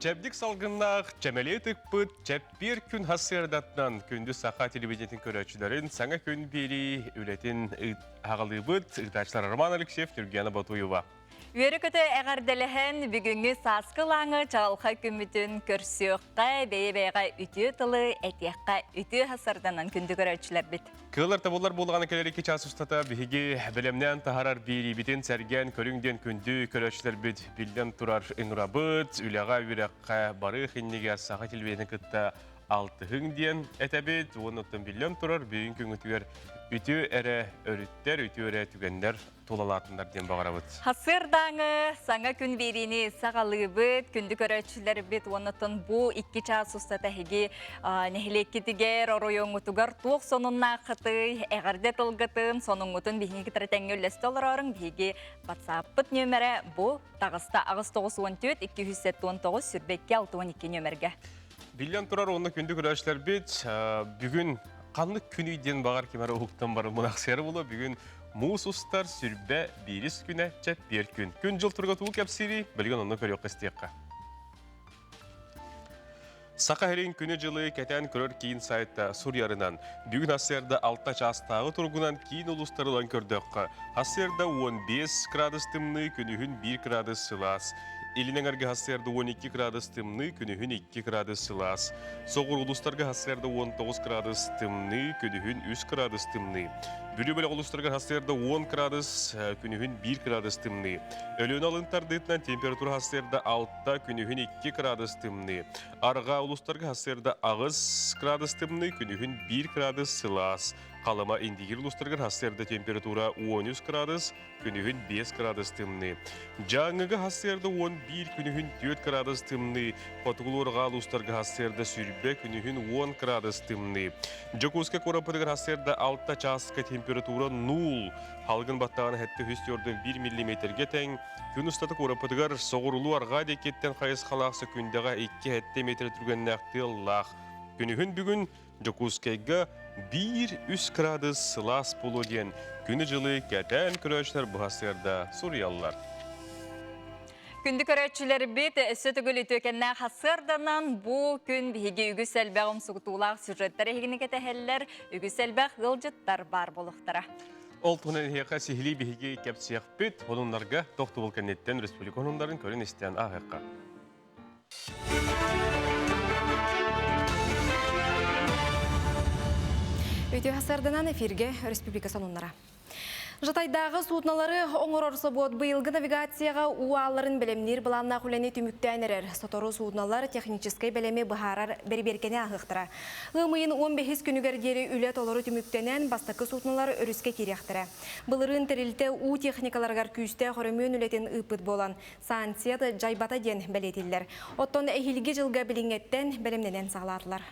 Чэбдик салгыннаах, чэмэлиэ тыкпыт, чэппиэр күн сарсыардатынан күндү саха телевидениетин көрөөччүлэрин саҥа күн биэрии үлэтин аҕалыыбыт. Ыытааччылар Роман Алексеев, Нюргияна Ботуева. Үөрэ-көтө эҕэрдэлэһэн, бүгүҥҥү сааскы ылааҥы чаҕылхай күммүтүн көрсүөххэ, бэйэ-бэйэҕэ үтүө тылы этиэххэ, үтүө сарданан күндү көрөөччүлэрбит. Кыылар табыллар буоллаҕына кэлэр икки чаас устата биһиги бэлэмнээн таһарар биэриибитин сэргээн көрүҥ диэн күндү көрөөччүлэрбит биллэн турар ыҥырабыт. Үлэҕэ, үөрэххэ барыах иннигэр саха телевидениетин кытта алтыһыҥ диэн этэбит. Уонна оттон биллэн турар бүгүн күҥҥүтүгэр үтүө эрэ өрүттэр, үтүө эрэ түгэннэр тулалаатыннар диэн баҕарабыт. Хасырдааҥы саҥа күн биэриини саҕалыыбыт, күндү көрөөччүлэрбит уоннаттан бу икки чаас устата эһиги нэһилиэккитигэр, оройуоҥҥутугар туох сонуннааххытый, эҕэрдэ тылгытын, сонуҥҥутун биһиги кытары тэҥҥэ үллэстэ олороруҥ, биһиги WhatsApp-пыт нүөмэрэ бу таҕыста 894 279 22 62 нүөмэргэ. Биллэн турар, уонна күндү көрөөччүлэрбит, бүгүн ханнык күнүй диэн баҕар ким эрэ уһуктан баран мунахсыйара буолуо. Бүгүн Муус устар сүрбэ биирис күнэ чэппиэр күн. Күн-дьыл туруга тугу кэпсиирий? Билигин онно көрүөххэ истиэххэ. Саха сирин күнү-дьылы кэтээн көрөр киин сайта суруйарынан, бүгүн сарсыарда 6 чаастааҕы туругунан киин улуустары ылан көрдөххө, сарсыарда 15 градус тымныы, күнүһүн 1 градус сылаас. Илин эҥэргэ сарсыарда 12 градус тымныы, күнүһүн 2 градус сылаас. Соҕуруу улуустарга сарсыарда 19 градус тымныы, күнүһүн 3 градус тымныы. Бүлүү бөлөх улуустарыгар сарсыарда 10 градус, күнүһүн 1 градус тымныы. Өлүөнэ алын тардыытынан температура сарсыарда 6, күнүһүн 2 градус тымныы. Арҕаа улуустарга сарсыарда 8 градус тымныы, күнүһүн 1 градус сылаас. Халыма Индигир улуустарыгар сарсыарда температура 13 градус, күнүһүн 5 градус тымныы. Дьааҥыга сарсыарда 11, күнүһүн 4 градус тымныы. Хотугулуу-арҕаа улуустарга сарсыарда сүүрбэ, күнүһүн 10 градус тымныы. Дьокуускай куораппытыгар сарсыарда 6 чааска температура 0, халгын баттаҕына 741 миллиметргэ тэҥ. Күн устата куораппытыгар соҕурулуу-арҕаа диэкиттэн хайысхалаах сөкүүндэҕэ 2-7 метр түргэннээх тыаллаах. Күнүһүн бүгүн Дьокуускайга биир-үс кыраадыс сылаас буолуо диэн күнү-дьылы кэтээн көрөөччүлэр быһа сыарда суруйаллар. Күндү көрөөччүлэрбит, өссө төгүл үтүөкэннээх сарсыарданан бу күн биһиги үгүс элбэх умсугутуулаах сюжеттар эһигини кэтэһэллэр, үгүс элбэх ыалдьыттар баар буолуохтара. Ол туһунан эһиэхэ сиһилии биһиги кэпсиэхпит. Сонуннарга тохтобул кэнниттэн республика сонуннарын көрөн-истэн ааһыахха. Үтүө сарданан эфирге республика сонуннара. Жатайдааҕы суднолары оҥорор собуот быйылгы навигацияҕа уу аалларын бэлэмниир былааннаах үлэни түмүктээн эрэр. Сотору суднолар техническэй бэлэми быһаарар бэрэбиэркэни ааһыахтара. Ыам ыйын 15 күнүгэр диэри үлэ толору түмүктэнэн, бастакы суднолар өрүскэ киириэхтэрэ. Былырыын тэрилтэ уу техникаларыгар күүстээх өрөмүөн үлэтин ыыппыт буолан, санкция да дьайбата диэн бэлиэтииллэр. Оттон эһиилги дьылга билиҥҥэттэн бэлэмнэнэн саҕалаатылар.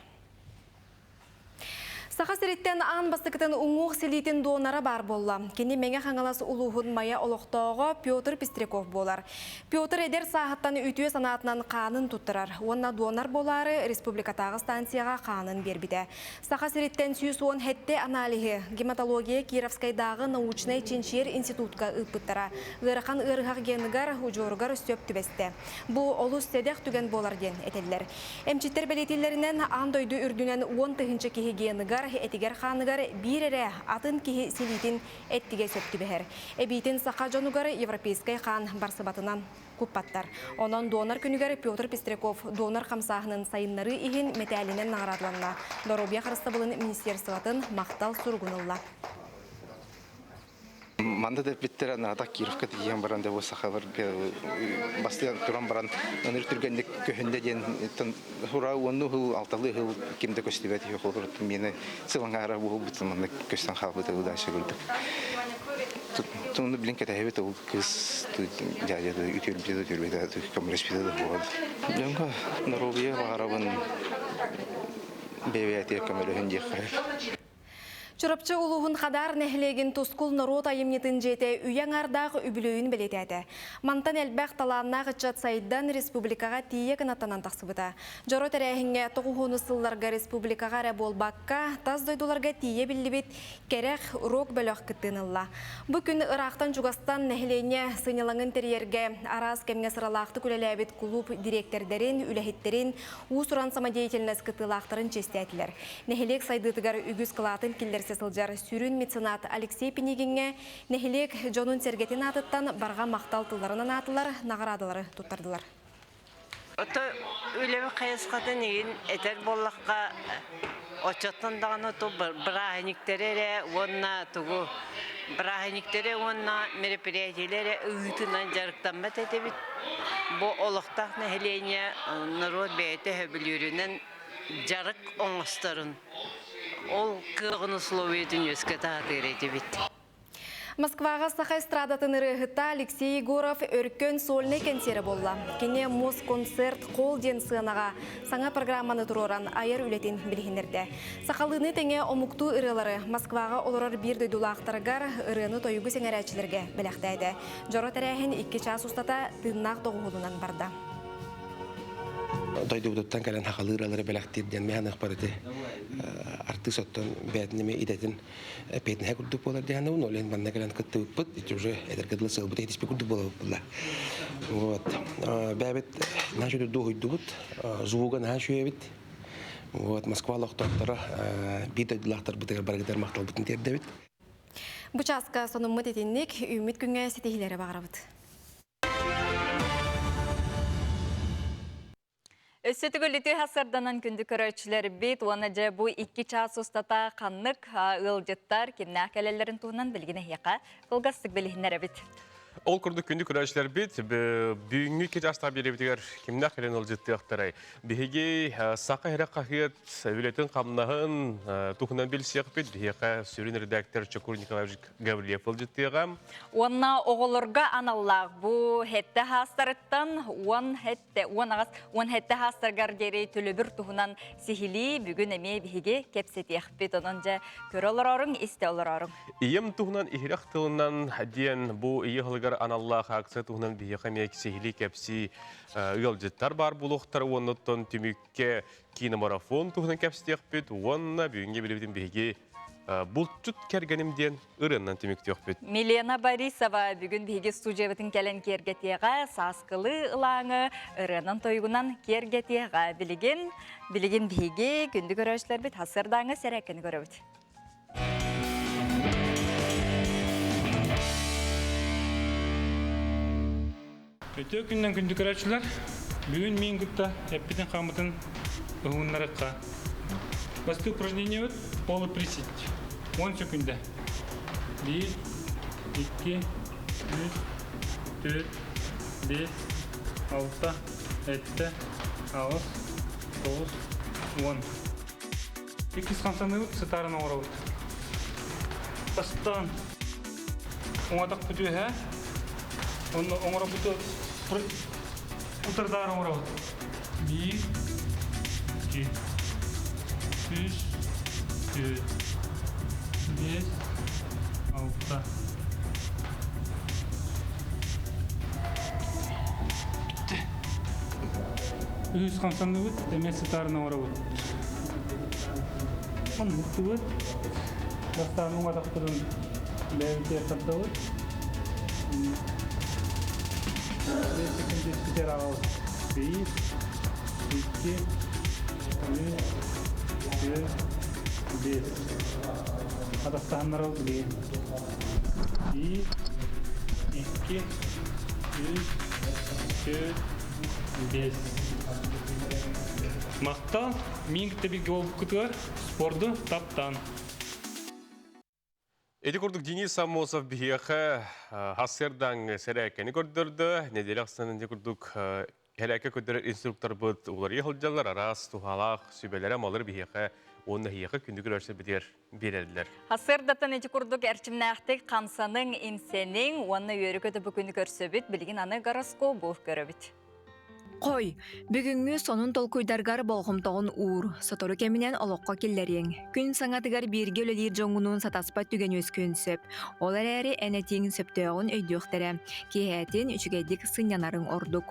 Саха сириттэн аан бастакытын уҥуох силиитин донора баар буолла. Кини Мэҥэ Хаҥалас улууһун Майа олохтооҕо Петр Пестряков буолар. Петр эдэр сааһыттан үтүө санаатынан хаанын туттарар уонна донор буолаары республикатааҕы станцияҕа хаанын биэрбитэ. Саха сириттэн 117 аналиһы гематология Кировскайдааҕы научнай чинчийэр институтка ыыппыттара. Ыарахан ыарыһах геныгар, удьуоругар сөп түбэстэ. Бу олус сэдэх түгэн буолар диэн этэллэр. Эмчиттэр бэлиэтииллэринэн, аан дойду үрдүнэн 10 тыһыынча киһи геныгар, этигэр-хааныгар биир эрэ атын киһи силиитин эттигэ сөп түбэһэр. Эбиитин саха дьонугар европейскай хаан барсыбатынан куппаттар. Онон донор күнүгэр Петр Пестряков донор хамсааһынын сайыннарыы иһин мэтээлинэн наҕараадаланна. Доруобуйа харыстабылын министерствотын махтал суругун ылла. Манна да эппиттэрэ наада Кировка тиийэн баран да бу сахаларга бастыан туран баран ыныр түргэнник көһүндэ диэн хура уонну хыл алталыы хыл ким да көстүбэт холоруттун миэнэ сылаҥаара буолбутун манна көстөн хаалбыта удача курдук Туну билин кэтэһэбит ол кыыс дядя үтүөрбүтэ да үтүөрбүтэ көмөлөспүтэ да буолар. Дьоҥҥо доруобуйа баҕарабын бэйэ-бэйэтигэр көмөлөһүн диэххэ. Чурапчы улууһун Хадаар нэһилиэгин Тускул норуот айымньытын дьиэтэ үйэ аҥаардаах үбүлүөйүн бэлиэтээтэ. Мантан элбэх талааннаах ыччат сайдан республикаҕа тиийэ кынаттанан тахсыбыта. Дьоро тэрээһиҥҥэ тоҕуһуону сылларга республикаҕа эрэ буолбакка, тас дойдуларга тиийэ биллибит Кэрэх рок-бөлөх кыттыыны ылла. Бу күн ыраахтан-чугастан нэһилиэнньэ сынньалаҥын тэрийэргэ араас кэмҥэ сыралаахтык үлэлээбит кулууп дириэктэрдэрин, үлэһиттэрин, уус-уран самодеятельность кыттыылаахтарын чиэстээтилэр. Нэһилиэк сайдыытыгар үгүс кылаатын киллэрсэ сылдьар сүрүн меценат Алексей Пинигиҥҥэ нэһилиэк дьонун-сэргэтин аатыттан барҕа махтал тылларын анаатылар, наҕараадалары туттардылар. Ото үлэбит хайысхатын игин этэр буоллахха, оччоттон даҕаны ту бырааһынньыктары эрэ уонна тугу бырааһынньыктары уонна мероприятиелэри ыытынан дьарыктаммат этибит. Бу олохтоох нэһилиэнньэ норуот бэйэтэ сөбүлүүрүнэн дьарык оҥосторун, ол кыаҕын условиятын үөскэтэ сатыыр этибит. Москваҕа саха эстрадатын ырыаһыта Алексей Егоров өркөн сольнай кэнсиэрэ буолла. Кини Москонцерт Холл диэн сыанаҕа саҥа программаны туруоран айар үлэтин билиһиннэрдэ. Сахалыыны тэҥэ омуктуу ырыалары Москваҕа олорор биир дойдулаахтарыгар ырыаны-тойугу сэҥээрээччилэргэ бэлэхтээтэ. Дьоро тэрээһин икки чаас устата тыыннаах доҕуһуолунан барда. Дойдубутуттан кэлэн сахалыы ырыалары бэлэхтиир диэн мэһэныахпар ити артыыс оттон бэйэтин эмиэ идэтин эппиэтинэһэ курдук буолар диэн ол иһин манна кэлэн кыттыбыппыт ити уже эдэргэ дылы сыалбыт иһитиспит курдук буолабыт вот бэйэбит наһаа үчүгэй дуоһуйдубут звуга наһаа үчүгэй эбит вот Москва олохтоохторо биир дойдулаахтарбытыгар барыгытыгар махталбытын тиэрдэбит Бу чааска сонуммут итинник үүммүт күҥҥэ ситиһиилэри баҕарабыт. Өссө төгүл сарданан күндү көрөөччүлэрбит уонна дьэ бу икки чаас устата ханнык ыалдьыттар кимнээх кэлэллэрин туһунан билигин эһиэхэ кылгастык билиһиннэрэбит. Ол курдук күндү көрөөччүлэрбит бүгүҥҥү икки чаастаах биэриибитигэр кимнээх кэлэн ыалдьыттыахтарай? Биһиги Саха эрэ хаһыат үлэтин-хамнаһын туһунан билсиэхпит. Биһиэхэ сүрүн редактор Чокур Николаевич Гаврильев ыалдьыттыаҕа. Уонна оҕолорго аналлаах бу хэтте хаастарыттан уон хэтте уон аҕас уон хэтте хаастаргар диэри төлөбүр туһунан сиһилии бүгүн эмиэ биһиги кэпсэтиэхпит. Онон дьэ көрө олороруҥ, истэ олороруҥ. Ийэм туһунан иһирэх тылынан диэн бу ийэ ыһылыгар аналлаах акция туһунан биһиэхэ эмиэ сиһилии кэпсии ыалдьыттар баар буолуохтара уонна оттон түмүккэ киномарафон туһунан кэпсэтиэхпит уонна бүгүҥҥү билибитин биһиги Булчут кэргэним диэн ырыаннан түмүктүөхпүт. Милена Борисова бүгүн биһиги студиябытын кэлэн киэргэтиэҕэ, сааскылыы ылааҥы ырыанан тойугунан киэргэтиэҕэ. Билигин, билигин биһиги күндү көрөөччүлэрбит хасырдааҥы сэрээккэни көрөбүт. Үтүө күннэн күндү көрөөччүлэр, бүгүн миин кытта эппитин-хааммытын уһуннарыахха. Бастакы упражнениебыт полуприсед. 10 секунда. 1, 2, 3, 4, 5, 6, 7, 8, 9, 10. Иккис хамсаныыбыт сытарын оҥоробут. Бастаан уҥатахпыт үөһэ, онно оҥоробуту утардаары оҥоробут. Биир, икки, үс, түөрт, биэс, алта. Үһүс хамсаныыбыт, эмиэ сытарын оҥоробут. Оннуктубут. Бастаан уҥатахпытын бэйэбитигэр тардабыт. Биир аҕабыт. Биир, икки, үс, түөрт, биэс. Атахтаһыннарабыт билигин. Биир, икки, үс, түөрт, биэс. Махтал, мин кытта бииргэ буолбуккутугар спорду таптаан. Ити курдук Денис Аммосов биһиэхэ хасырдаҥ сэрээккэни көрдөрдө. Неделя ахсын ити курдук сэрээккэ көрдөрөр инструкторбыт уларыйа сылдьаллар, араас туһалаах сүбэлэрэ малыр биһиэхэ уонна эһиэхэ күндү көрөөччүлэрбитигэр биэрэллэр. Хасырдатын ити курдук эрчимнээхтик хамсаныҥ, имсэниҥ уонна үөрү-көтө бу күнү көрсөбүт. Билигин аны гороскобу көрөбүт. Хой, бүгүҥҥү сонун толкуйдаргар болҕомтоҕун уур, сотору кэминэн олоххо киллэриэҥ. Күн саҥатыгар бииргэ үлэлиир дьоҥҥунуун сатаспат түгэн үөскүөн сөп. Ол эрээри эн этииҥ сөптөөҕүн өйдүөхтэрэ. Киэһээтин үчүгэйдик сынньанарыҥ ордук.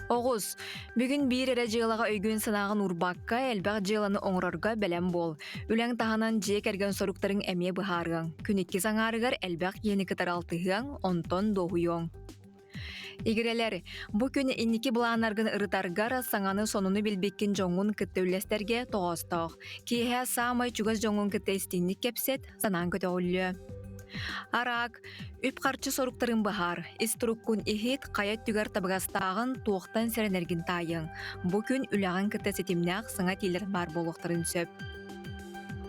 Оҕус, бүгүн биир эрэ дьыалаҕа өйгүн-санааҕын уурбакка, элбэх дьыаланы оҥорорго бэлэм буол. Үлэҥ таһынан дьиэ кэргэн соруктарыҥ эмиэ быһаарыаҥ. Күн иккис аҥаарыгар элбэх киһини кытары алтыһыаҥ, онтон дуоһуйуоҥ. Игирэлэр, бу күн инники былааннаргын ырытаргар, саҥаны сонуну билбиккин дьоҥҥун кытта үллэстэргэ тоҕоостоох. Киэһэ саамай чугас дьоҥҥун кытта истиҥник кэпсэт, санааҥ көтөҕүллүө. Араак, үп-харчы соруктарын быһаар, ис туруккун иһит, хайа өттүгэр табыгастааҕын туохтан сэрэнэргин таайыаҥ. Бу күн үлэҕин кытта ситимнээх саҥа этиилэр баар буолуохтарын сөп.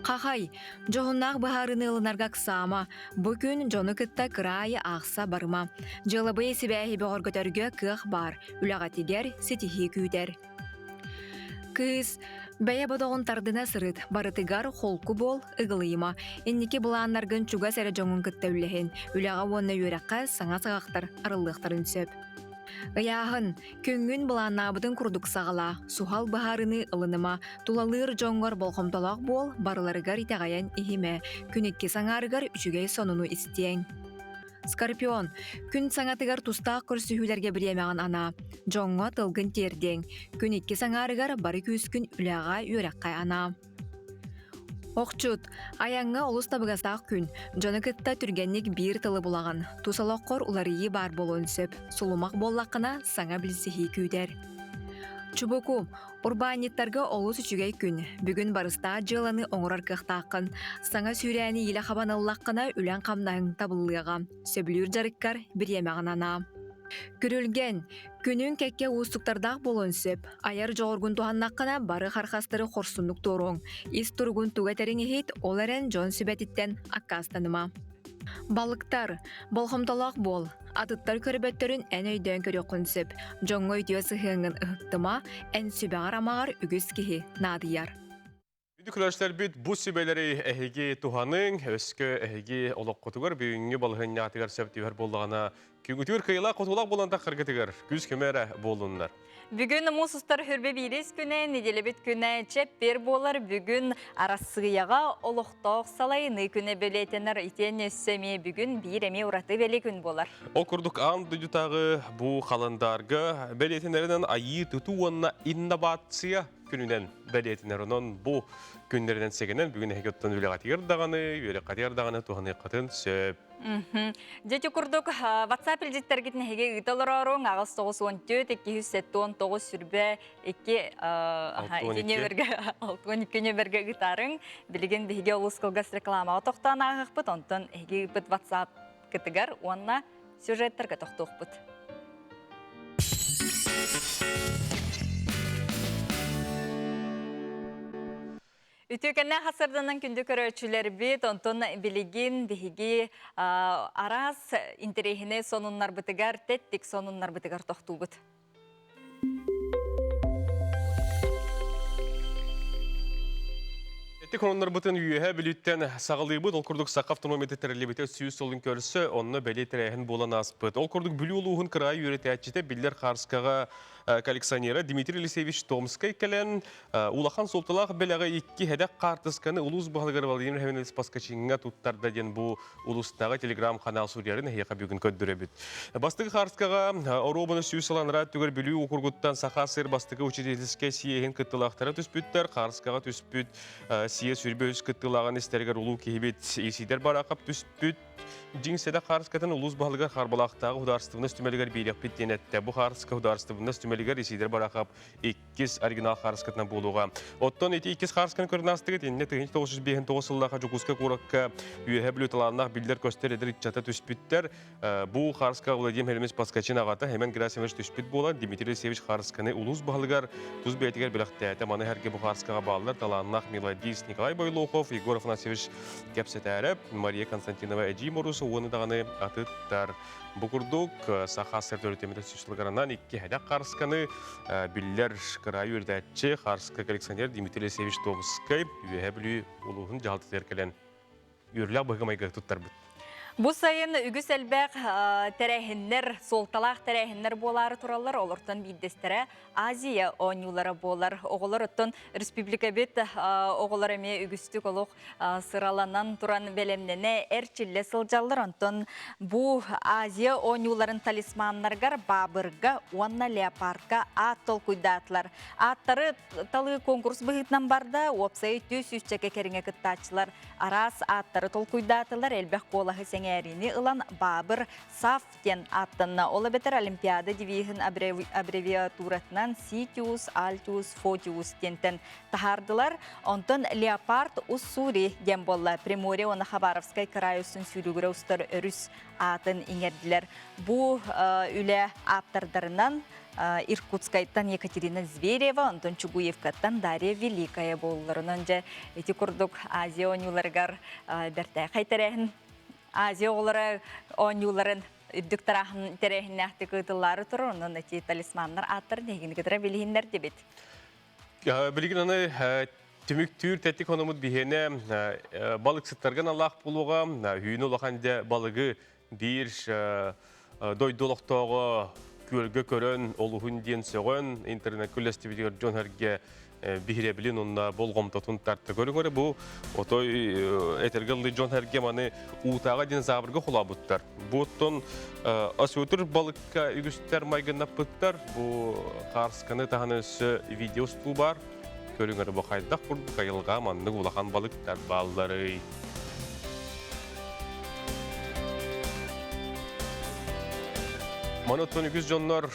Хахай, дьоһуннаах быһаарыыны ылынарга ыксаама. Бу күн дьону кытта кыраайы аахса барыма. Дьыалабыай сибээһи бөҕөргөтөргө кыах баар, үлэҕитигэр ситиһии күүтэр. Кыыс, бэйэ бодоҕун тардына сырыт, барытыгар холку буол, ыгылыйыма. Инники былааннаргын чугас эрэ дьоҥҥун кытта үллэһин. Үлэҕэ уонна үөрэххэ саҥа саҕахтар арыллыахтарын сөп. Ыйааһын, күҥҥүн былааннаабытын курдук саҕалаа, суһал быһаарыныы ылыныма, тулалыыр дьоҥҥор болҕомтолоох буол, барыларыгар итэҕэйэн иһимэ, күн иккис аҥаарыгар үчүгэй сонуну истиэҥ. Скорпион, күн саҥатыгар тустаах көрсүһүүлэргэ бириэмэҕин анаа, дьоҥҥо тылгын тиэрдиэҥ, күн иккис аҥаарыгар бары күүскүн үлэҕэ, үөрэххэ анаа. Охчут, айаҥҥа олус табыгастаах күн. Дьону кытта түргэнник биир тылы булаҕын. Тус олоххор уларыйыы баар буолуон сөп. Сулумах буоллаххына, саҥа билсиһии күүтэр. Чубуку, урбаанньыттарга олус үчүгэй күн. Бүгүн барыстаах дьыаланы оҥорор кыахтааххын. Саҥа сүүрээни иилэ хабан ыллаххына, үлэҥ-хамнаһыҥ табыллыаҕа. Сөбүлүүр дьарыккар бириэмэҕин анаа. Күрүлгэн, күнүҥ кэккэ уустуктардаах буолуон сөп. Айар дьоҕургун туһаннаххына, бары хархастары хорсуннук туоруоҥ. Ис туругун тугу этэриҥ иһит, ол эрэн дьон сүбэтиттэн аккаастаныма. Балыктар, болҕомтолоох буол. Атыттар көрбөттөрүн эн өйдөөн көрүөххүн сөп. Дьоҥҥо үтүө сыһыаҥҥын ыһыктыма, эн сүбэҕэр-амаҕар үгүс киһи наадыйар. Күндү көрөөччүлэрбит, бу сүбэлэри эһиги туһаныҥ, өскө эһиги олоххутугар бүгүҥҥү балаһыанньаатыгар сөп түбэһэр буоллаҕына, күҥҥүтүгэр кыайыылаах-хотуулаах буолан таххаргытыгар күүс-көмө эрэ буоллуннар. Бүгүн муус устар хүрбэ биирис күнэ, неделебит күнэ чэппиэр буолар. Бүгүн Арассыыйаҕа олохтоох салайыныы күнэ бэлиэтэнэр. Итиэннэ өссө эмиэ бүгүн биир эмиэ ураты бэлиэ күн буолар. Ол курдук аан дойдутааҕы бу халандаарга бэлиэтэнэринэн айыы тутуу уонна инновация күнүнэн бэлиэтинэр. Онон бу күннэринэн сэгэнэн бүгүн эһиги оттон үлэҕитигэр даҕаны, үөрэххитигэр даҕаны туһаныаххытын сөп. Дьэ курдук WhatsApp илдьиттэргитин эһиги ыыта олорооруҥ 894 279 сүрбэ 2 62 нөмергэ ыытаарыҥ. Билигин биһиги олус кылгас рекламаҕа тохтоон ааһыахпыт, онтон эһиги ыыппыт WhatsApp кытыгар уонна сюжеттарга тохтуохпут. Үтүөкэннээх хасырданан күндү көрөөччүлэрбит, онтон билигин биһиги араас интэриэһинэй сонуннарбытыгар, тэттик сонуннарбытыгар тохтуубут. Эти короннарбытын үөһэ Бүлүүттэн саҕалыыбыт. Ол курдук Саха автономията тэриллибитэ 100 сылын көрсө, онно бэлиэ тэрээһин буолан ааспыт. Ол курдук Бүлүү улууһун кыраайы үөрэтээччитэ, биллэр хаарскаҕа коллекционера Дмитрий Елисеевич Томскай кэлэн, улахан суолталаах бэлэҕи икки хэдэх хаартысканы улуус баһылыгар Владимир Хавинович Поскачиҥҥа туттарда диэн бу улуустааҕы телеграм-канал суруйарын эһиэхэ бүгүн көрдөрөбүт. Бастакы хаарскаҕа оруобуна 100 сыл анараа өттүгэр Бүлүү уокуругуттан Саха сир бастакы учительскай съеһин кыттыылаахтара түспүттэр. Хаарскаҕа түспүт съезд 23 кыттыылааҕын истэригэр улуу киһибит Исидор Барахов түспүт. Дьиҥ сэдэх хаарскатын улуус баһылыгар Харбалаахтааҕы худаарыстыбаннас түмэлигэр биэриэхпит диэн эттэ. Бу хаарска худаарыстыбаннас түмэлигэр Исидор Барахов иккис оригинал хаарыскатынан буолуоҕа. Оттон ити иккис хаарысканы көрөн аастыгыт, иннэ 1959 сыллаах Дьокуускай куоракка Үөһэ Бүлүү талааннаах биллэр-көстөр эдэр ыччата түспүттэр. Бу хаарыска Владимир Хелемович Поскачин аҕата Хемен Герасимович түспүт буолан, Дмитрий Алексеевич хаарысканы улуус баһылыгар тус бэйэтигэр бэлэхтээтэ. Маны сэргэ бу хаарыскаҕа бааллар талааннаах мелодист Николай Бойлохов, Егор Афанасьевич кэпсэтээрэ, Мария Константинова эдьиий Моруса уонна даҕаны атыттар. Бу курдук, Саха СССР төрүтэммитэ сүүс икки хэдэх хаарысканы биллэр кыраайы үөрэтээччи, хаарыска коллекционер Дмитрий Алексеевич Томскай Үөһээ Бүлүү улууһун дьаһалтатыгар кэлэн үөрүүлээх быһыыга-майгыга туттарбыт. Бу сайын үгүс элбэх тэрээһиннэр, суолталаах тэрээһиннэр буолаары тураллар. Олортон биирдэстэрэ Азия оонньуулара буолар. Оҕолор оттон республикабыт оҕолор эмиэ үгүстүк олох сыраланан туран бэлэмнэнэ, эрчиллэ сылдьаллар. Онтон бу Азия оонньууларын талисманнарыгар Баабырга уонна Леопардка аат толкуйдаатылар. Ааттары талыы конкурс быһыытынан барда. Уопсай 200 кэриҥэ кыттааччылар Араас ааттары толкуйдаатылар, элбэх куолаһы сэҥээриини ылан Баабыр САФ диэн ааттанна. Ол эбэтэр Олимпиада девиһин аббревиатуратынан Ситиус, Альтиус, Фотиус диэнтэн таһаардылар. Онтон Леопард Уссури диэн буолла. Приморье уонна Хабаровскай кыраай устун сүүрүгүрэ устар өрүс аатын иҥэрдилэр. Бу үлэ ааптардарынан Иркутскайтан Екатерина Зверева, онтон Чугуевкаттан Дарья Великая буолларынан дьэ ити курдук Азия оонньууларыгар бэртээхэй тэрээһин Азия оҕолоро оонньууларын үрдүк тарааһын тэрээһиннээхтик ыытыллаары турар, онон эти талисманнар ааттарын эһигини кытары билиһиннэрдибит. Билигин аны түмүктүүр тэттик хономут биһиэнэ балыксыттарга аналлаах буолуоҕа, үүнү улахан дьэ балыгы биир дойду олохтооҕо күөлгэ көрөн, олуһун диэн сөҕөн, интернеккэ үллэстибитигэр дьон сэргэ биһирэбилин уонна болҕомтотун тарта. Көрүҥ эрэ бу отой этэргэ ыллыы дьон сэргэ маны уутааҕа динозаврга холообуттар. Бу оттон осетр балыкка үгүстэр майгыннаппыттар. Бу хаарсканы таһынан өссө видео устуу бар. Көрүҥ эрэ бу хайдах курдук айылҕа маннык улахан балыктар баалларый? Маны оттон үгүс дьоннор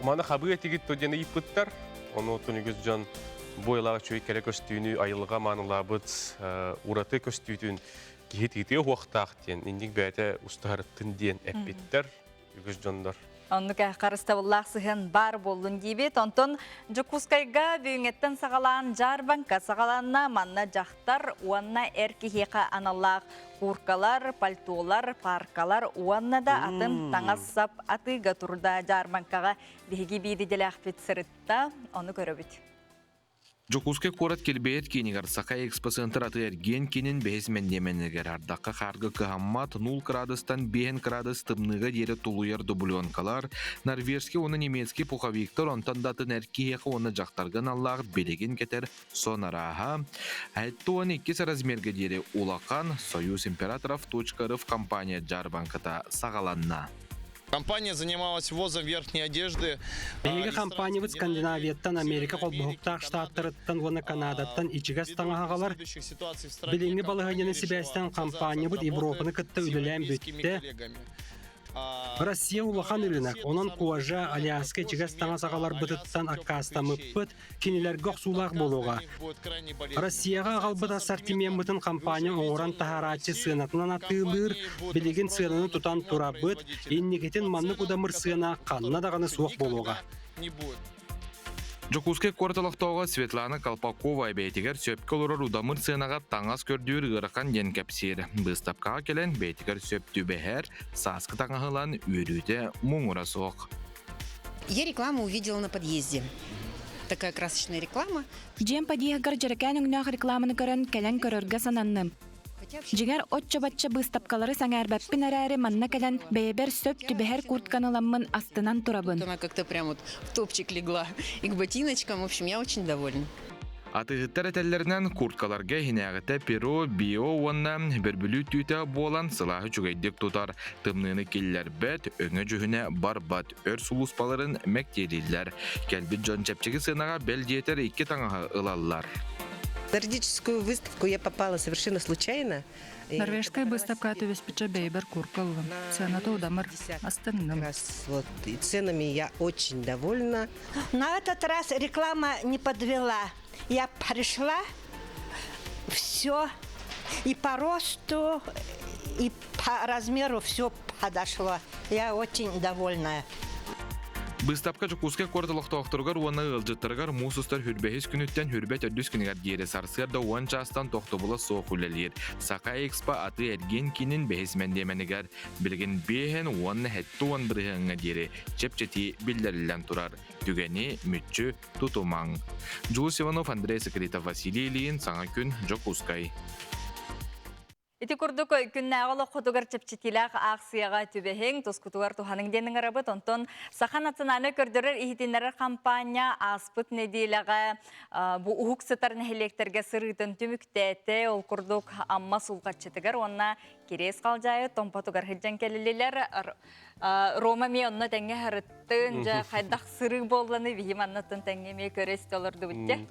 маны хабыы этигит то диэн ыйыппыттар. Ону оттон үгүс дьон бу ыйлаах үчүгэй кэрэ көстүүнү айылҕа маанылаабыт ураты көстүүтүн киһи тыытыа уохтаах диэн инник бэйэтэ устаһарыттын диэн эппиттэр. үгүс дьоннор. Оннук харыстабыллаах сыһыан баар буоллун диибит. Онтон Дьокуускайга бүгүҥҥэттэн саҕалаан дьаарбаҥка саҕаланна. Манна дьахтар уонна эр киһиэхэ аналлаах кууркалар, пальтолар, паркалар уонна да атын таҥас-сап атыыга турда. Дьаарбаҥкаҕа биһиги биир идэлээхпит сырытта, ону көрөбүт. Дьокуускай куорат килбэйэр киинигэр Саха экспоцентр атыы-эргиэн киинин бэһис мэндиэмэнигэр ардахха хаарга кыһаммат нуул кыраадыстан биэһин кыраадыс тымныыга диэри тулуйар дубленкалар, норвежский уонна немецкий пуховиктар онтон да атын эр киһиэхэ уонна дьахтарга аналлаах билигин кэтэр сон арааһа, 72 размерга диэри улахан Союз императоров точка.рф компания дьаарбаҥката саҕаланна. Компания занималась ввозом верхней одежды. Биһиги компаниябыт Скандинавияттан, Америка холбоһуктаах штаттарыттан уонна Канадаттан ичигэс таҥаһы аҕалар. Билиҥҥи балаһыанньаны сибээстээн компаниябыт Европаны кытта үлэлээн бүттэ. Россия улахан ырыынак, онон кожа, Аляска ичигэс таҥас аҕаларбытыттан аккаастаммыппыт, кинилэргэ охсуулаах буолуоҕа. Россияҕа аҕалбыт ассортимеммытын компания оҥорон таһаарааччы сыанатынан атыылыыр, билигин сыананы тутан турабыт, инникитин маннык удамыр сыана ханна даҕаны суох буолуоҕа. Дьокуускай куорат олохтооҕо Светлана Колпакова бэйэтигэр сөпкө олорор удамыр сыанаҕа таҥас көрдүүр ыарахан диэн кэпсиир. Быыстапкаҕа кэлэн бэйэтигэр сөп түбэһэр, сааскы таҥаһы ылан үөрүүтэ муҥура суох. Я рекламу увидела на подъезде. Такая красочная реклама. Дьиэм подъеһыгар дьэрэкээн өҥнөөх рекламаны көрөн, кэлэн көрөргө сананным. Дьиҥэр, оччо-бачча быыстапкалары сэҥээрбэппин эрээри, манна кэлэн бэйэбэр сөп түбэһэр куртканы ыламмын астынан турабын. Она как-то прям вот в топчик легла. И к ботиночкам, в общем, я очень довольна. Атыыһыттар этэллэринэн, курткаларга иһинээҕитэ перо, био уонна бөрбүлүү түүтэ буолан сылааһы үчүгэйдик тутар, тымныыны киллэрбэт, өҥө-дьүһүнэ барбат, өр сулууспаларын мэктиэлииллэр. Кэлбит дьон чэпчэки сыанаҕа бэл диэтэр икки таҥаһы ылаллар. Нордическую выставку я попала совершенно случайно. Норвежскай быыстапка түбэспиччэ бэйэбэр курка ыллым. Сыаната удамыр. Астынным. Вот, и ценами я очень довольна. На этот раз реклама не подвела. Я пришла, все и по росту, и по размеру все подошло. Я очень довольна. Быыстапка Дьокуускай куорат олохтоохторугар уонна ыалдьыттарыгар муус устар хүрбэһис күнүттэн хүрбэ төрдүс күнүгэр диэри сарсыарда уон чаастан тохтобула суох үлэлиир. Саха Экспо атыы-эргиэн киинин бэһис мэндиэмэнигэр билигин биэһин уонна 70 бырыһыаҥҥа диэри чэпчэтии биллэриллэн турар. Түгэни мүччү тутумаҥ. Дьулус Иванов, Андрей Секретов, Василий Ильин, Саҥа күн, Дьокуускай. Ити курдук күннээҕи олоххутугар чэпчэтиилээх аахсыйаҕа түбэһиҥ, тускутугар туһаныҥ диэн ыҥырабыт. Онтон Саха национальнай көрдөрөр-иһитиннэрэр хампаанньа ааспыт нэдиэлэҕэ бу уһук сытар нэһилиэктэргэ сырыытын түмүктээтэ. Ол курдук Амма Сулҕаччытыгар уонна Кириэс Халдьаайы Томпотугар сылдьан кэллилэр. Рома эмиэ онно тэҥҥэ сырыттын, дьэ хайдах сырыы буолланы биһи маннаттан тэҥҥэ эмиэ көрө истэ олордубут дьэ.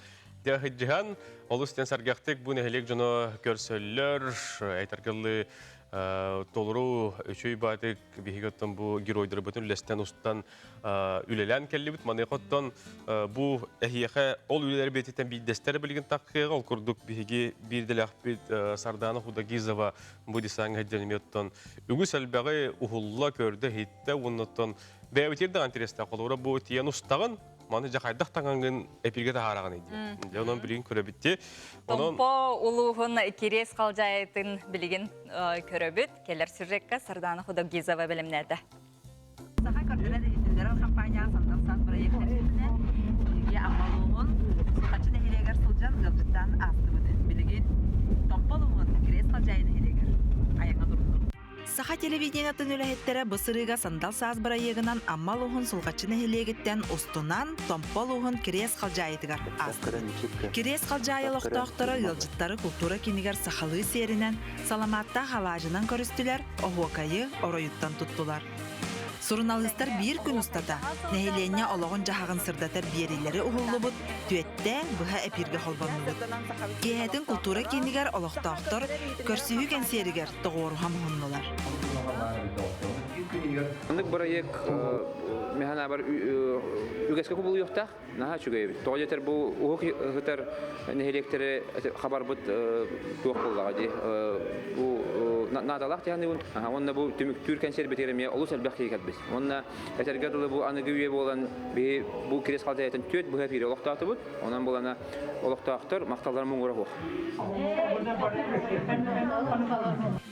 Дьэ, сылдьыһан, олус диэн сэргэхтик бу нэһилиэк дьоно көрсөллөр, айтаргыллыы толору үчүй баатык биһиги оттон бу геройдарбытын үлэстэн устан үлэлээн кэллибит. Маныаха оттон бу эһиэхэ ол үлэлэр бэйэтиттэн биирдэстэрэ билигин таххыаҕа. Ол курдук биһиги биирдэлээхпит Сардана Худагизова бу десаҥҥа сылдьан оттон үгүс элбэҕи уһулла, көрдө, иһиттэ уонна оттон бэйэбитигэр даҕаны интэриэстээх холобура бу тиийэн устаҕын маны дьэ хайдах таҥаҥҥын эпиргэ таһаараҕыный диэн. Дьэ онон билигин көрөбүт Онон Томпо улууһун Кириэс Халдьаайытын билигин көрөбүт. Кэлэр сюжекка Сардана Худогизова бэлэмнээтэ. Саха көрдөрөр иһитиннэрэр компанияҕа Сандал саас проект чэрчитинэн биһиги Амма улууһун Сулҕаччы нэһилиэгэр сылдьан ыалдьыттаан аастыбыт. Билигин Томпо улууһун Кириэс Халдьаайы нэһилиэгэр айаҥҥа туруннубут. Саха телевидениетын үлэһиттэрэ бу сырыыга Сандал саас бырайыагынан Амма улууһун Сулҕаччы нэһилиэгиттэн устунан Томпо улууһун Кириэс Халдьаайытыгар аастыбыт. Кириэс Халдьаайы олохтоохторо ыалдьыттары култуура киинигэр сахалыы сиэринэн, саламааттаах алаадьынан көрүстүлэр, оһуокайы оройуттан туттулар. Суруналыыстар биир күн устата нэһилиэнньэ олоҕун-дьаһаҕын сырдатар биэриилэри уһуллубут, түөттэ быһа эпииргэ холбоннубут. Киэһэтин култуура киинигэр олохтоохтор көрсүһүү кэнсиэригэр тоҕуоруһа муһуннулар. Маннык бырайыак миэхэ бар үгэскэ кубулуйуохтаах. Наһаа үчүгэй эбит. Тоҕо диэтэр бу уһук ыһытар нэһилиэктэри хабарбыт туох буоллаҕа дии. Бу наадалаах дии Уонна бу түмүктүүр кэнсиэрбитигэр эмиэ олус элбэх киһи кэлбит. Уонна этэргэ дылы бу аныгы үйэ буолан биһи бу Кириэс Халдьаайытын түөрт быһа эфири олохтоотубут. Онон булана олохтоохтор махталлара муҥура суох.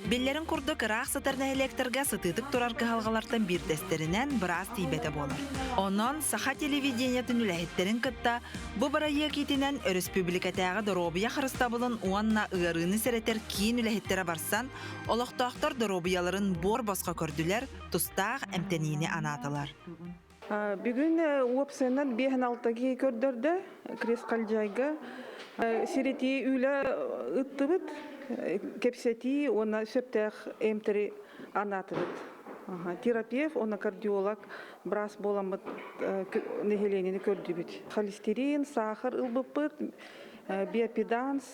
Биллэрин курдук, ыраах сытар нэһилиэктэргэ сытыытык турар кыһалҕалартан биирдэстэринэн быраас тиийбэтэ буолар. Онон саха телевидениетын үлэһиттэрин кытта бу бырайыак иитинэн өрөспүүбүлүкэтээҕи доруобуйа харыстабылын уонна ыарыыны сэрэтэр киин үлэһиттэрэ барсан, олохтоохтор доруобуйаларын буор-босхо көрдүлэр, тустаах эмтэниини анаатылар. Бүгүн уопсайынан 5-6 киһи көрдөрдө Крест Халдьайга. Сиритии үлэ ыттыбыт, кэпсэтии уонна сөптөөх эмтэри анаатыбыт. Терапевт уонна кардиолог быраас буоламмыт нэһилиэнньэни көрдүбүт. Холестерин, сахар ылбыппыт, биопеданс,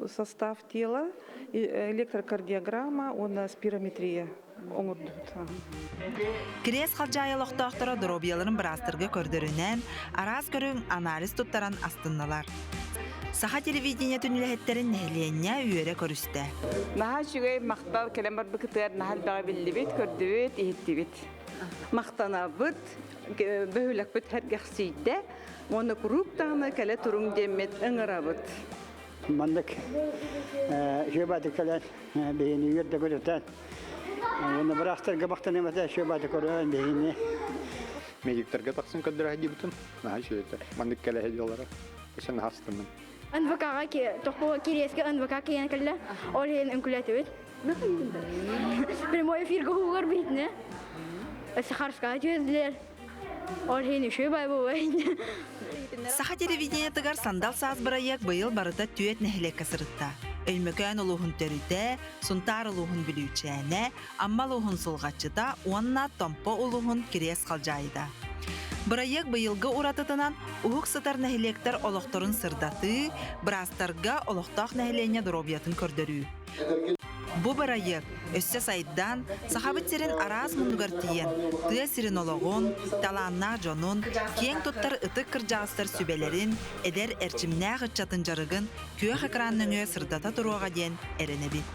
состав тела, электрокардиограмма уонна спирометрия оҥордубут. Кириэс Халдьаайы олохтоохторо доруобуйаларын быраастарга көрдөрүнэн, араас көрүҥ анализ туттаран астыннылар. Саха телевидениетын үлэһиттэрин нэһилиэнньэ үөрэ көрүстэ. Наһаа үчүгэй махтал кэлэн барбыкытыгар наһаа элбэҕи биллибит, көрдүбүт, иһиттибит. Махтанабыт, бөһүөлэкпит сэргэхсийдэ уонна куруук даҕаны кэлэ туруҥ диэммит ыҥырабыт. Маннык сүөбааты кэлэн биһини үөрдэ көрүтэн уонна быраастарга махтаныам этэ сүөбааты көрөн биһини Медиктарга тахсан көрдөрө сылдьыбытым. Наһаа үчүгэй Маннык кэлэ сылдьаллара. Өссө наһаа астынным. НВК-га тохпо Кириэскэ НВК киэн кэллэ. Ол иһин үҥкүлэтибит. Прямой эфирга хугар битне. Сахарская түһэллэр. Ол иһин үчүгэй бай буолбай. Саха телевидениетыгар «Сандал саас» бырайыак быйыл барыта түөрт нэһилиэккэ сырытта. Өймөкөөн улууһун төрүтэ, Сунтаар улууһун Бүлүүчээнэ, Амма улууһун Сулҕаччыта уонна Томпо улууһун Кириэс Халдьаайыта. Бырайыак быйылгы уратытынан уһук сытар нэһилиэктэр олохторун сырдатыы, быраастарга олохтоох нэһилиэнньэ доруобуйатын көрдөрүү. Бу бырайыак өссө сайдан, Сахабыт сирин араас муннугар тиийэн, тыа сирин олоҕун, талааннаах дьонун, киэҥ туттар ытык кырдьаҕастар сүбэлэрин, эдэр эрчимнээх ыччатын дьарыгын күөх экран нөҥүө сырдата туруоҕа диэн эрэнэбит.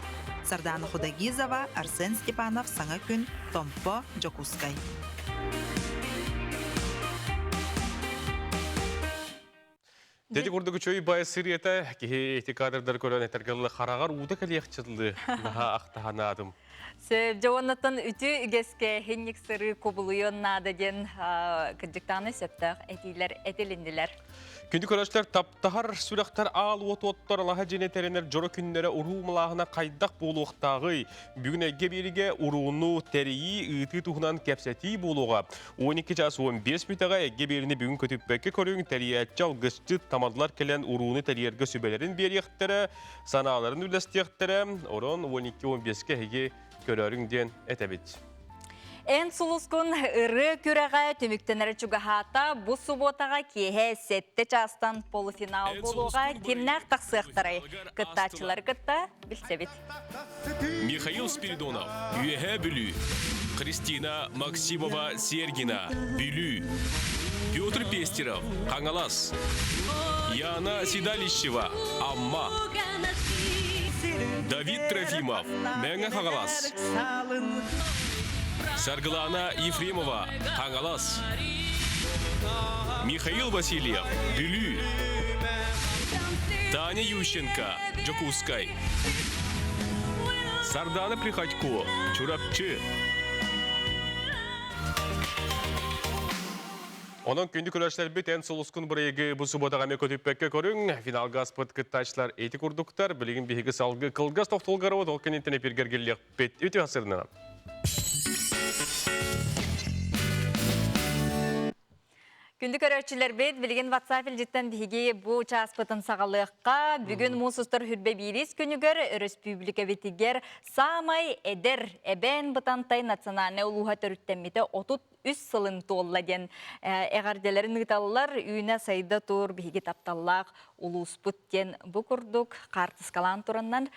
Сардаана Худогизова, Арсен Степанов Саҥа күн, Томпо, Дьокуускай. Дети курдук үчүгэй бай сырыата киһи ити кадрдар көрөн этэргэллы хараҕар уута кэлиэхчыллы наһаа ахтаһанаатым. Сөп, дьоннаттан үтүө үгэскэ хинник сырыы кубулуйуон наада диэн кырдьыктааны сөптөөх этиилэр этилиннилэр. Күндү көрөөччүлэр таптаһар сүрэхтэр аал уот уоттар алаһа дьиэни тэринэр дьоро күннэрэ уруу малааһына хайдах буолуохтааҕый? Бүгүн эйгэ биэригэ урууну тэрийии, ыытыы туһунан кэпсэтии буолуоҕа. 12 чаас 15 мүтэҕэ эйгэ биэрини бүгүн көтүппэккэ көрүҥ, тэрийээччи алгысчыт тамадалар кэлэн урууну тэрийэргэ сүбэлэрин биэриэхтэрэ, санааларын үллэстиэхтэрэ. Орон 12-15-ке эһиги көрөрүҥ диэн этэбит. Эн сулускун ырыа күрэҕэ түмүктэнэрэ чугаһаата. Бу субуотаҕа киэһэ сэттэ чаастан полуфинал буолуоҕа. Кимнээх тахсыахтарай? Кыттааччылары кытта билсэбит. Михаил Спиридонов, Үөһээ Бүлүү. Христина Максимова Сергина, Бүлүү. Петр Пестеров, Хаҥалас. Яна Седалищева, Амма. Давид Трофимов, Мэҥэ Хаҥалас. Саргылана Ефремова, Хаҥалас. Михаил Васильев, Бүлүү. Таня Ющенко, Дьокуускай. Сардана Приходько, Чурапчы. Онон күндү көрөөччүлэрбит эн сулускун бырайыгы бу субботаҕа эмиэ көтүппэккэ көрүҥ. Финалга аспыт кыттааччылар эти курдуктар. Билигин биһиги салгыы кылгас тохтолгорубут, ол кэнниттэн эпиргэр кэллиэхпит. Үтүө сырнынан. Күндү көрөөччүлэрбит, билигин WhatsApp илдьиттэн биһиги бу чааспытын саҕалыахха. Бүгүн муус устар хүрбэ биирис күнүгэр өрөспүүбүлүкэбитигэр саамай эдэр Эбээн Бытантай национальнай улууһа төрүттэммитэ 33 сылын туолла диэн эҕэрдэлэрин ыыталлар. Үүнэ-сайда тур биһиги тапталлаах улууспут диэн бу курдук хаартыскалаан тураннар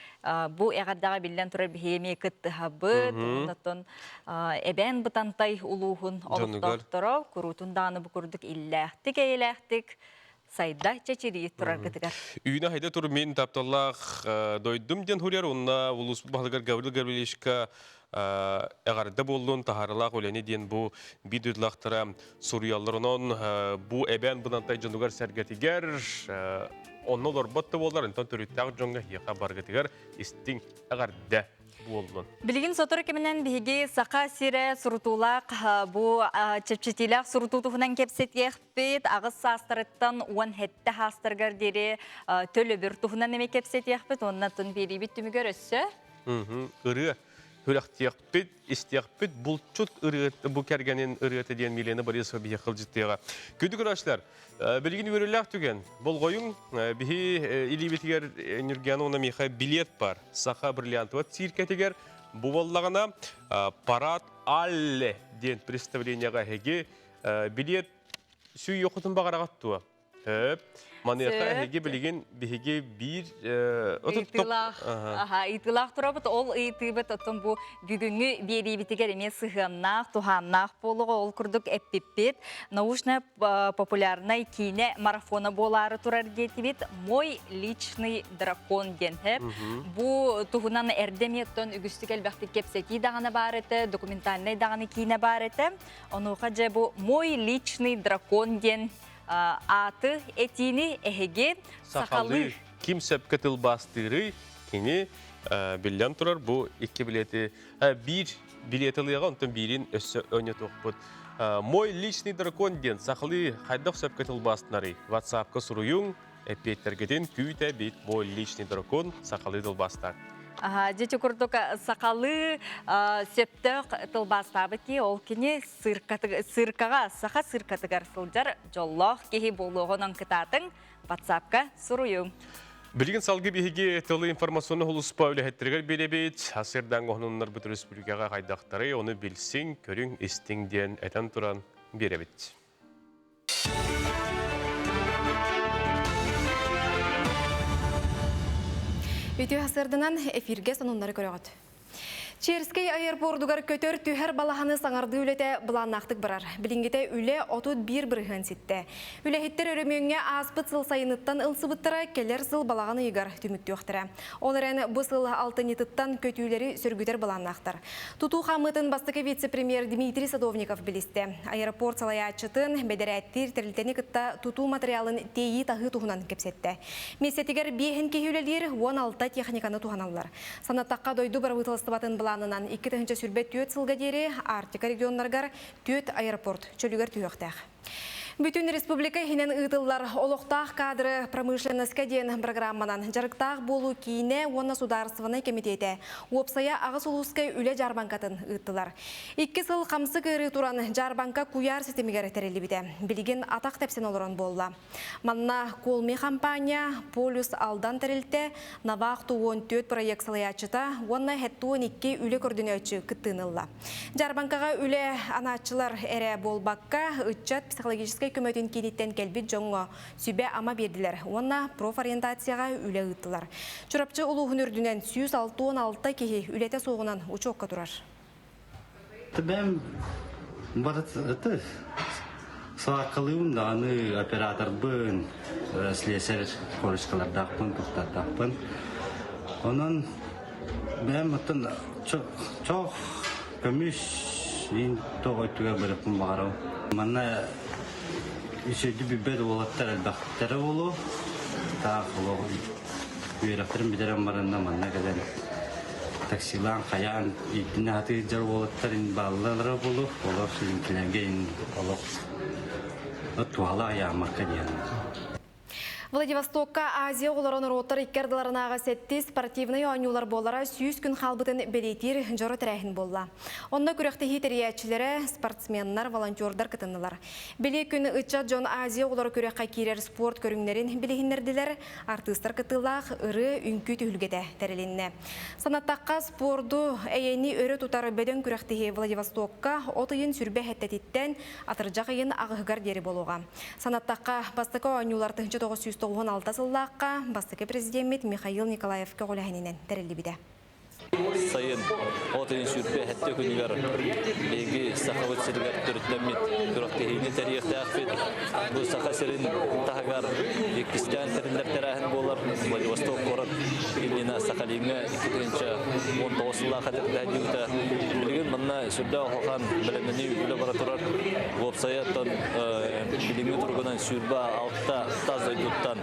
бу эҕэрдэҕэ биллэн турар биһиги эмиэ кыттыһабыт. Онтон Эбээн Бытантай улууһун олохтоохторо куруутун даҕаны бу курдук иллээхтик, эйэлээхтик сайда чэчирии тураргытыгар. Үүнэ хайда тур мин тапталлаах дойдум диэн хуруйар уонна улууспут баһылыгар Гаврил Гаврильевичка эҕэрдэ буоллун таһаарылаах үлэни диэн бу биир дойдулаахтара суруйаллар. Онон бу эбээн Бынантай дьонугар сэргэтигэр онно олорбот да буоллар, онтон төрүттээх дьоҥҥо эһиэхэ баргытыгар истиҥ эҕэрдэ буоллун. Билигин сотору кэминэн биһиги Саха сирэ сурутуулаах бу чэпчэтиилээх сурутуу туһунан кэпсэтиэхпит. Аҕыс саастарыттан 17 саастарыгар диэри төлөбүр туһунан эмиэ кэпсэтиэхпит. Уонна тун биэриибит түмүгэр өссө Ырыа күрэхтиэхпит, истиэхпит, булчут ырыа бу кэргэнин ырыата диэн Милена Борисова биһиэхэ кылдьыттыаҕа. Күндү көрөөччүлэр, билигин үөрүүлээх түгэн. Болҕойуҥ, биһи илиибитигэр Нюргиана уонна Миха билет бар. Саха бриллиантовай циркэтигэр бу буоллаҕына парад Алле диэн представлениеҕа эһиги билет сүүйүөххүтүн баҕараҕыт дуо? Хөп. Маныаха эһиги билигин биһиги биир ыйытыылаах аха ыйытыылаах турабыт. Ол ыйытыыбыт оттон бу бүгүҥҥү биэриибитигэр эмиэ сыһыаннаах, туһааннаах буолуоҕа. Ол курдук эппиппит. Научно популярнай киинэ марафона буолаары турар диэтибит. Мой личный дракон диэн хэп. Бу туһунан эрдэ эмиэ оттон үгүстүк элбэхтик кэпсэтии даҕаны баар этэ, документальнай даҕаны киинэ баар этэ. Онуоха дьэ бу Мой личный дракон диэн ааты этиини эһиги сахалыы ким сөпкө тылбаастыырый кини биллэн турар бу икки билети биир билети ылыаҕа онтон биирин өссө ойнотуохпут мой личный дракон диэн сахалыы хайдах сөпкө тылбаастынарый ватсапка суруйуҥ эппиэттэргитин күүтэбит мой личный дракон сахалыы тылбаастаан Дьэ курдук сахалыы сөптөөх тылбаастаабыт киһи ол кини циркаҕа саха циркатыгар сылдьар дьоллоох киһи буолуоҕунан кытаатыҥ ватсапка суруйуҥ. Билигин салгыы биһиги тылы информационный улуспа үлэһиттэригэр биэрэбит. Асырдаҥ оһонуннарбыт республикаҕа хайдахтарый, ону билсиҥ, көрүҥ, истиҥ диэн этэн туран биэрэбит. Үтүө сырдынан эфиргэ сонуннары көрөҕүт. Черскэй аэропордугар көтөр түһэр балаһаны саҥардыы үлэтэ былааннаахтык барар. Билиҥҥитэ үлэ 31 бырыһыан ситтэ. Үлэһиттэр өрөмүөҥҥэ ааспыт сыл сайыныттан ылсыбыттара кэлэр сыл балаҕан ыйыгар түмүктүөхтэрэ. Ол эрэн бу сыл алтынньытыттан көтүүлэри сөргүтэр былааннаахтар. Тутуу хаамыытын бастакы вице-премьер Дмитрий Садовников билистэ. Аэропорт салайааччытын, бэдэрээттиир тэрилтэни кытта тутуу материалын тиэйии-таһыы туһунан кэпсэттэ. Миэстэтигэр биэһин киһи үлэлиир, 16 техниканы туһаналлар. Санаттахха, дойду бырабыыталыстыбатын былаанынан 2024 сылга диэри Арктика регионнарыгар түөрт аэропорт чөлүгэр түһүөхтээх. Бүтүн республика иһинэн ыытыллар олохтоох кадры промышленноска диэн программанан дьарыктаах буолуу киинэ уонна судаарыстыбаннай кэмитиэтэ уопсайа аҕыс улууска үлэ дьаарбаҥкатын ыыттылар. Икки сыл хамсык ыарыы туран дьаарбаҥка куйаар ситимигэр тэриллибитэ. Билигин атах тэпсэн олорон буолла. Манна Колми хампаанньа, Полюс Алдан тэрилтэ, Навах 14 проект салайааччыта уонна 72 үлэ көрдөнөөччү кыттыыны ылла. Дьаарбаҥкаҕа үлэ анааччылар эрэ буолбакка, ыччат психологическай көмөтүн кииниттэн кэлбит дьоҥҥо сүбэ-ама биэрдилэр уонна профориентацияҕа үлэ ыыттылар. Чурапчы улууһун үрдүнэн 166 киһи үлэтэ суоҕунан учуокка турар. Бэм барыт сваркалыыбын даҕаны операторбын, слесарь корочкалардаахпын, туттардаахпын. Онон бэйэм оттон чох көмүс иин тоҕо өттүгэр барыппын баҕарабын. Манна үсүөдү билбэт уолаттар элбэхтэрэ буолуо. Таах олох үөрэхтэрин бүтэрэн баранна манна кэлэн таксилаан хайаан ииттинэ сатыыр дьар уолаттар бааллара буолуо. Олох сүрүнкилэргэ олох туһалаах ярмарка диэн. Владивостокка Азия оҕолоро норуоттар икки ардыларынааҕы сэттис спортивнай оонньуулар буолара 100 күн хаалбытын бэлиэтиир дьоро тэрээһин буолла. Онно күрэхтэһии тэрийээччилэрэ, спортсменнар, волонтердар кытыннылар. Бэлиэ күн ыччат дьон Азия оҕолоро күрэххэ киирэр спорт көрүҥнэрин билиһиннэрдилэр, артыыстар кыттыылаах ырыа үҥкүү түһүлгэтэ тэрилиннэ. Санаттахха, спорду эйэни өрө тутар бөдөҥ күрэхтэһии Владивостокка от ыйын сүрбэ сэттэтиттэн атырдьах ыйын аҕыһыгар диэри буолуоҕа. Санаттахха, бастакы оонньуулар 1996 сыллаахха бастакы президеммит Михаил Николаев көҕүлээһининэн тэриллибитэ. Сайын от ыйын сүүрбэ сэттэ күнүгэр биһиги Сахабыт сиригэр төрүттэммит күрэхтэһиини тэрийиэхтээхпит. Бу Саха сирин таһыгар иккистээн тэриллэр тэрээһин буолар. Владивосток куорат иннинэ Сахалиҥҥа 2019 сыллаахха тэриллээһин Билигин манна сүрдээх улахан бэлэмнэнии үлэ бара турар. Уопсайа оттон билиҥҥи туругунан 26 тас дойдуттан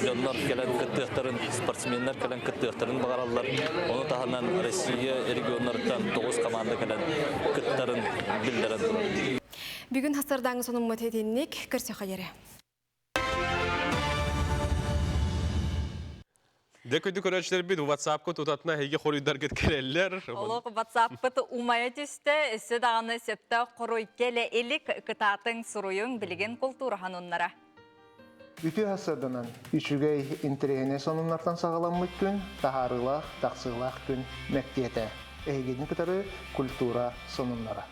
дьоннор кэлэн кыттыахтарын, спортсменнар кэлэн кыттыахтарын баҕараллар. Ону таһынан Россия регионнарыттан 9 команда кэлэн кыттарын биллэрэн турар. Бүгүн хасырдааҥы сонуммут итинник көрсөхө диэри. Дэ күндү көрөөччүлэрбит WhatsApp-ка тутатына эһиги хоруйдаргыт кэлэллэр. Олох WhatsApp-пыт умайа түстэ, өссө даҕаны сөптөөх хоруй кэлэ илик, кытаатыҥ суруйуҥ билигин култуура хануннара. Үтүө сарсыарданан үчүгэй интэриэһинэй сонуннартан саҕаламмыт күн, таһаарыылаах, тахсыылаах күн мэктиэтэ. Эһигини кытары культура сонуннара.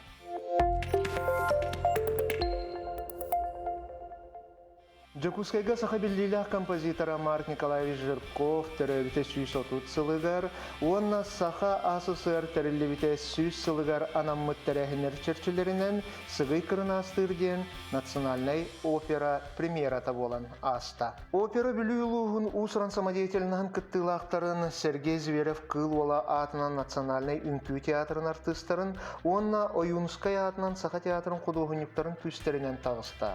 Дьокуускайга саха биллиилээх композитора Марк Николаевич Жирков төрөөбүтэ 130 сылыгар уонна Саха АССР тэриллибитэ 100 сылыгар анаммыт тэрээһиннэр чэрчилэринэн Сыгый Кырынаастыыр диэн национальнай опера премьерата буолан ааста. Опера Бүлүү улууһун уус-уран самодеятельноһын кыттыылаахтарын Сергей Зверев Кыыл Уола аатынан национальнай үҥкүү театрын артыыстарын уонна Ойуунускай аатынан Саха театрын худуоһунньуктарын күүстэринэн таҕыста.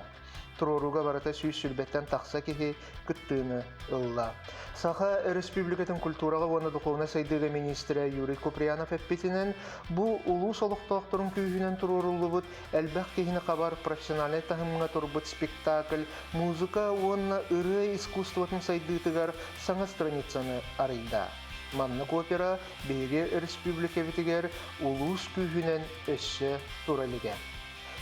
Туруорууга барыта 120-тэн тахса киһи кыттыыны ылла. Саха Өрөспүүбүлүкэтин культураҕа уонна духовнай сайдыыга миниистирэ Юрий Куприянов эппитинэн, бу улуус олохтоохторун күүһүнэн туруоруллубут элбэх киһини хабар профессиональнай таһымҥа турбут спектакль музыка уонна ырыа искусствотын сайдыытыгар саҥа страницаны арыйда. Маннык опера биһиги өрөспүүбүлүкэбитигэр улуус күүһүнэн өссө тура илигэ.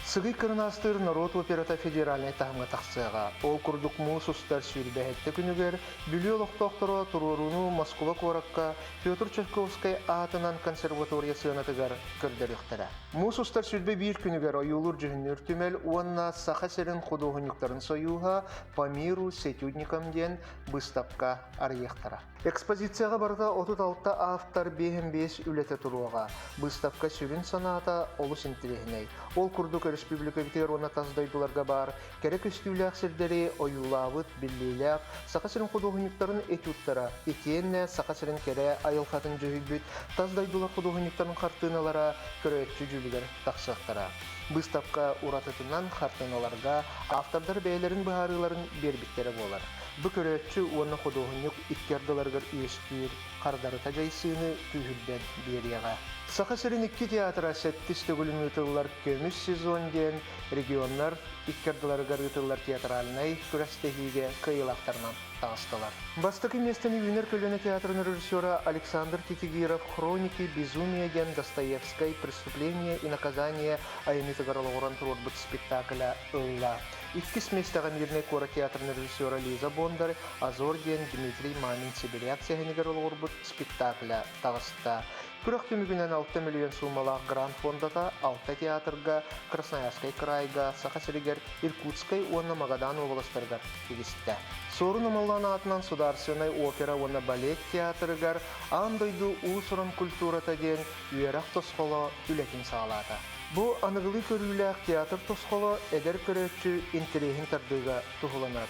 Сыгый Кырынаастыыр норуот операта федеральнай таһымҥа тахсыаҕа. Ол курдук муус устар 27 күнүгэр Бүлүү олохтоохторо туруорууну Москуба куоракка Петр Чайковскай аатынан консерватория сыанатыгар көрдөрүөхтэрэ. Муус устар 21 күнүгэр ойуулуур-дьүһүннүүр түмэл уонна Саха сирин худуоһунньуктарын сойууһа «По миру с этюдником» диэн быыстапка арыйыахтара. Экспозицияҕа барыта 36 автор 55 үлэтэ туруоҕа. Быыстапка сүрүн санаата олус интэриэһинэй. Ол курдук өрөспүүбүлүкэбитигэр уонна тас дойдуларга баар кэрэ көстүүлээх сирдэри ойуулаабыт биллиилээх Саха сирин худуоһунньуктарын этюдтара итиэннэ Саха сирин кэрэ айылҕатын дьүһүйбүт тас дойдулар худуоһунньуктарын хартыыналара көрөөччү дьүүлүгэр тахсыахтара. Быыстапка уратытынан хартыыналарга автордар бэйэлэрин быһаарыыларын биэрбиттэрэ буолар. Бу көрөөччү уонна худуоһунньук икки ардыларыгар үөскүүр хардарыта дьайсыыны күүһүрдэн биэриэҕэ. Саха сирин икки театра сэттис төгүлүн ыытыллар Көмүс сезон диэн регионнар икки ардыларыгар ыытыллар театральнай күрэстэһиигэ кыайыылаахтарынан таҕыстылар. Бастакы миэстэни Үүнэр көлүөнэ театрын режиссера Александр Титигиров «Хроники безумия» диэн Достоевскай «Преступление и наказание» айымньытыгар олоҕуран туруорбут спектакля ылла. Иккис миэстэҕэ Мирнэй куорат театрын режиссера Лиза Бондарь «Азор» диэн Дмитрий Мамин-Сибиряк сэһэнигэр олоҕурбут спектакля таҕыста. Күрэх түмүгүнэн 6 миллион суумалаах грант фондата алта театрга, Красноярскай кыраайга, Саха сиригэр, Иркутскай уонна Магадан уобаластарыгар тигистэ. Суорун Омоллоон аатынан Судаарственнай опера уонна балет театрыгар аан дойду уус-уран культурата диэн үөрэх тосхоло үлэтин саҕалаата. Бу аныгылыы көрүүлээх театр тосхоло эдэр көрөөччү интэриэһин тардыыга туһуланар.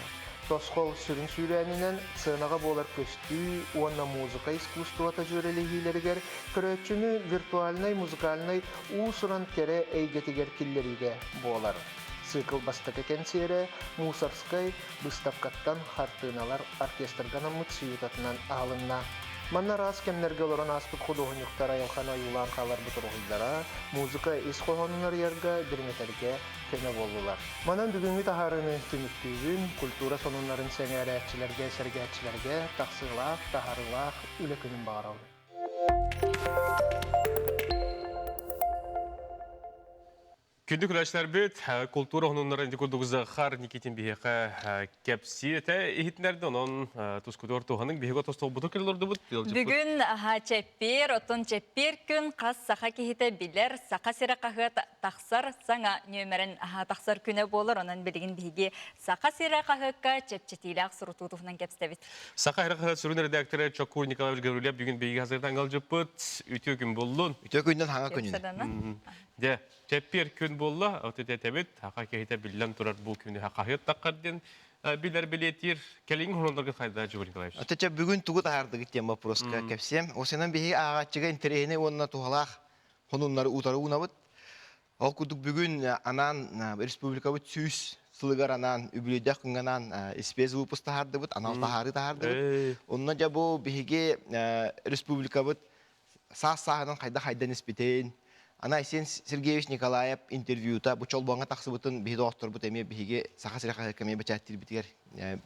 Тосхол сүрүн сүүрээнинэн сценаҕа буолар көстүү уонна музыка искусствота дьүөрэлэһиилэригэр көрөөччүнү виртуальнай музыкальнай уус-уран кэрэ эйгэтигэр киллэриигэ буолар. Цикл бастакы кэнсиэрэ Мусорскай быыстапкаттан хартыыналар оркестрга анаммыт сюитатынан аһылынна. Манна араас кэмнэргэ олорон ааспыт худуоһунньуктар айылҕаны ойуулаан хааларбыт уруһуйдара музыка ис хоһоонун арыйарга, дириҥэтэргэ көмө буоллулар. Манан бүгүҥҥү таһаарыыны түмүктүүбүн, культура сонуннарын сэҥээрээччилэргэ, сэргээччилэргэ тахсыылаах, таһаарыылаах үлэ күнүн баҕарабын. Күндү күләчләрбит, культура хонуннарын ити курдук Захар Никитин биһиэхэ кэпсиэтэ иһитинэрди, онон тускутугар туһаның биһиги тостолбуту кэллордубут. Бүгүн чэппиэр, оттон чэппиэр күн хас саха киһитэ билэр, Саха сирэ хаһыат тахсар саҥа нүөмэрин тахсар күнэ буолар, онон билигин биһиги Саха сирэ хаһыакка чэпчэтиилээх сурутуу туһунан кэпсэтэбит. Саха сирэ хаһыат сүрүн редакторы Чокур Николаевич Гаврильев бүгүн биһиги хасыртан ыалдьыппыт. Үтүө күн буоллун. Үтүө күннэн хаҥа күнүн. Дьэ, Чэппиэр күн буолла, от этэбит, саха киһитэ биллэн турар бу күнү хаһыат таххар диэн билэр билиэтиир. Кэлиҥ хоноллорго хайда Жигуль Николаевич? Отече бүгүн тугу таһаардыгыт диэн вопроска кэпсиэм. Осенан биһиги ааҕааччыга интэриэһинэй уонна туһалаах хонуннары утары уунабыт. Ол курдук бүгүн анаан республикабыт 100 сылыгар анаан үбүлүйдээх күҥҥэ анаан испиэс выпуск таһаардыбыт, анал таһаарыы таһаардыбыт. Онно дьэ бу биһиги республикабыт саас сааһынан хайдах хайдан испитин, ана Айсен Сергеевич Николаев интервьюта бу чолбоҥҥо тахсыбытын биһи доҕотторбут эмиэ биһиги Саха сирэ хаһыакка эмиэ бэчээттиирбитигэр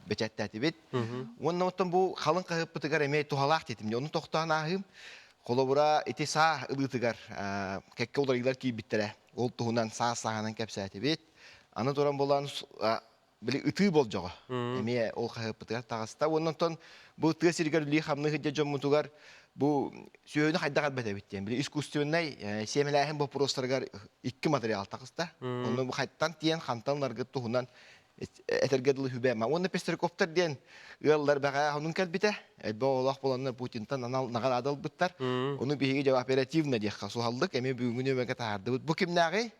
бэчээттээтибит. Уонна оттон бу халыҥ хаһыаппытыгар эмиэ туһалаах диэтим. Ону тохтоон ааһыым. Холобура, ити саа ылыытыгар кэккэ уларыйыылар киирбиттэрэ. Ол туһунан саас сааһынан кэпсээтибит. Аны туран булан били ытыы болдьоҕо эмиэ ол хаһыаппытыгар таҕыста. Уонна онтон бу тыа сиригэр үлэлии-хамныы сылдьар дьоммутугар бу сүөһүнү хайдах элбэтэбит диэн били искусственнай сиэмэлээһин боппуруостарыгар икки материал таҕыста. Онно бу хайтан тиийэн хантан ыларгыт туһунан этэргэ дылы хүбэ. Уонна Пестряковтар диэн ыаллар бэҕээ онун кэлбитэ. Элбэх оҕолоох буоланнар Путинтан анал наҕараада ылбыттар. Ону биһиги дьэ оперативно диэххэ суһаллык эмиэ бүгүҥҥү нүөмэргэ таһаардыбыт. Бу кимнээҕий?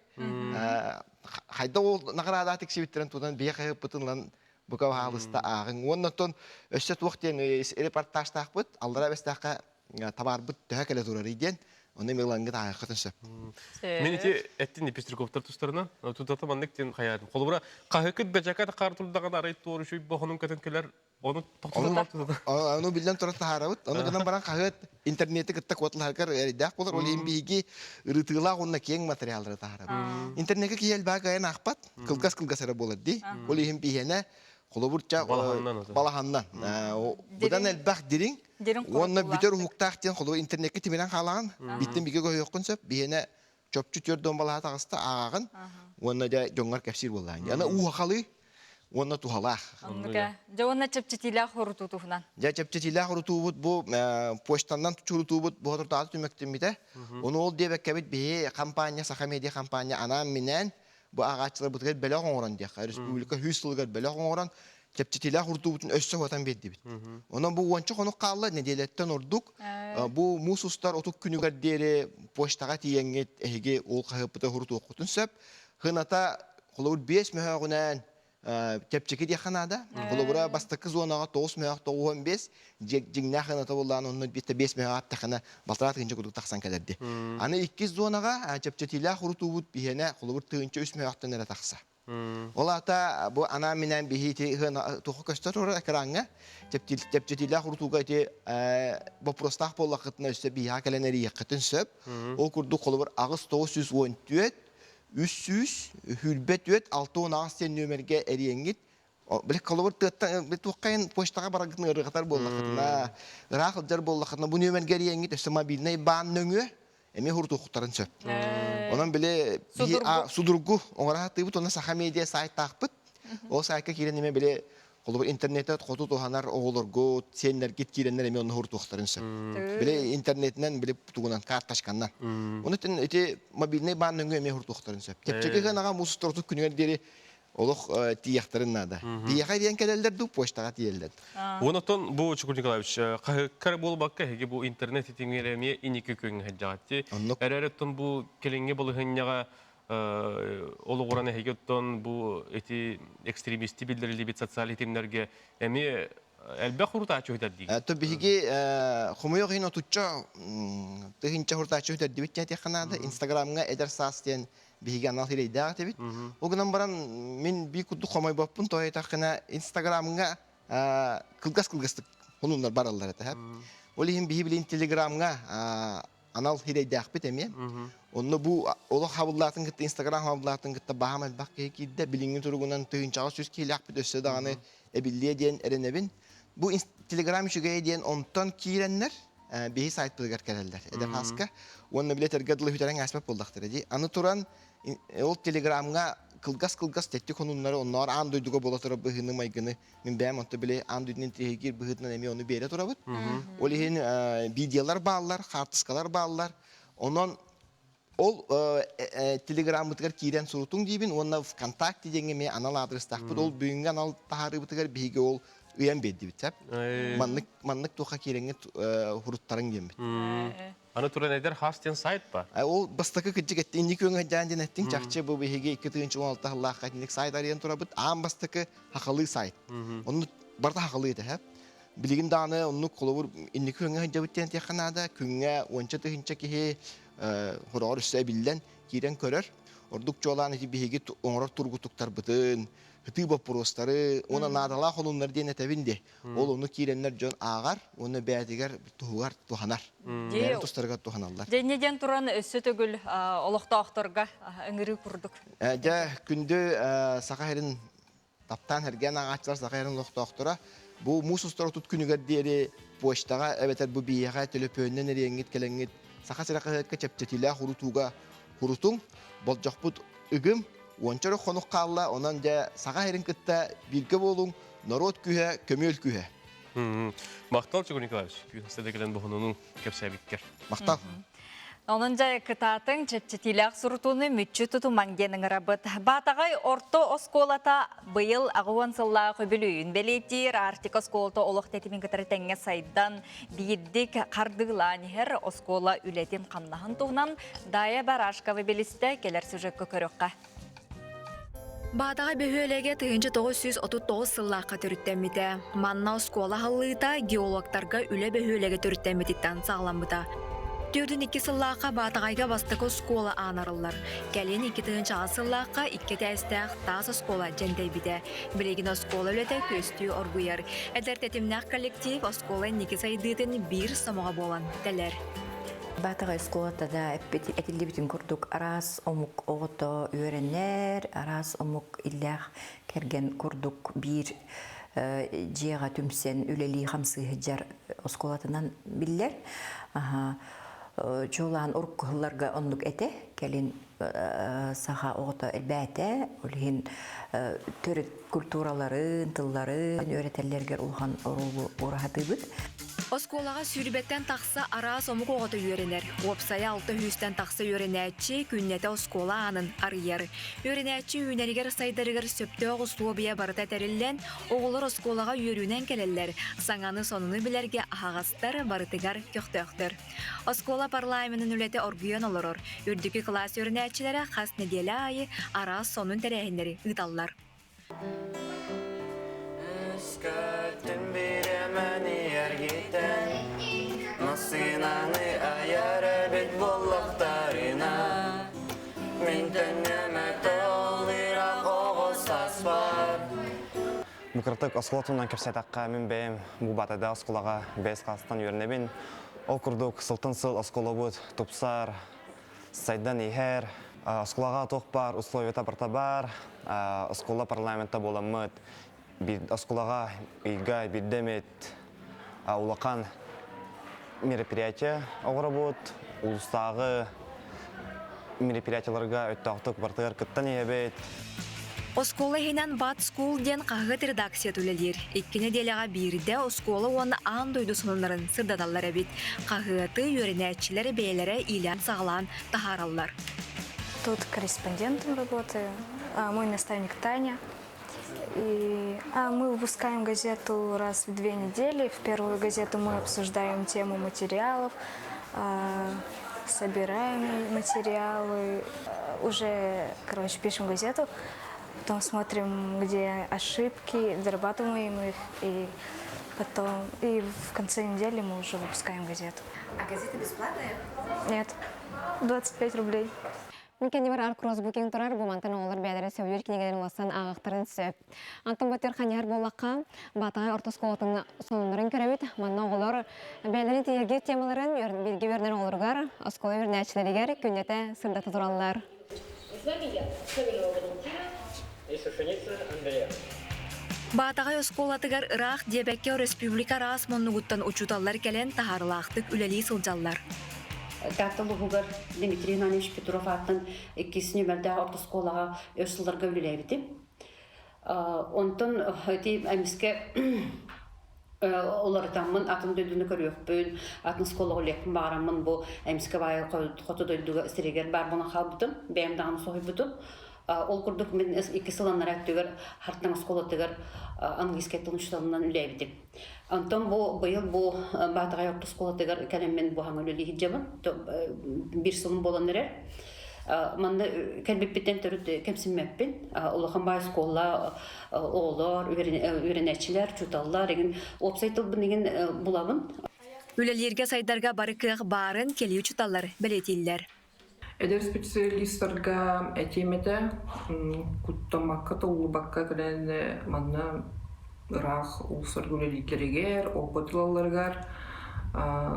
Хайда ол наҕараада тиксибиттэрин тутан биһи хаһыаппытын ылан бука баһаалыста ааҕыҥ. Уонна оттон өссө туох диэн репортажтаахпыт, аллара бэстээххэ табаарбыт төһө кэлэ турарый диэн, ону эми ылаҥҥыт ааҕыаххытын сөп. Мин ити эттин Пестряковтар тустарынан, тутата маннык диэн хайаатым. Холобура, хаһыкыт бэчэкэ хаар турдаҕына арай туору үчүй бохонун көтөн кэлэр Ону Ону биллэн туран таһаарабыт. Ону гынан баран хаһыат интернети кытта куоталаһаргар эрэйдээх буолар. Ол иһин биһиги ырытыылаах уонна киэҥ материаллары таһаарабыт. Интернеккэ киһи элбэҕи кыайан аахпат. Кылгас-кылгас эрэ буолар дии. Ол иһин биһиэнэ холобурча балаһаннан. Быдан элбэх дириҥ уонна бүтэр уһуктаах диэн холобур интернеккэ тимирэн хаалаҕын. Биттэн бигэ көһүөххүн сөп. Биһиэнэ чопчу 40 балаһа таҕыста ааҕаҕын уонна дьэ дьоҥҥор кэпсиир буоллаҕын. Аны уухахалыы уонна туһалаах. Оннука. Дьэ уонна чэпчэтиилээх урутуу туһунан. Дьэ чэпчэтиилээх урутуубут бу почтаннан чурутуубут бу соторутааҕы түмүктэммитэ. Ону ол диэбэккэбит биһи компания Саха медиа компания анаан-минээн бу ааҕааччыларбытыгар бэлэх оҥорон диэххэ республика 100 сылыгар бэлэх оҥорон чэпчэтиилээх урутуубутун өссө уһатан биэрдибит. Онон бу уонча хонук хаалла нэдиэлэттэн ордук бу муус устар отут күнүгэр диэри почтаҕа тиийэҥҥит эһиги ол хаһыаппыты урутуоххутун сөп. Хыната холобур 5 мөһөөҕүнэн чэпчэки диэххэ наада. Холобура бастакы зонаҕа 9 мөһөөх 95 дьиҥнээх ыната буоллаан онно 5 мөһөөх аттахына балтараа тыһыынча курдук тахсан кэлэрди. Аны иккис зонаҕа чэпчэтиилээх урутуубут биһиэнэ холобур 1003 мөһөөхтөн эрэ тахса. Ол аата бу анаан-минээн биһи ити туохха көстөр турар экраҥҥа чэпчэтиилээх урутууга ити боппуруостаах буоллаххытына өссө биһиэхэ кэлэн эрийиэххитин сөп. Ол курдук холобур 8 914. 300 24 68 диэн нүөмэргэ эриэҥҥит Били холобур тыаттан туоххайын почтаҕа бараргытын ыарырҕатар буоллаххытына, ыраах сылдьар буоллаххытына, бу нүөмэргэ эрийэҥҥит өссө мобильнай баан нөҥүө эмиэ хурутуохтарын сөп. Онон били судургу оҥоро сатыыбыт уонна Саха медиа сайтаахпыт. Ол сайтка киирэн эмиэ били холобур интернете хоту туһанар оҕолоргут, сиэннэргит киирэннэр эмиэ онно хурутуохтарын сөп. Били интернетинэн били тугунан карточканнан. Оны ити мобильный баан нөҥүө эмиэ хурутуохтарын сөп. Чэпчэки гынаҕа муус устар күнүгэр диэри олох тиийэхтэрин наада. Биһиэхэ диэн кэлэллэр дуу, почтаҕа тиийэллэр. Онотон бу Чукур Николаевич, хаһыккар буолбакка эһиги бу интернет ситимигэр эмиэ инники күөҥҥэ сылдьаҕыт. Эрэр оттон бу кэлиҥҥи балаһыанньаҕа олоҕуран эһиги оттон бу эти экстремисти биллэриллибит социальный ситимнэргэ эмиэ элбэх урутааччы үтэрдиги. То биһиги хомойуох иһин отучча тыһыынча урутааччы үтэрдибит диэтиэххэ наада. Инстаграмҥа эдэр саас диэн биһиги анал сирэйдээх этибит. Ол гынан баран мин бии курдук хомойбоппун тоҕо диэтэххинэ Инстаграмҥа кылгас-кылгастык хонуннар бараллар этэ. Ол иһин биһи билин Телеграмҥа анал сирэйдээхпит эмиэ. Онно бу олох хабыллаатын кытта Инстаграм хабыллаатын кытта баһаам элбэх киһи киирдэ. Билиҥҥи туругунан тыһыынчаҕа сүүс киһилээхпит өссө даҕаны эбиллиэ диэн эрэнэбин. Бу Телеграм үчүгэйэ диэн онтон киирэннэр биһи сайтпытыгар кэлэллэр эдэр хааска уонна билетэргэ дылы бүтэрэн ааспат буоллахтара дии. Аны туран ол телеграмҥа кылгас-кылгас тэттик хонуннары онноор аан дойдуга буола турар быһыыны майгыны мин бэйэм онто били аан дойдуну интириэһиргиир быһыытынан эмиэ ону биэрэ турабыт. Ол иһин видеолар бааллар, хаартыскалар бааллар. Онон ол телеграммытыгар киирэн сурутуҥ диибин уонна ВКонтакте диэҥҥэ эмиэ анал аадырыстаахпыт. Ол бүгүҥҥү анал таһаарыыбытыгар биһиги ол ыйан биэрдибит сөп. Маннык маннык туохха киирэҥҥит хуруттарыҥ диэммит. Аны туран эдэр хас диэн сайт бар. Ол бастакы кырдьык этти инники өҥө дьаан диэн эттиҥ чахчы бу биһиги 2016 сыллаахха итинник сайт арыйан турабыт. Аан бастакы хахалыы сайт. Онну барыта хахалыы этэ һэ. Билигин даҕаны оннук холобур инники күҥҥэ сылдьабыт диэн этиэххэ наада. Күҥҥэ уонча тыһыынча киһи хороҕор өссө эбиллэн киирэн көрөр. Ордук чуолаан ити биһиги оҥорор тургутуктарбытын, ытыы боппуруостары уонна наадалаах олуннар диэн этэбин дии. Ол ону киирэннэр дьон ааҕар уонна бэйэтигэр туһугар туһанар. Бэйэлэрин тустарыгар туһаналлар. Дьэ диэн туран өссө төгүл олохтоохторго ыҥырыы курдук. Дьэ күндү Саха сирин таптаан эргэн ааҕааччылар Саха сирин олохтоохторо бу муус устар отут күнүгэр диэри почтаҕа эбэтэр бу биһиэхэ төлөпүөнүнэн эриэҥҥит кэлэҥҥит Саха сирэ хаһыакка чэпчэтиилээх урутууга урутуҥ болдьохпут ыгым уонча эрэ хонук хаалла онон дьэ Саха сирин кытта бииргэ буолуҥ норуот күүһэ көмүөл күүһэ Махтал Чугун Николаевич күн кэлэн бохонунун кэпсээбиккэр Махтал Онон дьэ кытаатыҥ чэпчэтиилээх сурутууну мүччү тутумаҥ диэн ыҥырабыт. Баатаҕай орто оскуолата быйыл 80 сыллаах үбүлүөйүн бэлиэтиир. Арктика оскуолата олох тэтимин кытары тэҥҥэ сайдан, биирдик хардыылаан иһэр оскуола үлэтин-хамнаһын туһунан Дая Барашкова билистэ кэлэр сюжекка көрүөххэ. Баатаҕай бөһүөлэгэ 1939 сыллаахха төрүттэммитэ. Манна оскуола аһыллыыта геологтарга үлэ бөһүөлэгэ төрүттэммититтэн саҕаламмыта. 42 сыллаахха Баатаҕайга бастакы оскуола аан арыллар. Кэлин 2008 сыллаахха икки этээстээх таас оскуола дьэндэйбитэ. Билигин оскуола үлэтэ күөстүү оргуйар. Эдэр тэтимнээх коллектив оскуола инники сайдыытын биир сомоҕо буолан тэлэр. Баатаҕай оскуолата да этиллибитин курдук араас омук оҕото үөрэнэр, араас омук иллээх кэргэн курдук биир дьиэҕэ түмсэн үлэлии-хамсыы сылдьар оскуолатынан биллэр. Чуолаан урукку сылларга оннук этэ. Кэлин саха оҕото элбээтэ. Ол иһин төрүт культураларын, тылларын үөрэтэллэригэр улахан оруолу ураһатыыбыт. Оскуолаҕа сүүрбэттэн тахса араас омук оҕото үөрэнэр. Уопсайа алта сүүстэн тахса үөрэнээччи күннэтэ оскуола аанын арыйар. Үөрэнээччи үүнэригэр-сайдарыгар сөптөөх услуобуйа барыта тэриллэн, оҕолор оскуолаҕа үөрүүнэн кэлэллэр, саҥаны-сонуну билэргэ аһаҕастар, барытыгар көхтөөхтөр. Оскуола парламенын үлэтэ оргуйан олорор. Үрдүкү кылаас үөрэнээччилэрэ хас нэдиэлэ аайы араас сонун тэрээһиннэри ыыталлар. Массыынаны айар эбит буоллахтарына Мин төннөмө толыра оҕо саспар Бу кыратык оскуола туһунан кэпсээтэххэ, мин бэйэм бу Баатайдаах оскуолаҕа бэйэс класстан үөрэнэбин. Ол курдук сылтан сыл оскуолабыт тупсар, сайдан иһэр. Оскуолаҕа туох баар условията барыта баар. Оскуола парламента буоламмыт, оскуолаҕа ыйга биирдэ эмит улахан мероприятие оҥоробут. Улуустааҕы мероприятиеларга өттөөхтүк барытыгар кыттан иһэбит. Оскуола иһинэн Бат School диэн хаһыат редакцията үлэлиир. Икки нэдиэлэҕэ биирдэ оскуола уонна аан дойду сонуннарын сырдаталлар эбит. Хаһыаты үөрэнээччилэр бэйэлэрэ иилээн-саҕалаан таһаараллар. Тут корреспондентом работаю. Мой наставник Таня. И мы выпускаем газету раз в 2 недели. В первую газету мы обсуждаем тему материалов, собираем материалы, уже, короче, пишем газету, потом смотрим, где ошибки, дорабатываем их, и потом, и в конце недели мы уже выпускаем газету. А газета бесплатная? Нет, 25 рублей. Мин кэннибэр Аркросс Букинг турар, бу мантан оҕолор бэйэлэрэ сөбүлүүр кинигэлэрин уларсан ааҕыахтарын сөп. Антон Батыр ханьыһар буоллахха, Баатаҕай орто оскуолатын сонуннарын көрөбүт. Манна оҕолор бэйэлэрин тиийэргиир темаларын бииргэ үөрэнэр оҕолоругар, оскуола үөрэнээччилэригэр күннэтэ сырдата тураллар. С вами я, Савинова Валентина и Сушеница Андрея. Баатаҕай оскуолатыгар ыраах диэбэккэ өрөспүүбүлүкэ араас муннугуттан учууталлар кэлэн таһаарылаахтык үлэлии сылдьаллар. Таатта улууһугар Дмитрий Иванович Петров ааттан иккис нүөмэрдээх орто оскуолаҕа өр сылларга үлэлээбитим. Онтон ити эмискэ уларытаммын атын дойдуну көрүөхпүн, атын оскуолаҕа үлэлиэхпин баҕараммын бу эмискэ баайы хоту дойдуга сиригэр баар буолан хаалбытым. Бэйэм даҕаны соһуйбутум. Ол курдук мин икки сыл анараа өттүгэр Хартаҥ оскуолатыгар английскай тылын учууталынан үлэлээбитим. Онтон бу быйыл бу Баатаҕай орто оскуолатыгар кэлэммин бу хаҥа үлэлии сылдьабын. Биир сылым буолан эрэр. Манна кэлбиппиттэн төрүт кэмсиммэппин. Улахан баай оскуола оҕолор, үөрэнээччилэр, учууталлар игин уопсай тылбын игин булабын. Үлэлииргэ сайдарга бары кыах баарын кэлии учууталлар бэлиэтииллэр. Эдэр специалистарга этиэм этэ, куттаммакка, толлубакка кэлэн манна ыраах улуустарга үлэлииллэригэр, опыт ылалларыгар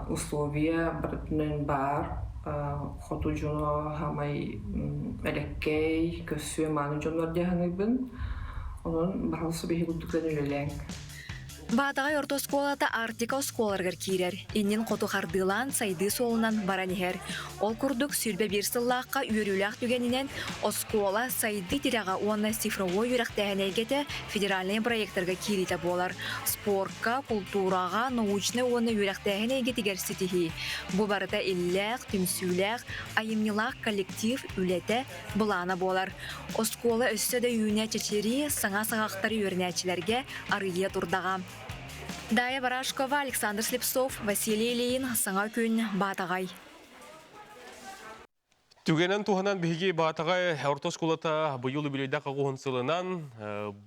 условия барытынан баар. Хоту дьоно хамай элэккэй, көрсүө мааны дьоннор дии саныыбын. Онон баһылса биһи курдук үлэлээҥ. Баатаҕай орто оскуолата Арктика оскуолаларыгар киирэр. Иннин хоту хардыылаан сайдыы суолунан баран иһэр. Ол курдук 21 сыллаахха үөрүүлээх түгэнинэн оскуола сайдыы тирэҕэ уонна цифровой үөрэхтээһин эйгэтэ федеральнай проектарга киириитэ буолар. Спорка, култуураҕа, научнай уонна үөрэхтээһин эйгэтигэр ситиһии. Бу барыта иллээх, түмсүүлээх, айымньылаах коллектив үлэтэ, былаана буолар. Оскуола өссө да үүнэ чэчирии, саҥа саҕахтары үөрэнээччилэргэ арыйыа турдаҕа. Дая Барашкова, Александр Слепцов, Василий Ильин, Саҥа күн, Баатаҕай. Түгэнэн туһанан биһиги Баатаҕай орто оскуолата быйыл үбүлүөйдээх аҕыһын сылынан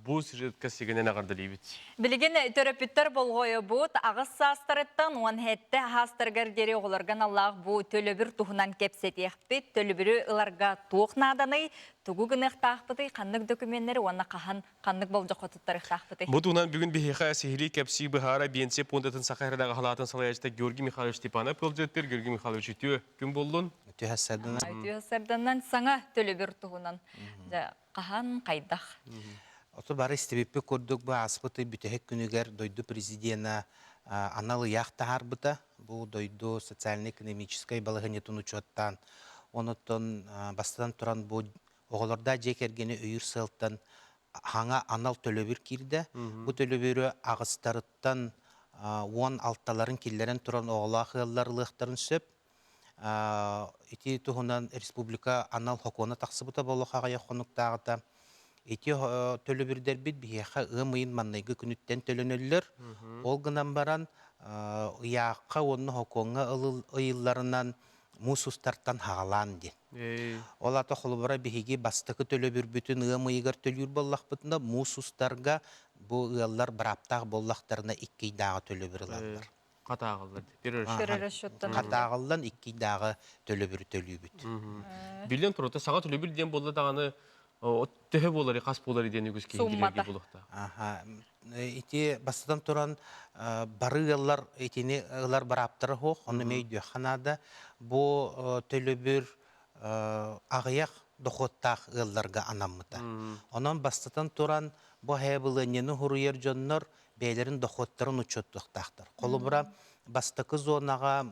бу сюжетка сигэнэн эҕэрдэлиибит. Билигин төрөппүттэр болҕойобут аҕыс саастарыттан 17 саастарыгар диэри оҕолорго аналлаах бу төлөбүр туһунан кэпсэтиэхпит. Төлөбүрү ыларга туох нааданый, тугу гыныахтаахпытый, ханнык докуменнары уонна хаһан ханнык болдьоххо туттарыахтаахпытый? Бу туһунан бүгүн биһиэхэ сиһилии кэпсии быһаара Биэнсийэ пуондатын Саха сиринээҕи салаатын салайааччыта Георгий Михайлович Степанов ыалдьыттыыр. Георгий Михайлович үтүө күн буоллун. Үтүө сарданан. Үтүө сарданан саҥа төлөбүр туһунан. Хаһан, хайдах? Ото бары истибиппит курдук бу ааспыт ый бүтэһик күнүгэр дойду президена анал ыйаах таһаарбыта. Бу дойду социально-экономическай балаһыанньатын учуоттаан, онуттан бастатан туран бу оҕолордоох дьиэ кэргэни өйүүр сыалтан хаҥа анал төлөбүр киирдэ. Бу төлөбүрү аҕыстарыттан 16-ларын киллэрэн туран оҕолоох ыаллар ылыахтарын сөп. Ити туһунан республика анал сокуона тахсыбыта буолуох аҕыйах хонуктааҕыта. Ити төлөбүрдэрбит биһиэхэ ыам ыйын маҥнайгы күнүттэн төлөнөллөр. Ол гынан баран ыйаахха уонна сокуоҥҥа ыйылларынан муус устартан хаҕалаан диэн. Ол ата холобура биһиги бастакы төлөбүрбүтүн ыам ыйыгар төлүүр буоллахпытына, муус устарга бу ыаллар бырааптаах буоллахтарына икки ыйдааҕы төлөбүр ылаллар. Хатааҕыллан. Хатааҕыллан икки ыйдааҕы төлөбүрү төлүүбүт. Биллэн турар, саҥа төлөбүр диэн буолла даҕаны төһө буолар, хас буолар диэн үгүс киһи интириэһиргиир буолуохтаах. Ити бастатан туран бары ыаллар итини ылар бырааптара суох, ону эмиэ өйдүөххэ наада. Бу төлөбүр аҕыйах дохуоттаах ыалларга анаммыта. Онон бастатан туран бу хайабылыанньаны хуруйар дьоннор бэйэлэрин дохуоттарын учуоттуохтаахтар. Холобура, бастакы зонаҕа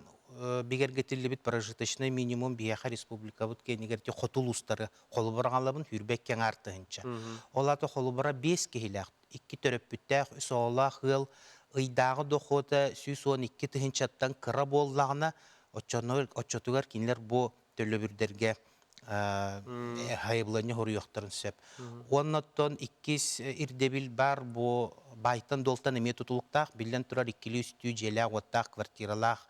бигэргэтиллибит прожиточный минимум биһиэхэ республикабыт киэнигэр хоту улуустары холобур аҕалабын сүүрбэккэ аҥаар тыһыынча. Ол аата холобура биэс киһилээх, икки төрөппүттээх, үс оҕолоох ыал ыйдааҕы дохуота 112 тыһыынчаттан кыра буоллаҕына, оччотугар кинилэр бу төлөбүрдэргэ хайыбыланньа хоруйуохтарын сөп. Уонна оттон иккис ирдэбил бар бу байтан-дуолтан эмиэ тутулуктаах, биллэн турар иккилии-үстүү дьиэлээх-уоттаах, квартиралаах,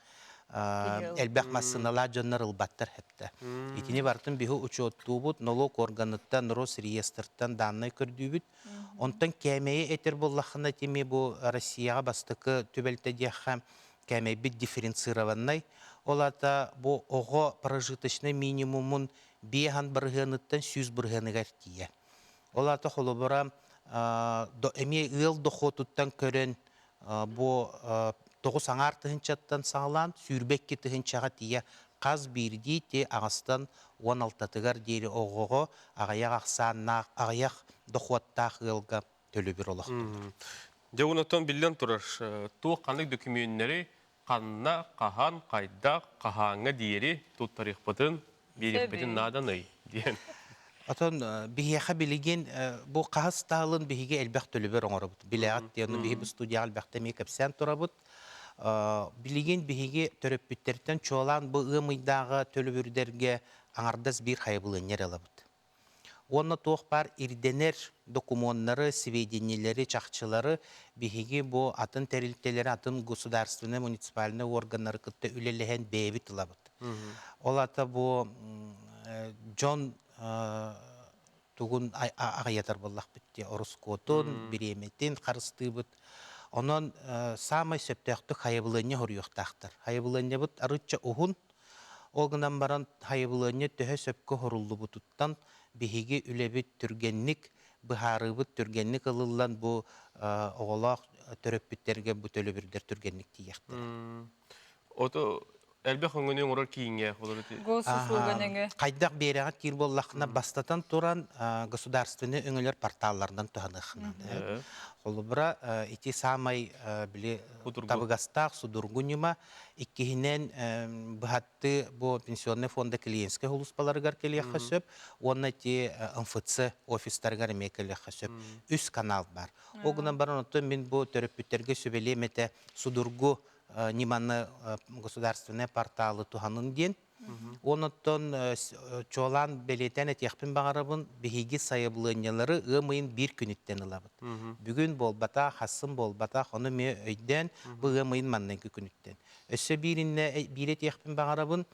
элбэх массыыналаах дьоннор ылбаттар хэптэ. Итини барытын биһи учуоттуубут, нолуок органыттан, Росреестртан даннай көрдүүбүт. Онтон кээмэйи этэр буоллаххына, тими бу Россияҕа бастакы түбэлтэ диэххэ, кээмэйбит дифференцированнай. Ол аата бу оҕо прожиточнай минимумун биэһан бырыһыаныттан 100 бырыһыаныгар тиийэр. Ол аата холобура эмиэ ыал дохуотуттан көрөн бу тоҕус аҥаар тыһыынчаттан саҕалаан 22 тыһыынчаҕа тиийэ хас биирдии ти аҕыстан уон алтатыгар диэри оҕоҕо аҕыйах ахсааннаах аҕыйах дохуоттаах ыалга төлөбүр олохтонор. Дьэ, онтон биллэн турар, туох ханнык дөкүмүөннэри ханна, хаһан, хайдах, хаһааҥҥа диэри туттарыахпытын, биэриэхпитин нааданый диэн. Отон биһиэхэ билигин бу хаһыс таһылын биһиги элбэх төлөбүр оҥоробут. Билэҕит диэн биһи бу студияҕа элбэхтэ эмиэ кэпсээн турабыт. Билигин биһиги төрөппүттэртэн чуолаан бу ыам ыйдааҕы төлөбүрдэргэ аҥардас биир хайабылыанньа эрэ ылабыт. Уонна туох баар ирдэнэр докумуоннары, сведениелэри, чахчылары биһиги бу атын тэрилтэлэри, атын государственнай, муниципальнай органнары кытта үлэлэһэн бэйэбит ылабыт. Ол аата бу дьон тугун аҕыйатар буоллахпыт дии, ороскуотун, бириэмэтин харыстыыбыт. Онон саамай сөптөөхтүк хайабылыанньа хоруйуохтаахтар. Хайабылыанньабыт арыычча уһун, Ол гынан баран хайабылыанньа төһө сөпкө оһоруллубутуттан биһиги үлэбит түргэнник, быһаарыыбыт түргэнник ылыллан бу оҕолоох төрөппүттэргэ бу төлөбүрдэр түргэнник тиийиэхтэрэ. Ото элбэх өҥөнү оҥорор кииҥҥэ олору Госуслуга нөҥүө. Хайдах биэрэҕит диир буоллаххына, бастатан туран государственнай өҥөлөр порталларынан туһаныаххына. Холобура, ити саамай били табыгастаах судургу ньыма Иккиһинэн, быһатты бу пенсионный фонда клиентскэй сулууспаларыгар кэлиэххэ сөп уонна ити МФЦ офистарыгар эмиэ кэлиэххэ сөп. Үс канал бар. Ол гынан баран оттон мин бу төрөппүттэргэ сүбэлиэм этэ судургу ньыманы государственный порталы туһанын диэн. Онуттан чуолаан бэлиэтээн этиэхпин баҕарабын, биһиги сайабылыанньалары ыам ыйын биир күнүттэн ылабыт. Бүгүн буолбатах, хассын буолбатах, ону эмиэ өйдөөн, бу ыам ыйын манныгы күнүттэн. Өссө биириннэ биир этиэхпин баҕарабын,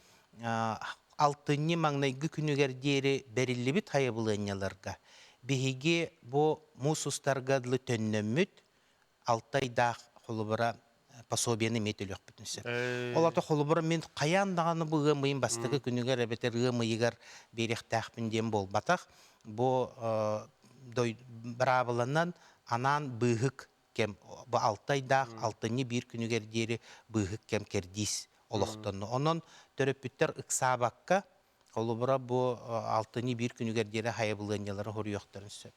алтынньы маҥнайгы күнүгэр диэри бэриллибит хайабылыанньаларга биһиги бу муус устарга дылы төннөммүт алта ыйдаах холобура пособиены эмиэ төлүөхпүтүн сөп. Ол ата холобура мин хайаан даҕаны бу ыам ыйын бастакы күнүгэр эбэтэр ыам ыйыгар биэриэхтээхпин диэн буолбатах. Бу быраабыланан анаан быыһык кэм бу алта ыйдаах алтынньы биир күнүгэр диэри быыһык кэм кэрдиис олохтонно. Онон төрөппүттэр ыксаабакка Холобура, бу алтынньы биир күнүгэр диэри хайабылыанньалары хоруйуохтарын сөп.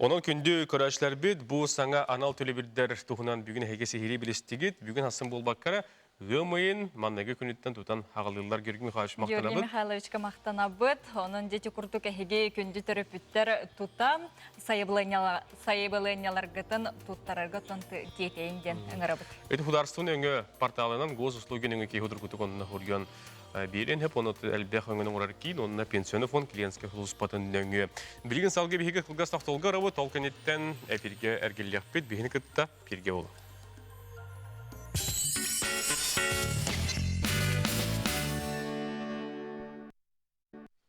Онон күндү көрөөччүлэрбит бу саҥа анал төлөбүрдэр туһунан бүгүн эһиги сиһилии билистигит. Бүгүн хассын буолбаккара ыам ыйын манныгы күнүттэн тутан аҕалыыллар Георгий Михайлович Георгий махтанабыт. Михайловичка махтанабыт. Онон дьэ курдук эһиги күндү төрөппүттэр тута сайабылыанньаларгытын туттарарга тон тиэтэйин диэн ыҥырабыт. Эти художественный өҥө порталынан госуслуги өҥө киһи удургутук онно хурйон биэрэн хөп оны элбэх өҥөнү оҥорор киин онно пенсионный фонд клиентскэй сулууспатын нөҥүө. Билигин салгыы биһиги кылгас тохтолго ырабы тол кэнниттэн эфиргэ эргиллиэхпит биһини кытта пирге болу.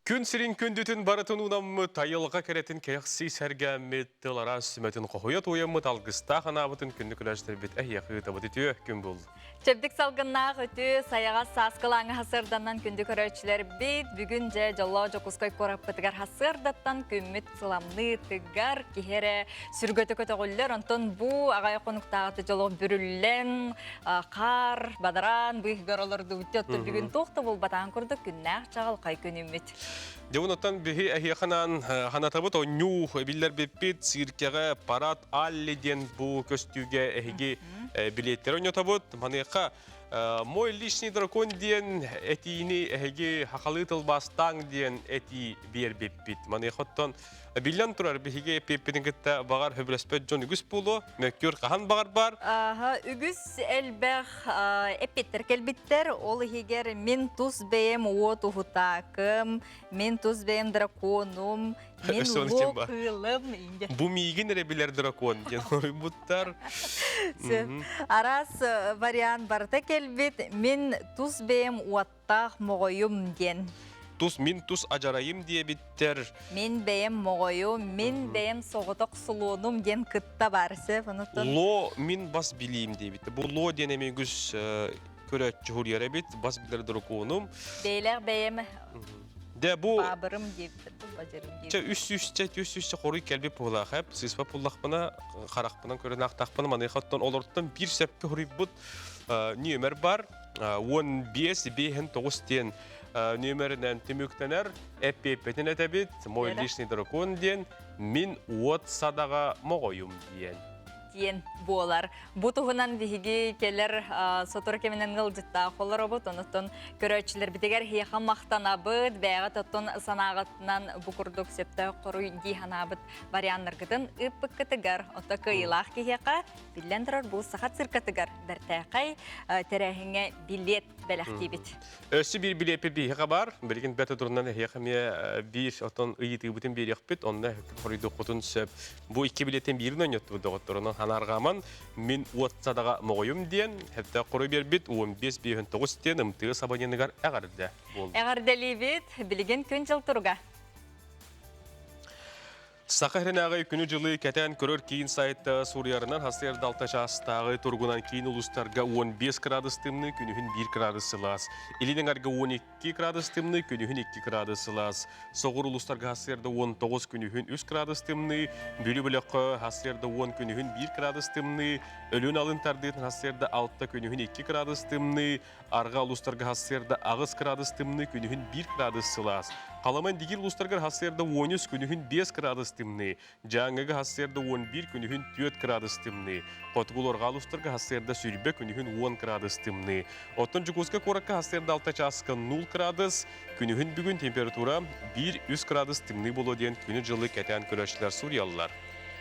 Күн сирин күндүтүн барытын уунаммыт, айылҕа кэрэтин кэрэхсии сэргээммит, тыл араас сүмэтин хоһуйа туойаммыт, алгыстаах анаабытын күндү күлээчтэрбит эһиэхэ ыытабыт үтүө күн буоллун. Чэбдик салгыннаах үтүө сайаҕас сааскылааҥы хасыарданан күндү көрөөччүлэрбит бүгүн дьэ дьоллоох Дьокуускай куораппытыгар хасыардаттан күммүт сыламныы тыгар киһи эрэ сүргэтэ көтөҕүллэр онтон бу аҕай хонуктааҕыта дьоло бүрүллэн хаар бадараан быыһыгар олордубут оттон бүгүн туох да буолбатаҕын курдук күннээх чаҕылхай күнүммүт. Дьэ, биһи эһиэхэ ханатабыт онньуу биллэрбиппит циркэҕэ парад Алли диэн бу көстүүгэ эһиги билиэттэр онньотобут. Маныаха мой личный дракон диэн этиини эһиги хахалыы тылбаастааҥ диэн этии биэрбиппит. Маныаха оттон биллэн турар биһиги эппиппитин кытта баҕар хөбүлэспэт дьон үгүс буолуо, мөккүөр хаһан баҕар бар. Аха, үгүс элбэх эппиттэр кэлбиттэр. Ол иһигэр мин тус бэйэм уот уһутаакым, мин тус бэйэм драконум, мин луо кыылым. Бу миигин эрэ билэр дракон диэн хоруйбуттар. Араас вариант барыта кэлбит. Мин тус бэйэм уоттаах моҕойум диэн. Тус мин тус адьарайым диэбиттэр. Мин бэйэм моҕойум, мин бэйэм соҕотох сулуонум диэн кытта бар сөп. Онуттан Ло мин бас билиим диэбиттэр. Бу ло диэн эмиэ үгүс көрөөччү хуруйар эбит, бас билэр драконум. Бэйлээх бэйэм Дэ бу баабырым диэбиттэр, бадьырым Чэ үс сүүсчэ, үс сүүсчэ хоруй кэлбит буолаах эп, сыыспа буллахпына, харахпынан көрөн аахтахпына, маныаха оттон олортон биир сөпкө хоруйбут нүөмэр бар. 15 5 9 диэн нүөмэринэн түмүктэнэр эппиэппитин этэбит. Мой личный дракон диэн мин уот садаҕа моҕойум диэн. Диэн буолар. Бу туһунан биһиги кэлэр сотору кэминэн ыалдьыттаах олоробут. Онуттан көрөөччүлэрбитигэр эһиэхэ махтанабыт. Бэйэҕит оттон санааҕытынан бу курдук сөптөөх хоруй дии санаабыт варианнаргытын ыыппыккытыгар, ото кыайыылаах киһиэхэ биллэн турар бу саха циркатыгар бэртээхэй тэрээһиҥҥэ билиэт бэлэхтиибит. Өссө биир билиэппит биһиэхэ баар. Билигин бэрт турунан эһиэхэ эмиэ биир отон ыйытыыбытын биэриэхпит. Онно хоруйдуоххутун сөп. Бу икки билиэттэн биирин ойноттубут доҕотторунан ханаарҕааман мин уот садаҕа моҕойум диэн хэптэ хоруй биэрбит 15 59 диэн ымтыы сабаньыныгар эҕэрдэ буолла. Эҕэрдэлиибит. Билигин күн-дьыл туруга. Саха сиринээҕи күнү-дьылы кэтээн көрөр киин сайта суруйарынан сарсыарда 6 чаастааҕы туругунан киин улуустарга 15 градус тымныы, күнүһүн 1 градус сылаас. Илин эҥэргэ 12 градус тымныы, күнүһүн 2 градус сылаас. Соҕуруу улуустарга сарсыарда 19, күнүһүн 3 градус тымныы. Бүлүү бөлөххө сарсыарда 10, күнүһүн 1 градус тымныы. Өлүөн алын тардыытын сарсыарда 6, күнүһүн 2 градус тымныы. Арҕаа улуустарга сарсыарда 8 градус тымныы, күнүһүн 1 градус сылаас. Халаман Дигир улуустарыгар сарсыарда 13, күнүһүн 5 градус тымныы. Дьааҥыга сарсыарда 11, күнүһүн 4 градус тымныы. Хотугу арҕаа улуустарга сарсыарда сүүрбэ, күнүһүн 10 градус тымныы. Оттон Дьокуускай куоракка сарсыарда 6 чааска 0 градус, күнүһүн бүгүн температура 1-3 градус тымныы буолуо диэн күнү-дьылы кэтээн көрөөччүлэр суруйаллар.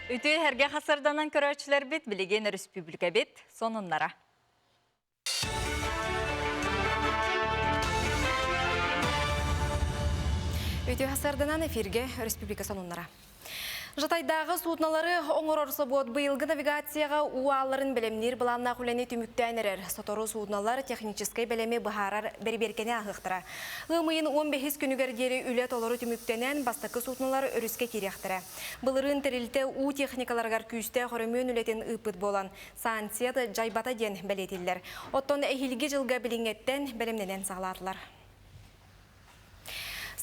Үтүө эргэ хасарданан көрөөччүлэрбит билигин өрөспүүбүлүкэбит сонуннара. Үтүө хасарданан эфирге республика сонуннара. Жатайдааҕы суднолары оҥорор собуот быйылгы навигацияҕа уу аалларын бэлэмниир былааннаах үлэни түмүктээн эрэр. Сотору суднолар техническэй бэлэми быһаарар бэрибиэркэни ааһыахтара. Ыам ыйын 15 күнүгэр диэри үлэ толору түмүктэнэн, бастакы суднолар өрүскэ киириэхтэрэ. Былырыын тэрилтэ уу техникаларыгар күүстээх өрөмүөн үлэтин ыыппыт буолан, санкция да дьайбата диэн бэлиэтиллэр. Оттон эһиилги дьылга билиҥҥэттэн бэлэмнэнэн саҕалаатылар.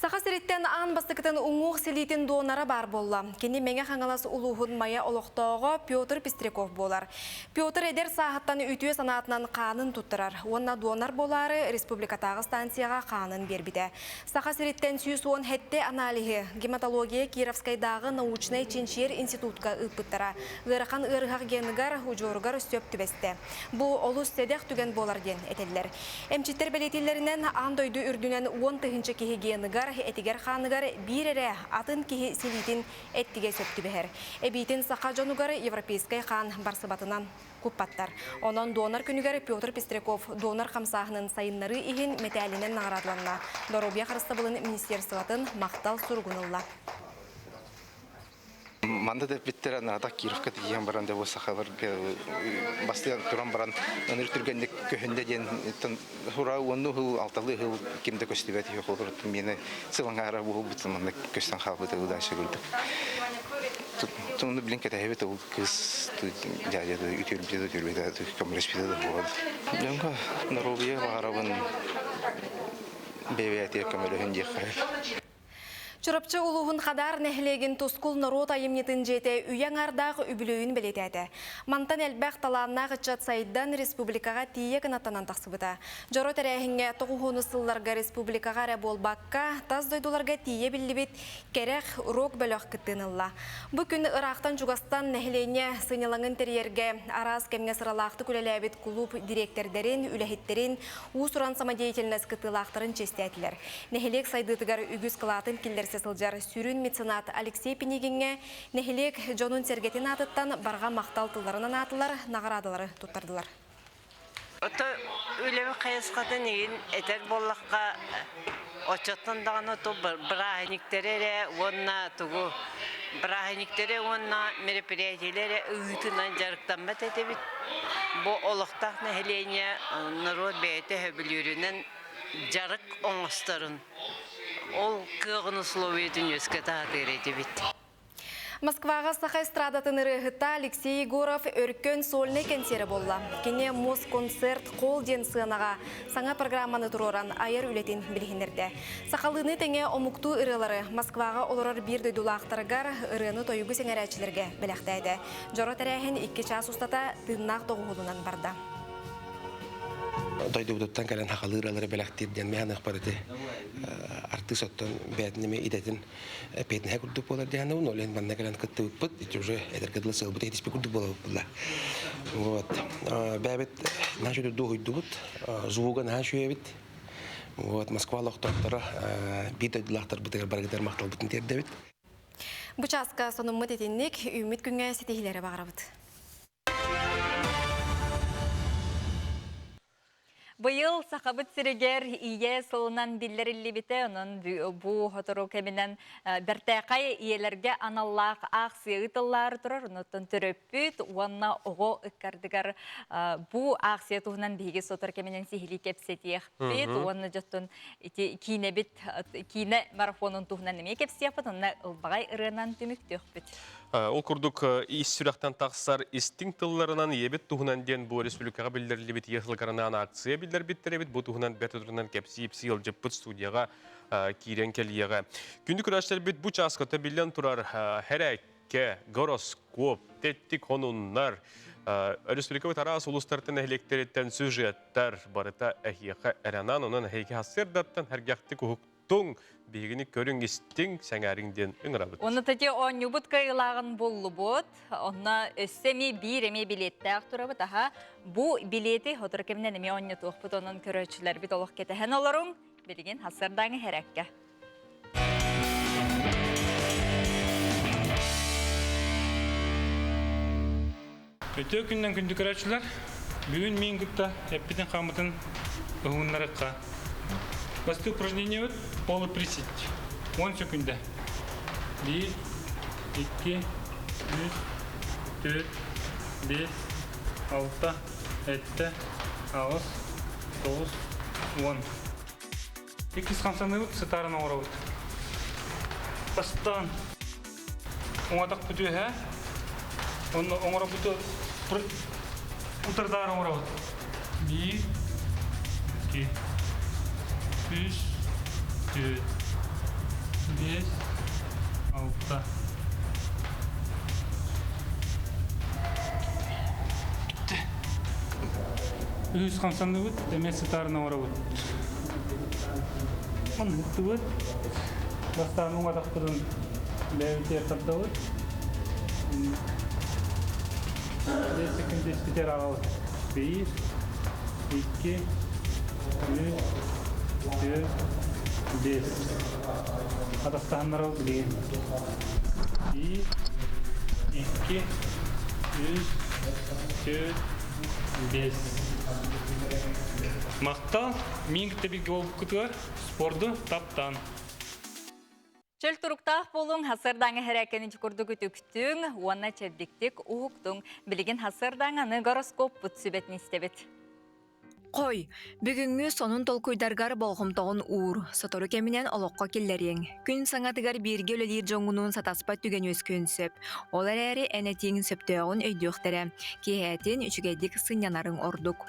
Саха сириттэн аан бастакытын уҥуох силиитин донора баар буолла. Кини Мэҥэ Хаҥалас улууһун Майа олохтооҕо Петр Пестряков буолар. Петр эдэр сааһыттан үтүө санаатынан хаанын туттарар уонна донор буолаары республикатааҕы станцияҕа хаанын биэрбитэ. Саха сириттэн 117 аналиһы гематология Кировскайдааҕы научнай чинчийэр институтка ыыппыттара. Ыарахан ыарыһах геныгар, удьуоругар сөп түбэстэ. Бу олус сэдэх түгэн буолар диэн этэллэр. Эмчиттэр бэлиэтииллэринэн, аан дойду үрдүнэн 10 тыһыынча киһи геныгар, этигэр-хааныгар биир эрэ атын киһи силиитин эттигэ сөп түбэһэр. Эбиитин саха дьонугар европейскай хаан барсыбатынан куппаттар. Онон донор күнүгэр Петр Пестряков донор хамсааһынын сайыннарыы иһин мэтээлинэн наҕараадаланна. Доруобуйа харыстабылын министерствотын махтал суругун ылла. Манна да эппиттэрэ наада Кировка тиийэн баран да бу сахаларга бастыан туран баран ыныр түргэнник көһүндэ диэн хура уонну хыл алталыы хыл ким да көстүбэт үһү холоруттун миэнэ сылаҥаара буолбут манна көстөн хаалбыта удача курдук Туну билин кэтэһэбит ол кыыс дядя да үтүөрбүтэ да үтүөрбүтэ көмөлөспүтэ да буолар. Дьоҥҥо доруобуйа баҕарабын бэйэ-бэйэтигэр көмөлөһүн диэххэ. Чурапчы улууһун Хадаар нэһилиэгин Тускул норуот айымньытын дьиэтэ үйэ аҥаардаах үбүлүөйүн бэлиэтээтэ. Мантан элбэх талааннаах ыччат сайдан республикаҕа тиийэ кынаттанан тахсыбыта. Дьоро тэрээһиҥҥэ тоҕуһуону сылларга республикаҕа эрэ буолбакка, тас дойдуларга тиийэ биллибит Кэрэх рок бөлөх кыттыыны ылла. Бу күн ыраахтан-чугастан нэһилиэнньэ сынньалаҥын тэрийэргэ араас кэмҥэ сыралаахтык үлэлээбит кулууп дириэктэрдэрин, үлэһиттэрин, уус-уран самодеятельность кыттыылаахтарын чиэстээтилэр. Нэһилиэк сайдыытыгар үгүс кылаатын киллэрсэ сылдьар сүрүн меценат Алексей Пинигиҥҥэ нэһилиэк дьонун-сэргэтин аатыттан барҕа махтал тылларын анаатылар, наҕараадалары туттардылар. Ото үлэбит хайысхатын игин этэр буоллахха, оччоттон даҕаны ту бырааһынньыктары эрэ уонна тугу бырааһынньыктары уонна мероприятиелэри ыытынан дьарыктаммат этибит. Бу олохтоох нэһилиэнньэ норуот бэйэтэ сөбүлүүрүнэн дьарык оҥосторун, ол кыаҕын условиятын үөскэтэ сатыыр этибит. Москваҕа саха эстрадатын ырыаһыта Алексей Егоров өркөн сольнай кэнсиэрэ буолла. Кини Москонцерт Холл диэн сыанаҕа саҥа программаны туруоран айар үлэтин билиһиннэрдэ. Сахалыыны тэҥэ омуктуу ырыалары Москваҕа олорор биир дойдулаахтарыгар ырыаны-тойугу сэҥээрээччилэргэ бэлэхтээтэ. Дьоро тэрээһин икки чаас устата тыыннаах доҕуһуолунан барда. Дойдубутуттан кэлэн сахалыы ырыалары бэлэхтиир диэн мэһаныахпар ити артыыс оттон бэйэтин эмиэ идэтин эппиэтинэһэ курдук буолар диэн ол иһин манна кэлэн кыттыбыппыт ити уже эдэргэ дылы сыалбыт иһитиспит курдук буолабыт вот бэйэбит наһаа үчүгэй дуоһуйдубут звуга наһаа үчүгэй эбит вот Москва олохтоохторо биир дойдулаахтарбытыгар барыгытыгар махталбытын тиэрдэбит Бу чааска сонуммут итинник үүммүт күҥҥэ ситиһиилэри баҕарабыт. Быйыл Сахабыт сиригэр Ийэ сылынан биллэриллибитэ, онон бу сотору кэминэн бэртээхэй ийэлэргэ аналлаах аахсыйа ыытыллаары турар. Онуттан төрөппүт уонна оҕо ыккардыгар бу аахсыйа туһунан биһиги сотору кэминэн сиһилии кэпсэтиэхпит уонна дьоттон ити киинэбит киинэ марафонун туһунан эмиэ кэпсиэхпит, онно ылбаҕай ырыанан түмүктүөхпүт. Ол курдук ис сүрэхтэн тахсар истиҥ тылларынан ийэбит туһунан диэн бу республикаҕа биллэриллибит ийэ сылгарынаан акция биллэрбиттэр эбит. Бу туһунан бэрт өтөрүнэн кэпсии-ипсии ыалдьыппыт студияҕа киирэн кэлиэҕэ. Күндү көрөөччүлэрбит бу чааската биллэн турар хэрээккэ, гороскоп, тэттик хонуннар, республикабыт араас улуустартан нэһилиэктэриттэн сюжеттар барыта эһиэхэ эрэнан, онон эһиги сарсыардаттан сэргэхтик уһук Туҥ, биһигини көрүҥ, истиҥ, сэҥээриҥ диэн ыҥырабыт. Онно тати оонньуубут кыайыылааҕын буллубут. Онно өссө эмиэ биир эмиэ билиэттээх турабыт. Аха, бу билиэти сотору кэминэн эмиэ оонньотуохпут. Онон көрөөччүлэрбит олох кэтэһэн олоруҥ. Билигин хасырдааҥы хэрэккэ. Үтүө күннэн күндү көрөөччүлэр, бүгүн миин кытта эппитин хааммытын уһуннарыкка. Бастакы упражнениебыт полуприсесть. 10 секунда. 1, 2, 3, 4, 5, 6, 7, 8, 9, 10. Иккис хамсаныыбыт сытарын оҥоробут. Бастаан уҥатахпыт үөһэ, онно оҥоробуту утардаары оҥоробут. Биир, икки, үс, түөрт, биэс, алта. Үһүс хамсанныбыт, эмиэ сытарын оҥоробут. Оннуктубут. Бастаан уҥатахпытын бэйэбитигэр тардабыт. Биэс секунд испитигэр аҕабыт. Биир, икки, үс, түөрт, биэс. Атастаһыннарабыт билигин. Биир, икки, үс, түөрт, биэс. Махтал, мин кытта бииргэ буолбуккутугар спорду таптаан. Чөл туруктаах буолуҥ, хасырдааҥы хэрээккэни курдук үтүктүҥ уонна чэбдиктик уһуктуҥ. Билигин хасырдааҥ аны гороскоппут сүбэтин истэбит. Хой, бүгүҥҥү сонун толкуйдаргар болҕомтоҕун уур, сотору кэминэн олоххо киллэриэҥ. Күн саҥатыгар бииргэ үлэлиир дьоҥҥунуун сатаспат түгэн үөскүөн сөп. Ол эрээри эн этииҥ сөптөөҕүн өйдүөхтэрэ. Киэһээтин үчүгэйдик сынньанарыҥ ордук.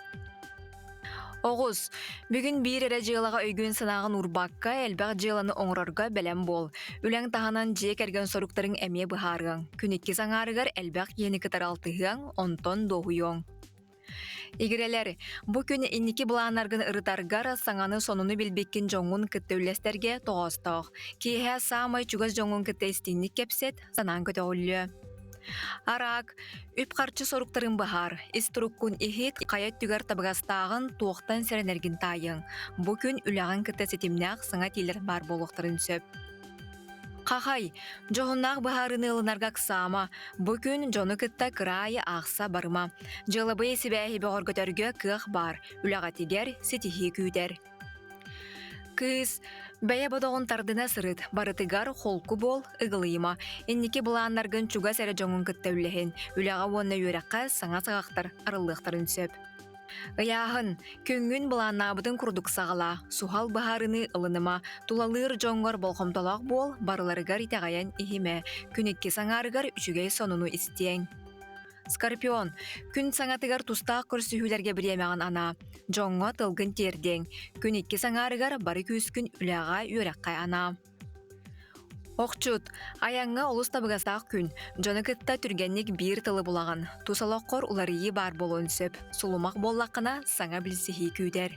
Оҕус, бүгүн биир эрэ дьыалаҕа өйгүн-санааҕын уурбакка, элбэх дьыаланы оҥорорго бэлэм буол. Үлэҥ таһынан дьиэ кэргэн соруктарыҥ эмиэ быһаарыаҥ. Күн иккис аҥаарыгар элбэх киһини кытары алтыһыаҥ, онтон дуоһуйуоҥ. Игирэлэр, бу күн инники былааннаргын ырытаргар, саҥаны сонуну билбиккин дьоҥҥун кытта үллэстэргэ тоҕоостоох. Киэһэ саамай чугас дьоҥҥун кытта истиҥник кэпсэт, санааҥ көтөҕүллүө. Араак, үп-харчы соруктарын быһаар, ис туруккун иһит, хайа өттүгэр табыгастааҕын, туохтан сэрэнэргин таайыаҥ. Бу күн үлэҕин кытта ситимнээх саҥа этиилэр баар буолуохтарын сөп. Хахай, дьоһуннаах быһаарыыны ылынарга ыксаама. Бу күн дьону кытта кыра аайы аахса барыма. Дьыалабыай сибээһи бөҕөргөтөргө кыах баар, үлэҕитигэр ситиһии күүтэр. Кыыс, бэйэ бодоҕун тардына сырыт, барытыгар холку буол, ыгылыйыма. Инники былааннаргын чугас эрэ дьоҥҥун кытта үллэһин. Үлэҕэ уонна үөрэххэ саҥа саҕахтар арыллыахтарын сөп. Ыйааһын, күҥҥүн былааннаабытын курдук саҕалаа, суһал быһаарыныы ылыныма, тулалыыр дьоҥҥор болҕомтолоох буол, барыларыгар итэҕэйэн иһимэ. Күн иккис аҥаарыгар үчүгэй сонуну истиэҥ. Скорпион, күн саҥатыгар тустаах көрсүһүүлэргэ бириэмэҕин анаа. Дьоҥҥо тылгын тиэрдиэҥ. Күн иккис аҥаарыгар бары күүскүн үлэҕэ, үөрэххэ анаа. Охчут, айаҥҥа олус табыгастаах күн. Дьону кытта түргэнник биир тылы булаҕын. Тус олоххор уларыйыы баар буолуон сөп. Сулумах буоллаххына, саҥа билсиһии күүтэр.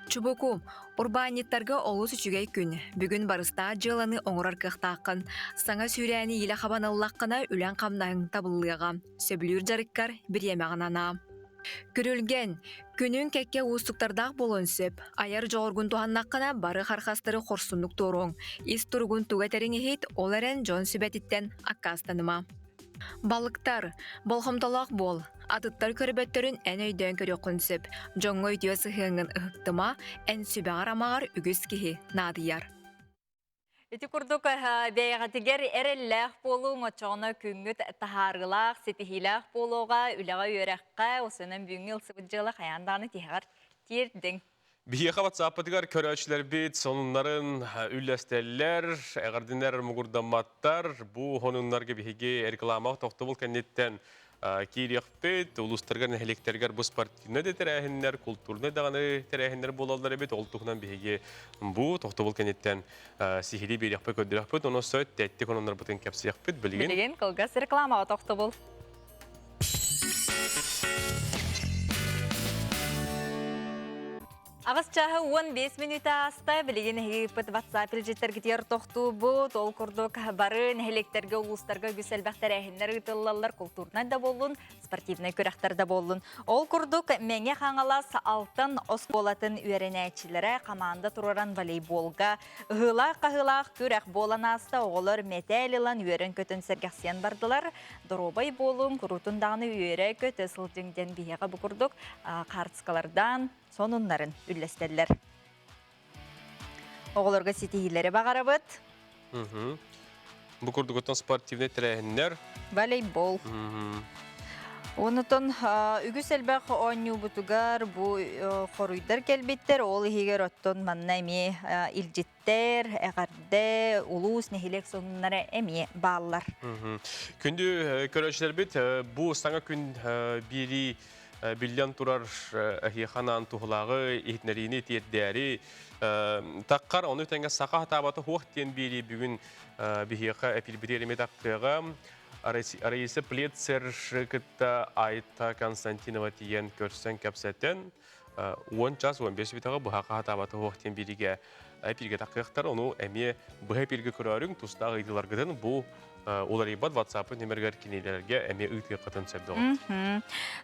Чубуку, урбаанньыттарга олус үчүгэй күн. Бүгүн барыстаах дьыаланы оҥорор кыахтааххын. Саҥа сүүрээни иилэ хабан ыллаххына, үлэҥ-хамнаһыҥ табыллыаҕа. Сөбүлүүр дьарыккар бириэмэҕин анаа. Күрүлгэн, күнүҥ кэккэ уустуктардаах буолуон сөп. Айар дьоҕургун туһаннаххына, бары хархастары хорсуннук туоруоҥ. Ис туругун туга этэриҥ иһит, ол эрэн дьон сүбэтиттэн аккаастаныма. Балыктар, болҕомтолоох буол. Атыттар көрбөттөрүн эн өйдөөн көрүөххүн сөп. Дьоҥҥо үтүө сыһыаҥҥын ыһыктыма, эн сүбэҕэр-амаҕар үгүс киһи наадыйар. Ити курдук бэйэҕитигэр эрэллээх буолуҥ, оччоҕуна күҥҥүт таһаарыылаах, ситиһиилээх буолуоҕа, үлэҕэ-үөрэххэ, осунан бүгүҥҥү ылсыбыт дьыала хайаан даҕаны тиһэҕэр тиэрдиҥ. Биһиэхэ WhatsApp-пытыгар көрөөччүлэрбит сонуннарын үллэстэллэр, эҕэрдинэр муҥурдамматтар. Бу сонуннарга биһиги рекламаҕа тохтобул кэнниттэн киириэхпит. Улуустарга, нэһилиэктэригэр бу спортивнай да тэрээһиннэр, култуурнай даҕаны тэрээһиннэр буолаллар эбит. Ол туһунан биһиги бу тохтобул кэнниттэн сиһилии биэриэхпит, көрдөрүөхпүт. Онон сөт тэттик ононнорбутун кэпсиэхпит. Билигин Билигин кылгас рекламаҕа тохтобул. Аҕыс чааһы 15 мүнүүтэ ааста. Билигин эһиги ыыппыт WhatsApp илдьиттэргитигэр тохтуубут. Ол курдук бары нэһилиэктэргэ, улуустарга үгүс элбэх тэрээһиннэр ыытыллаллар. Култуурнай да буоллун, спортивнай күрэхтэр да буоллун. Ол курдук Мэҥэ Хаҥалас Алтан оскуолатын үөрэнээччилэрэ хамаанда туруоран волейболга ыһыылаах-хаһыылаах күрэх буолан ааста. Оҕолор мэтээл ылан үөрэн-көтөн сэргэхсийэн бардылар. Доруобай буолуҥ, куруутун даҕаны үөрэ-көтө сылдьыҥ диэн биһиэхэ бу курдук хаартыскалардаан сонуннарын үллэстэллэр. Оҕолорго ситиһиилэри баҕарабыт. Бу курдук оттон спортивнай тэрээһиннэр. Волейбол. Онутон үгүс элбэх оонньуубутугар бу хоруйдар кэлбиттэр. Ол иһигэр оттон манна эмиэ илдьит Түмүктэр, эҕэрдэ, улуус, нэһилиэк сонуннара эмиэ бааллар. Күндү көрөөччүлэрбит, бу саҥа күн биэрии биллэн турар эһиэхэ анаан туһулааҕы иһитиннэриини тиэрдээри таххар, ону тэҥэ саха хатаабата хуох диэн биэрии бүгүн биһиэхэ эпилбитигэр эмиэ таххыаҕа. Раиса Плецер кытта Айта Константинова тиийэн көрсөн кэпсэтэн, 10 час 15 бүтэҕэ быһа хаһатаабата суох диэн биригэ эпиргэ тахыахтар ону эмиэ быһа эпиргэ көрөөрүҥ тустаах ыйытыыларгытын бу уларыйбат WhatsApp нөмергэр кинилэргэ эмиэ ыытыаххытын сөп доҕор.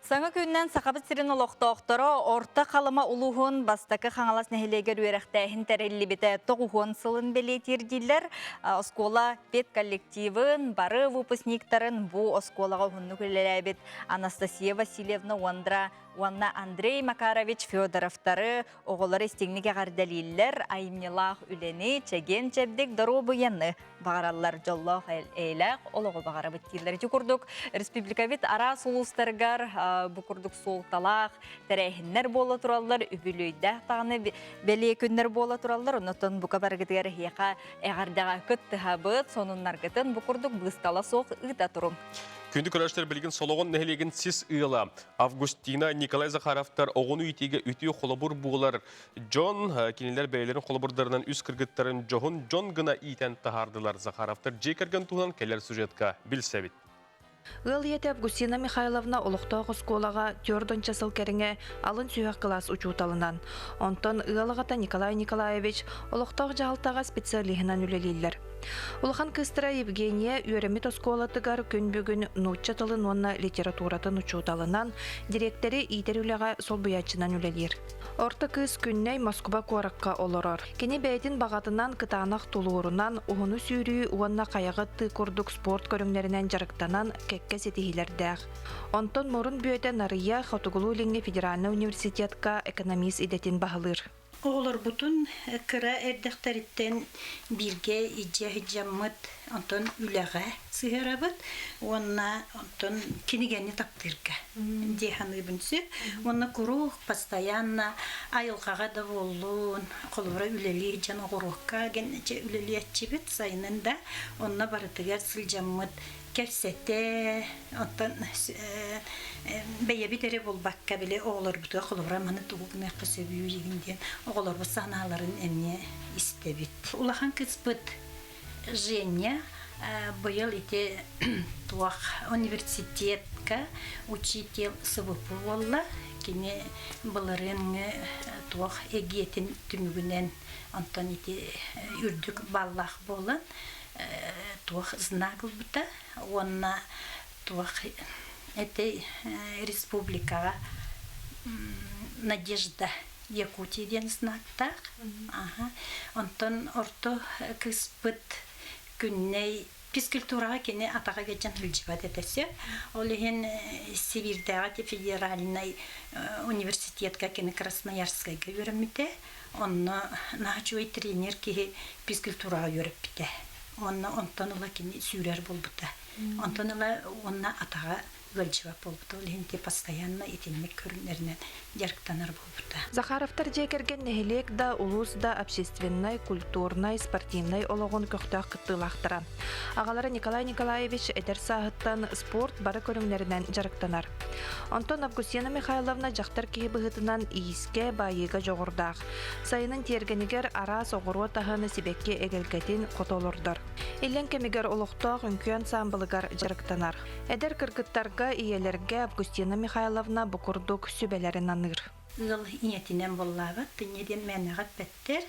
Саҥа күннэн Сахабыт сирин олохтоохторо Орто Халыма улууһун Бастакы Хаҥалас нэһилиэгэр үөрэхтээһин тэриллибитэ тоҕуһуон сылын бэлиэтиир дииллэр. Оскуола педколлективын, бары выпускниктарын бу оскуолаҕа уһуннук үлэлээбит Анастасия Васильевна Ондра уонна Андрей Макарович Федоровтары оҕолор истиҥник эҕэрдэлииллэр, айымньылаах үлэни, чэгиэн-чэбдик доруобуйаны баҕараллар, дьоллоох эйэлээх олоҕу баҕарабыт дииллэр. Ити курдук республикабыт араас улуустарыгар бу курдук суолталаах тэрээһиннэр буола тураллар, үбүлүөйдээх даҕаны бэлиэ күннэр буола тураллар. Оннуттан бука барыгытыгар эһиэхэ эҕэрдэҕэ кыттыһабыт, сонуннаргытын бу курдук быыстала суох ыыта туруҥ. Күндү көрөөччүлэр билигин Солоҕон нэһилиэгин сис ыала Августина. Николай Захаровтар оҕону иитиигэ үтүө холобур буолар дьон, кинилэр бэйэлэрин холобурдарынан үс кыргыттарын дьоһун дьон гына иитэн таһаардылар. Захаровтар дьиэ кэргэн туһунан кэлэр сюжетка билсэбит. Ыал ийэтэ Августина Михайловна олохтоох оскуолаҕа түөрт сыл кэриҥэ алын сүһүөх кылаас учууталынан, онтон ыал аҕата Николай Николаевич олохтоох дьаһалтаҕа специалиһынан үлэлииллэр. Улахан кыыстара Евгения үөрэммит оскуолатыгар күн бүгүн нуучча тылын уонна литературатын учууталынан, дириэктэри иитэр үлэҕэ солбуйааччынан үлэлиир. Орто кыыс Күннэй Москуба куоракка олорор. Кини бэйэтин баҕатынан кытаанах тулуурунан, уһуну сүүрүү уонна хайаҕы ыттыы курдук спорт көрүҥнэринэн дьарыктанан кэккэ ситиһиилэрдээх. Онтон мурун бүөтэ Нарыйа Хотугулуу-Илиҥҥи федеральнай университетка экономист идэтин баһылыыр. Оҕолорбутун кыра эрдэхтэриттэн бииргэ илдьэ сылдьаммыт, онтон үлэҕэ сыһыарабыт уонна онтон кинигэни таптыырга дии саныыбын сөп. Уонна куруук постоянно айылҕаҕа да буоллун, холобура үлэлии сылдьан оҕуруокка үлэлиэччибит сайынын да онно барытыгар сылдьаммыт кэпсэтэ, оттон бэйэбит эрэ буолбакка, били оҕолорбутугар холобура маны тугу гыныахха сөбүй игин диэн оҕолорбут санааларын эмиэ истэбит. Улахан кыыспыт Женя быйыл ити туох университетка учитель СВП буолла. Кини былырыыҥҥы туох эгиэтин түмүгүнэн онтон ити үрдүк баллаах буолан туох знак ылбыта уонна туох этэй республикаҕа Надежда Якутия диэн знактаах. Онтон орто кыыспыт Күннэй физкультураҕа кини атаҕа кэчэн сылдьыбат этэ сөп. Ол иһин Сибиирдээҕи федеральнай университетка кини Красноярскайга үөрэммитэ. Онно наһаа үчүгэй тренер киһи физкультураҕа үөрэппитэ. Уонна онтон ыла кини сүүрэр буолбута. Онтон ыла уонна атаҕа ыалдьыбат буолбута. Ол иһин постоянно итинник көрүҥнэринэн дьарыктанар буолбута. Захаровтар дьиэ кэргэн нэһилиэк да, улуус да общественнай, культурнай, спортивнай олоҕун көхтөөх кыттыылаахтара. Аҕалара Николай Николаевич эдэр сааһыттан спорт бары көрүҥнэринэн дьарыктанар. Онтон Августина Михайловна дьахтар киһи быһыытынан иискэ, баайыыга дьоҕурдаах. Сайынын тиэргэнигэр араас оҕуруот аһын, сибэкки эгэлгэтин хото олордор. Иллэҥ кэмигэр олохтоох үҥкүү ансаамбылыгар дьарыктанар. Эдэр кыргыттарга, ийэлэргэ Августина Михайловна бу курдук сүбэлэрин аныыр. Ыал ийэтинэн буоллаабат, инньэ диэн мээнэҕэ эппэттэр.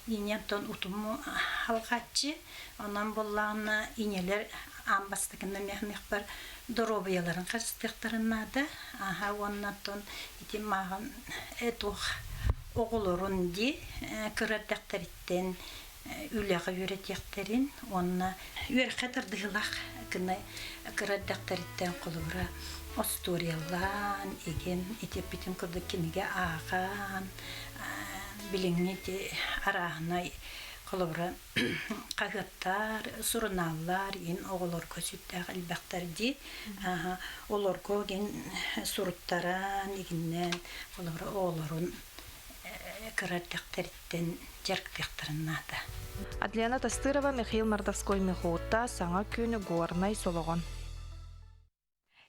Ийэ онтон утуму алҕааччы. Онон буоллаҕына ийэлэр аан бастакынан миэхмиэхпэр доруобуйаларын харыстыахтарын наада. Аһа уонна оттон ити мааҕын туох оҕолорун дии кыра эрдэхтэриттэн үлэҕэ үөрэтиэхтэрин уонна үөрэххэ тардыһыылаах гына кыра эрдэхтэриттэн холобура остуоруйалаан игин итиппитин курдук кинигэ ааҕан билиҥҥи ити арааһынай холобура хаһыаттар сурунааллар ин оҕолорго сүрдээх элбэхтэр дии олорго гин суруттаран игиннэн холобура оҕолорун кыра эрдэхтэриттэн дьарыктыахтарын наада. Адлена Тастырова, Михаил Мордовской Михута, Саҥа күн, Горнай, Солоҕон.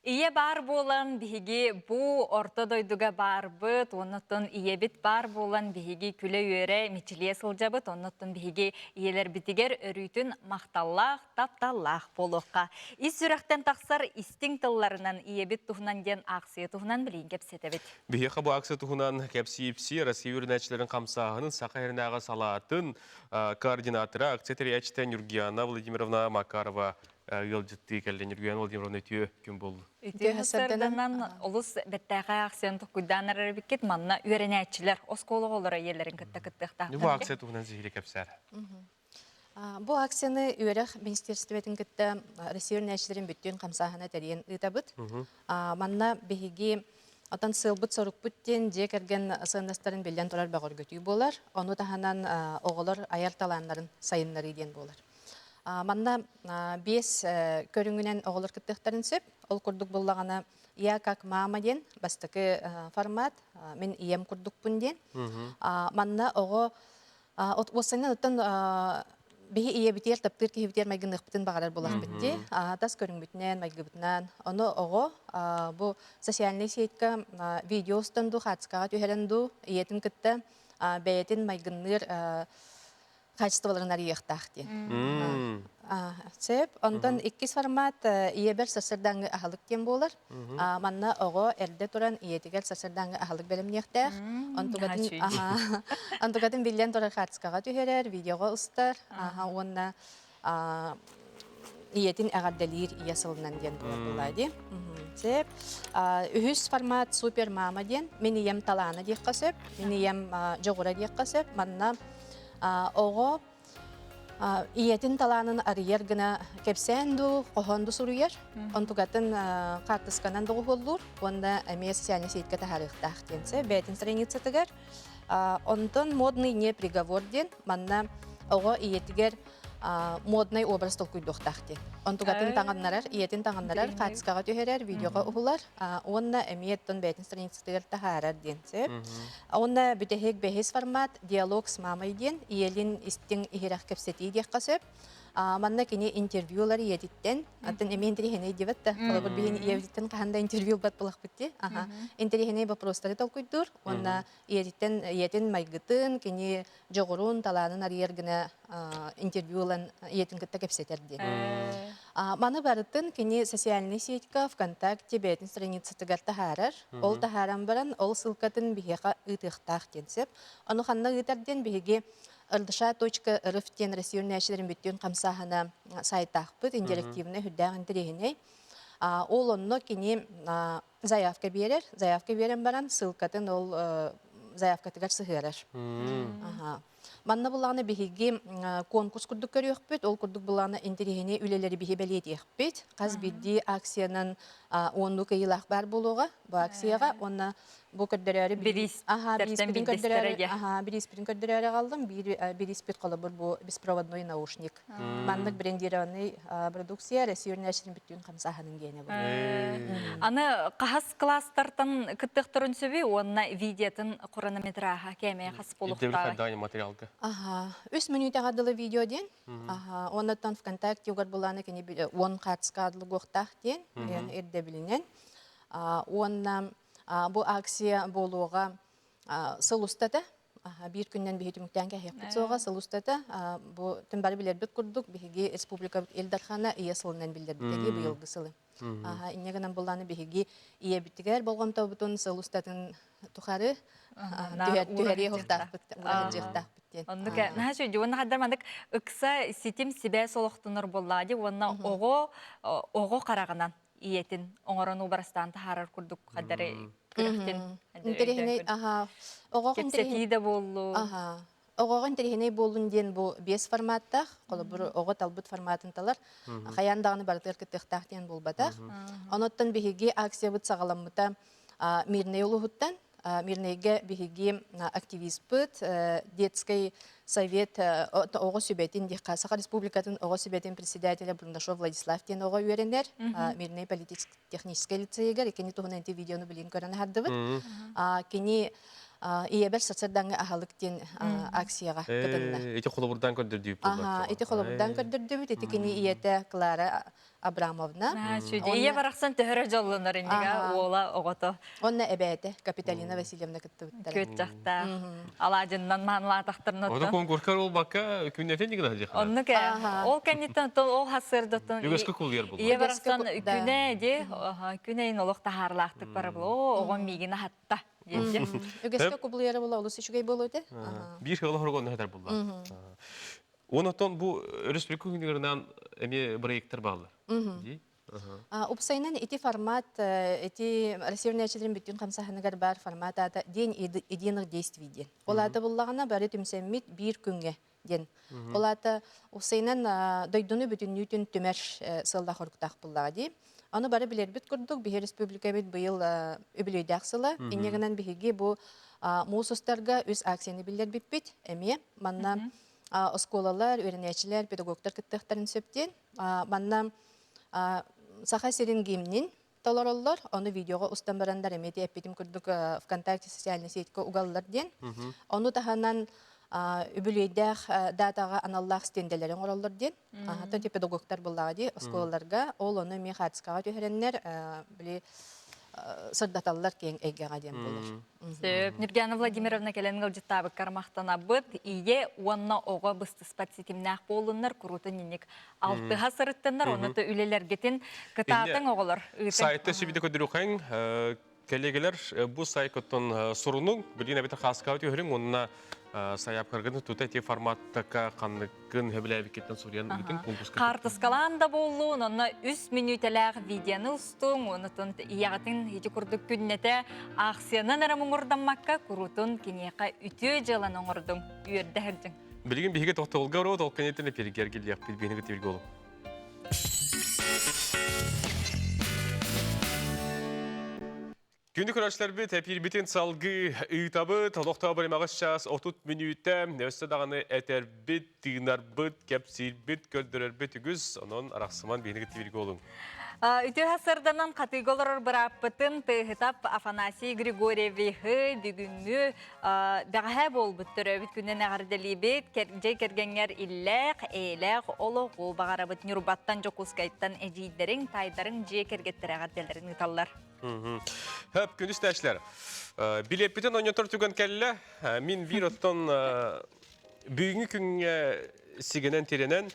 Ийэ баар буолан биһиги бу орто дойдуга баарбыт, оннуттан ийэбит баар буолан биһиги күлэ-үөрэ мичилийэ сылдьабыт, оннуттан биһиги ийэлэрбитигэр өрүүтүн махталлаах, тапталлаах буолуохха. Ис сүрэхтэн тахсар истиҥ тылларынан ийэбит туһунан диэн аахсыйа туһунан билигин кэпсэтэбит. Биһиэхэ бу акция туһунан кэпсии-ипсии Россия үөрэнээччилэрин хамсааһынын Саха сиринээҕи салаатын координатора, акция тэрийээччитэ Нюргияна Владимировна Макарова ыалдьыттыы кэллэ. Нюргияна Владимировна үтүө күн буоллун. Үтүө сарданан олус бэртээхэй акцияны толкуйдаан эрэр эбиккит. Манна үөрэнээччилэр оскуола оҕолоро ийэлэрин кытта кыттыахтаахтар. Бу акция туһунан сиһилии кэпсээр. Бу акцияны үөрэх министерствотын кытта Россия үөрэнээччилэрин бүттүүн хамсааһына тэрийэн ыытабыт. Манна биһиги отон сыалбыт-сорукпут диэн дьиэ кэргэн сыаннастарын биллэн турар бөҕөргөтүү буолар. Ону таһынан оҕолор айар талааннарын сайыннарыы диэн буолар. Манна биэс көрүҥүнэн оҕолор кыттыахтарын сөп. Ол курдук буллаҕына «Я как мама» диэн бастакы формат, «Мин ийэм курдукпун» диэн. Манна оҕо Уоссайынан оттон Биһи ийэбитигэр таптыыр киһибитигэр майгыныахпытын баҕарар буолахпыт дии. Тас көрүҥмүтүнэн, майгыбытынан. Ону оҕо бу социальнай сетька видео устан дуу, хаартыскаҕа түһэрэн дуу, ийэтин кытта бэйэтин майгынныыр качестволарын арыйыахтаах диэн. Сөп. Онтон иккис формат ийэбэр сарсыардааҥҥы аһылык диэн буолар. Манна оҕо эрдэ туран ийэтигэр сарсыардааҥҥы аһылык бэлэмниэхтээх. Онтукатын онтукатын биллэн турар хаартыскаҕа түһэрэр, видеоҕа устар. Уонна ийэтин эҕэрдэлиир ийэ сылынан диэн буолар буолаа дии. Сөп. Үһүс формат супер мама диэн. Мин ийэм талаана диэххэ сөп. Мин ийэм дьоҕура диэххэ сөп. Манна оҕо ийэтин талаанын арыйар гына кэпсээн дуу, хоһоон дуу суруйар. Онтугатын хаартысканан доҕуһуоллуур уонна эмиэ социальнай сетька таһаарыахтаах диэн сөп. Бэйэтин страницатыгар. Онтон модный не приговор диэн манна оҕо ийэтигэр модный образ толкуйдуохтаах диэн. Онтугатын таҥыннарар, ийэтин таҥыннарар, хаартыскаҕа түһэрэр, видеоҕа уһулар уонна эмиэ оттон бэйэтин страницатыгар таһаарар диэн сөп. Уонна бүтэһик бэһис формат диалог с мамой диэн ийэлин истиҥ иһирэх кэпсэтии диэххэ сөп. Манна кини интервью ылар ийэтиттэн, атын эмиэ интэриэһинэй диэбэт да, холобур биһин ийэбититтэн хаһан да интервью ылбат буолахпыт дии. Аха. Интэриэһинэй вопростары толкуйдуур уонна ийэтиттэн ийэтин майгытын, кини дьоҕурун, талаанын арыйар гына интервью ылан ийэтин кытта кэпсэтэр диэн. Маны барытын кини социальнай сетька ВКонтакте бэйэтин страницатыгар таһаарар. Ол таһааран баран, ол ссылкатын биһиэхэ ыытыахтаах диэн сөп. Ону ханна ыытар диэн биһиги rdша.рф диэн Россия үүнээччилэрин бүттүүн хамсааһына сайтаахпыт, интерактивнай, үрдээх интэриэһинэй. Ол онно кини заявка биэрэр. Заявка биэрэн баран, ссылкатын ол заявкатыгар сыһыарар. Манна буллаҕына биһиги конкурс курдук көрүөхпүт, ол курдук буллаҕына интэриэһинэй үлэлэри биһи бэлиэтиэхпит. Хас биирдии акциянан уоннуу кыайыылаах баар буолуоҕа бу акцияҕа уонна бу көрдөрөөрү бирииспитин көрдөрөөрү бирииспитин көрдөрөөрү аҕаллым. Биир бирииспит холобур бу беспроводной наушник. Маннык брендированный продукция Россия үрнээччитин бүттүүн хамсааһынын гиэнэ бу. Аны хас класстартан кыттыахтарын сөбүй уонна видеотын хронометраһа кээмэйэ хас буолуохтааҕый? материалга. Аха, үс мүнүүтэҕэ дылы видео диэн. Аха, уоннаттан ВКонтакте угар булааны кини уон хаартыска дылы гуохтаах диэн ирдэбилинэн. Уонна бу акция буолуоҕа сыл устата биир күннэн биһи түмүктээн кэһиэхпит суоҕа сыл устата бу түн бары билэрбит курдук биһиги республикабыт Ил Дархана ийэ сылынан биллэрбитэ дии быйылгы сылы. Инньэ гынан буллааны биһиги ийэбитигэр болҕомтобутун сыл устатын тухары түһэриэ хуохтаахпыт ураһыдьыахтаахпыт диэн. Оннук наһаа үчүгэй уонна хаддар маннык ыкса ситим сибээс олохтонор буоллаҕа дии уонна оҕо оҕо хараҕынан ийэтин оҥорон уобарастаан таһаарар курдук хаддары күрэхтин интэриэһинэй аха оҕоҕо кэпсэтии да буоллун аха оҕоҕо интэриэһинэй буоллун диэн бу биэс форматтаах холобур оҕо талбыт форматын талар хайаан даҕаны барытыгар кыттыахтаах диэн буолбатах оноттон биһиги акциябыт саҕаламмыта Мирнэй улууһуттан Мирнэйгэ биһиги активиспыт детский совет оҕо сүбэтин диэххэ Саха Республикатын оҕо сүбэтин председателэ Бурнашов Владислав диэн оҕо үөрэнэр Мирнэй политехническэй лицейигэр кини туһунан ити видеону билин көрөн аһардыбыт. Кини ийэбэр сарсыардааҥҥы аһылык диэн акцияҕа кытынна. Ити холобурдаан көрдөрдүүбүт. Ити холобурдаан көрдөрдүбүт. Ити кини ийэтэ Клара Абрамовна. Ийэ барахсан төһөрө дьоллонор иннига уола оҕото. Онна эбээтэ Капиталина Васильевна кыттыбыттара. Күөт дьахтаах. Алаадьыннан маанылаатахтарына Ону конкурска буолбакка күннэтин дигин аһдьыхана. Оннук ээ. Ол кэнниттэн ол хасырдаттан Үгэскэ кулуйар булла. Ийэ барахсан күнэ ди күнэйин олох таһаарлаахтык бара була. Оо, оҕом миигин аһатта диэн. Үгэскэ кубулуйара була олус үчүгэй буолуо этэ. Биир хыла хоргон хатар булла. Онотон бу өрөспүүбүлүкэ күнүгэринэн эмиэ проекттар бааллар. Дии. Упсайынан ити формат, ити Россия үөрэнээччилэрин бүттүүн хамсааһыныгар баар формат аата День единых действий диэн. Ол аата буллаҕына бары түмсэммит биир күҥҥэ диэн. Ол аата упсайынан дойдуну бүтүннүүтүн түмэр сыаллаах оруктаах буллаҕа дии. Ону бары билэрбит курдук, биһи республикабыт быйыл үбүлүөйдээх сыла. Инньэ гынан биһиги бу муус устарга үс акцияны биллэрбиппит эмиэ. Манна оскуолалар, үөрэнээччилэр, педагогтар кыттыахтарын сөп диэн. Манна Саха сирин гимнин толороллор, ону видеоҕа устан бараннар эмиэ эппитим курдук ВКонтакте социальной сетька угаллар диэн. Ону таһынан Үбүлүөйдээх датаҕа аналлаах стенделэри оҥороллор диэн. Ата педагогтар буллаҕа дии оскуолаларга. Ол ону эмиэ хаартыскаҕа түһэрэннэр били сырдаталлар киэҥ эйгэҕэ диэн буолар. Сөп. Нюргиана Владимировна кэлэн ыалдьыттаабыккар махтанабыт. Ийэ уонна оҕо быстыспат ситимнээх буоллуннар, куруутун инник алтыһа сырыттыннар, онно үлэлэргитин кытаатыҥ оҕолор. Сайтта сүбүдэ көдүрүхэҥ Коллегалар бу сайкоттон сурунуҥ, билигин эбэтэр хааскаҕа түһэриҥ уонна сайаапкаргын тута ити форматтака ханныккын хөбүлээбиккиттэн суруйан ыытыҥ конкурска. Хаартыскалаан да буоллун, онно үс мүнүүтэлээх видеоны устуҥ, онутун ийэҕитин ити курдук күннэтэ аахсыйанан эрэ муҥурдаммакка куруутун киниэхэ үтүө дьыаланы оҥордуҥ, үөрдэ сылдьыҥ. Билигин биһиги тохтолго оруот, ол кэнниттэн эпиргэр киллиэхпит, биһиги тибиргэ олу. Күндү көрөөччүлэрбит, эпиирбитин салгыы ыытабыт. Олохтоох бириэмэҕэ час 30 мүнүүтэ. Өссө даҕаны этэрбит, тыынарбыт, кэпсиирбит, көрдөрөрбүт үгүс. Онон арахсыман биһиги тибиргэ олуҥ. Үтүө сарсыарданан хатыыга олорор бырааппытын Тыаһытап Афанасий Григорьевиһы бүгүҥҥү Бэҕэһээ буолбут төрөөбүт күнүн эҕэрдэлиибит. Дьиэ кэргэҥҥэр иллээх, эйэлээх олоҕу баҕарабыт. Ньурбаттан, Дьокуускайтан эдьиийдэриҥ, таайдарыҥ дьиэ кэргэттэрэ эҕэрдэлэрин ыыталлар. Хөп, күнүс тээшлэр. Билиэппитин ойнотор түгэн кэллэ. Мин биир оттон бүгүҥҥү күҥҥэ сигэнэн тирэнэн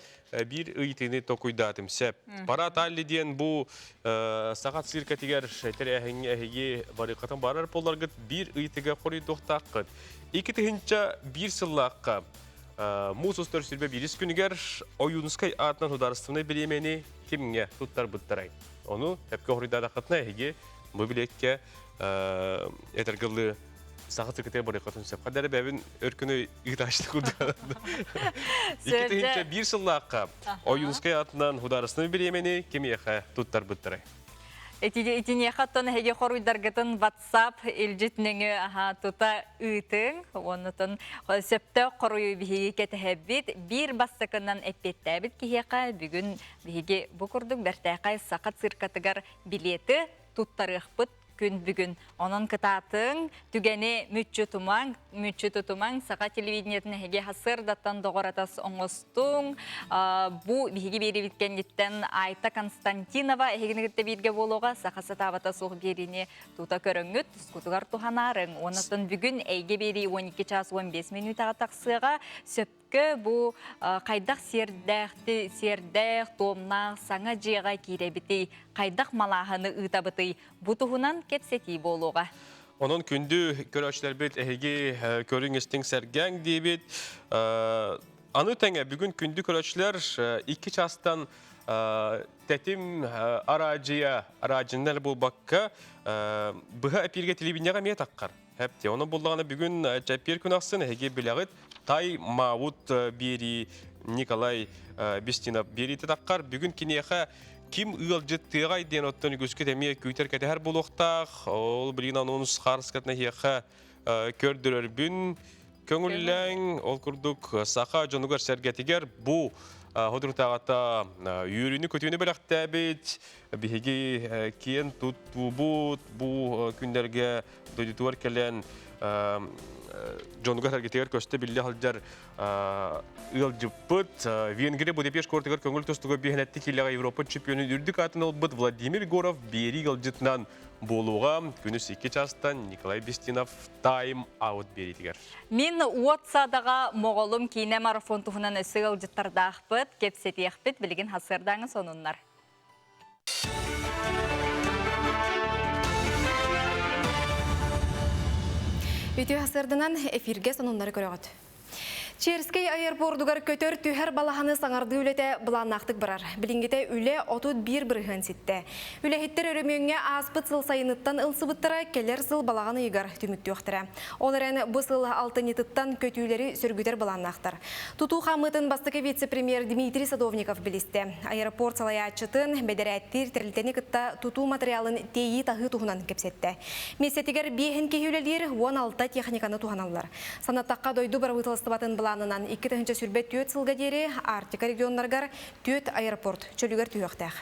биир ыйытыыны токуйдаатым сөп. Парад Алли диэн бу саха циркэтигэр тэрээһиҥҥэ эһиги барыаххытын барар буоларгыт биир ыйытыга хоруйдуохтааххыт. 2001 сыллаахха муус устар сүрбэ биирис күнүгэр Ойуунускай аатынан судаарыстыбаннай бириэмэни кимҥэ туттарбыттарай? Ону тэпкэ хоруйдаатаххытына эһиги бу билиэккэ этэргылыы саха циркэтигэр барыаххытын сөп. Ханна эрэ бэйэбин өркөнү ыытааччы курдук. 2001 сыллаахха Ойуунускай аатынан художественнай бириэмэни кимиэхэ туттарбыттарай? Итиниэхэ оттон эһиги хоруйдаргытын WhatsApp илдьит нөҥүө аха тута ыытыҥ. Оннутун сөптөөх хоруйу биһиги кэтэһэбит. Биир бастакынан эппиэттээбит киһиэхэ бүгүн биһиги бу курдук бэртээхэй саха циркатыгар билеты туттарыахпыт күн бүгүн. Онон кытаатыҥ, түгэни мүччү тумаҥ, мүччү тутумаҥ, саха телевидениетин эһиги сырдаттан доҕор-атас оҥостуҥ. Бу биһиги биэриибит кэнниттэн Айта Константинова эһигини кытта бииргэ буолуоҕа, саха сатаабата суох биэриини тута көрөҥҥүт, тускутугар туһанаарыҥ. Онон бүгүн эйгэ биэрии 12 час 15 мүнүүтэҕэ тахсыаҕа. Сөп Кө бу хайдах сиэрдээх, сиэрдээх, туомнаах саҥа дьиэҕэ киирэбитий, хайдах малааһыны ыытабытый? Бу туһунан кэпсэтии буолуоҕа. Онон күндү көрөөччүлэрбит эһиги көрүҥ истиҥ сэргээҥ диэбит. Аны тэҥэ бүгүн күндү көрөөччүлэр икки чаастан тэтим араадьыйа араадьыннар буолбакка быһа эпииргэ телевидениеҕэ эмиэ таххар. Хэпти. Онон буллаҕына бүгүн чэппиэр күн ахсын эһиги билэҕит Тай Маут биэрии Николай Бестинов биэриитэ таххар. Бүгүн киниэхэ ким ыалдьыттыаҕай диэн оттон үгүскүт эмиэ күүтэр кэтэһэр буолуохтаах. Ол билигин анонс хаарыскатын эһиэхэ көрдөрөрбүн көҥүллээҥ. Ол курдук саха дьонугар-сэргэтигэр бу соторутааҕыта үөрүүнү-көтүүнү бэлэхтээбит биһиги киэн туттуубут бу күннэргэ дойдутугар кэлэн дьонугар сэргэтигэр көстө биллэ сылдьар ыалдьыппыт Венгрия Будапешт куоратыгар көҥүл тустууга биһэнэтти киилэҕэ Европа чемпионун үрдүк аатын ылбыт Владимир Егоров биэрии ыалдьытынан буолуоҕа. Күнүс 2 чаастан Николай Бестинов тайм аут биэриитигэр. Мин уот садаҕа Моҕолум киинэ марафон туһунан өссө ыалдьыттардаахпыт, кэпсэтиэхпит билигин хасыардааҥы сонуннар. Үтүө сарсыарданан эфиргэ сонуннары көрөҕүт. Черскэй аэропордугар көтөр түһэр балаһаны саҥардыы үлэтэ былааннаахтык барар. Билиҥҥитэ үлэ 31 бырыһыан ситтэ. Үлэһиттэр өрөмүөҥҥэ ааспыт сыл сайыныттан ылсыбыттара кэлэр сыл балаҕан ыйыгар түмүктүөхтэрэ. Ол эрэн бу сыл алтынньытыттан көтүүлэри сөргүтэр былааннаахтар. Тутуу хаамыытын бастакы вице-премьер Дмитрий Садовников билистэ. Аэропорт салайааччытын, бэдэрээттиир тэрилтэни кытта тутуу материалын тиэйии-таһыы туһунан кэпсэттэ. Миэстэтигэр биэһин киһи үлэлиир, 16 техниканы туһаналлар. Санаттахха, дойду бырабыыталыстыбатын былаанынан 2024 сылга диэри Арктика регионнарыгар түөрт аэропорт чөлүгэр түһүөхтээх.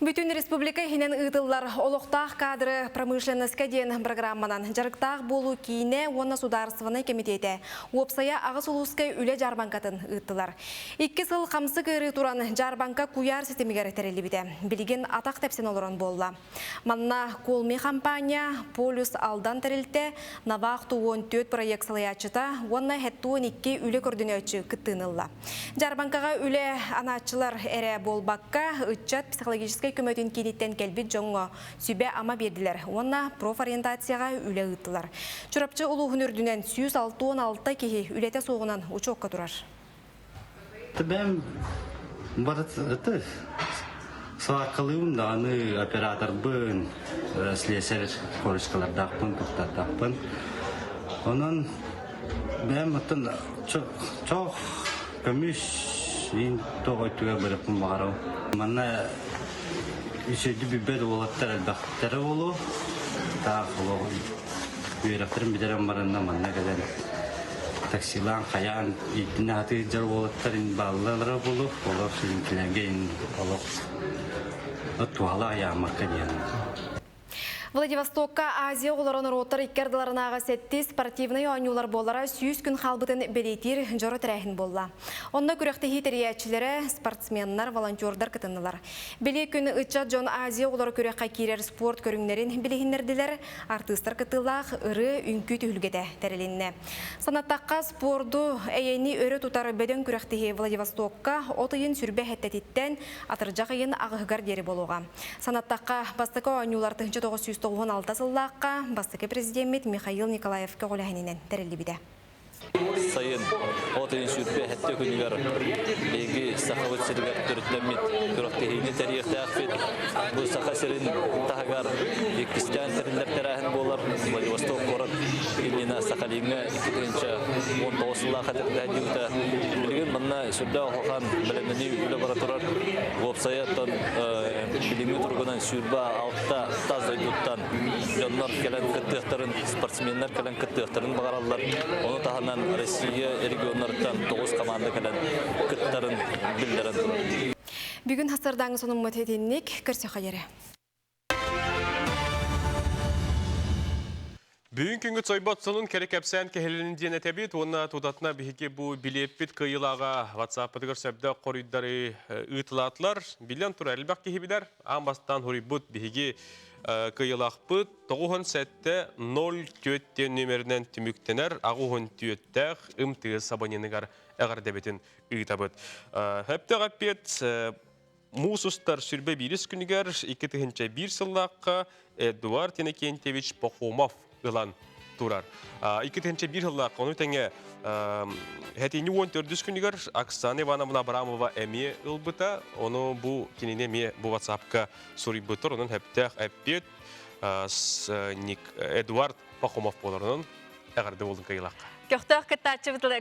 Бүтүн республика иһинэн ыытыллар олохтоох кадры промышленноска диэн программанан дьарыктаах буолуу киинэ уонна судаарыстыбаннай кэмитиэтэ уопсайа аҕыс улууска үлэ дьаарбаҥкатын ыыттылар. Икки сыл хамсык ыарыы туран дьаарбаҥка куйаар ситимигэр тэриллибитэ. Билигин атах тэпсэн олорон буолла. Манна Колми хампаанньа, Полюс Алдан тэрилтэ, Навах 14 проект салайааччыта уонна 72 үлэ көрдөнөөччү кыттыыны ылла. Дьаарбаҥкаҕа үлэ анааччылар эрэ буолбакка, ыччат психологическай көмөтүн кииниттэн кэлбит дьоҥҥо сүбэ-ама биэрдилэр уонна профориентацияҕа үлэ ыыттылар. Чурапчы улууһун үрдүнэн 166 киһи үлэтэ суоҕунан учуокка турар. Бэм барыт сваркалыыбын даҕаны операторбын, слесарь корочкалардаахпын, туттардаахпын. Онон бэйэм оттон чох көмүс иин тоҕо өттүгэр барыппын баҕарабын. Манна үчүгэйдик билбэт уолаттар элбэхтэрэ буолуо. Таах олох үөрэхтэрин бүтэрэн баранна манна кэлэн таксилаан хайаан ииттинэ сатыы сылдьар уолаттар ин бааллара буолуо. Олор силинкилэргэ ин олох туһалаах яамакка диэн. Владивостокка Азия оҕолоро норуоттар икки ардыларынааҕы сэттис спортивнай оонньуулар буолара 100 күн хаалбытын бэлиэтиир дьоро тэрээһин буолла. Онно күрэхтэһии тэрийээччилэрэ, спортсменнар, волонтердар кытыннылар. Бэлиэ күн ыччат дьон Азия оҕолоро күрэххэ киирэр спорт көрүҥнэрин билиһиннэрдилэр, артыыстар кыттыылаах ырыа үҥкүү түһүлгэтэ тэрилиннэ. Санаттахха, спорду эйэни өрө тутар бөдөҥ күрэхтэһии Владивостокка от ыйын сүрбэ сэттэтиттэн атырдьах ыйын аҕыһыгар диэри буолуоҕа. Санаттахха, бастакы оонньуулар 1996 сыллаахха бастакы президеммит Михаил Николаев көҕүлээһининэн тэриллибитэ. Сайын от ыйын сүүрбэ сэттэ күнүгэр биһиги Сахабыт сиригэр төрүттэммит күрэхтэһиини тэрийиэхтээхпит. Бу Саха сирин таһыгар иккистээн тэриллэр тэрээһин буолар. Владивосток куорат иннинэ Сахалиҥҥа 2019 сыллаах этэрдэһдиибитэ. Билигин манна сүрдээх улахан бэлэмнэнии үлэ бара турар. Уопсайа оттон билиҥҥи туругунан 26 тас дойдуттан дьоннор кэлэн кыттыахтарын, спортсменнар кэлэн кыттыахтарын баҕараллар. Ону таһынан Россия регионнарыттан 9 команда кэлэн кыттарын биллэрэн турар. Бүгүн хасырдааҥы сонуммут итинник көрсөхө диэри. Бүгүн күнгүт сойбот сонун кэрэ кэпсээн кэһилин диэн этэбит уонна тутатына биһиги бу билиэппит кыайыылааҕа WhatsApp-пытыгар сөбдөөх хоруйдары ыытылаатылар. Биллэн турар элбэх киһи билэр. Аан бастаан хоруйбут биһиги кыайыылаахпыт 97 04 диэн нүөмэринэн түмүктэнэр 84-тээх МТС абоненыгар эҕэрдэбитин ыытабыт. Хөптөөх эппиэт Муус устар сүрбэ биирис күнүгэр 2001 сыллаахха Эдуард Иннокентьевич Пахомов ылан турар. 2001 сыллаахха ону тэҥэ хэтини 14 күнүгэр Оксана Ивановна Абрамова эмиэ ылбыта. Ону бу кинини эмиэ бу WhatsApp-ка суруйбуттар. Онон хөптөөх эппиэт Эдуард Пахомов буолар. Онон эҕэрдэ буолун кыайылаахха. Көхтөөх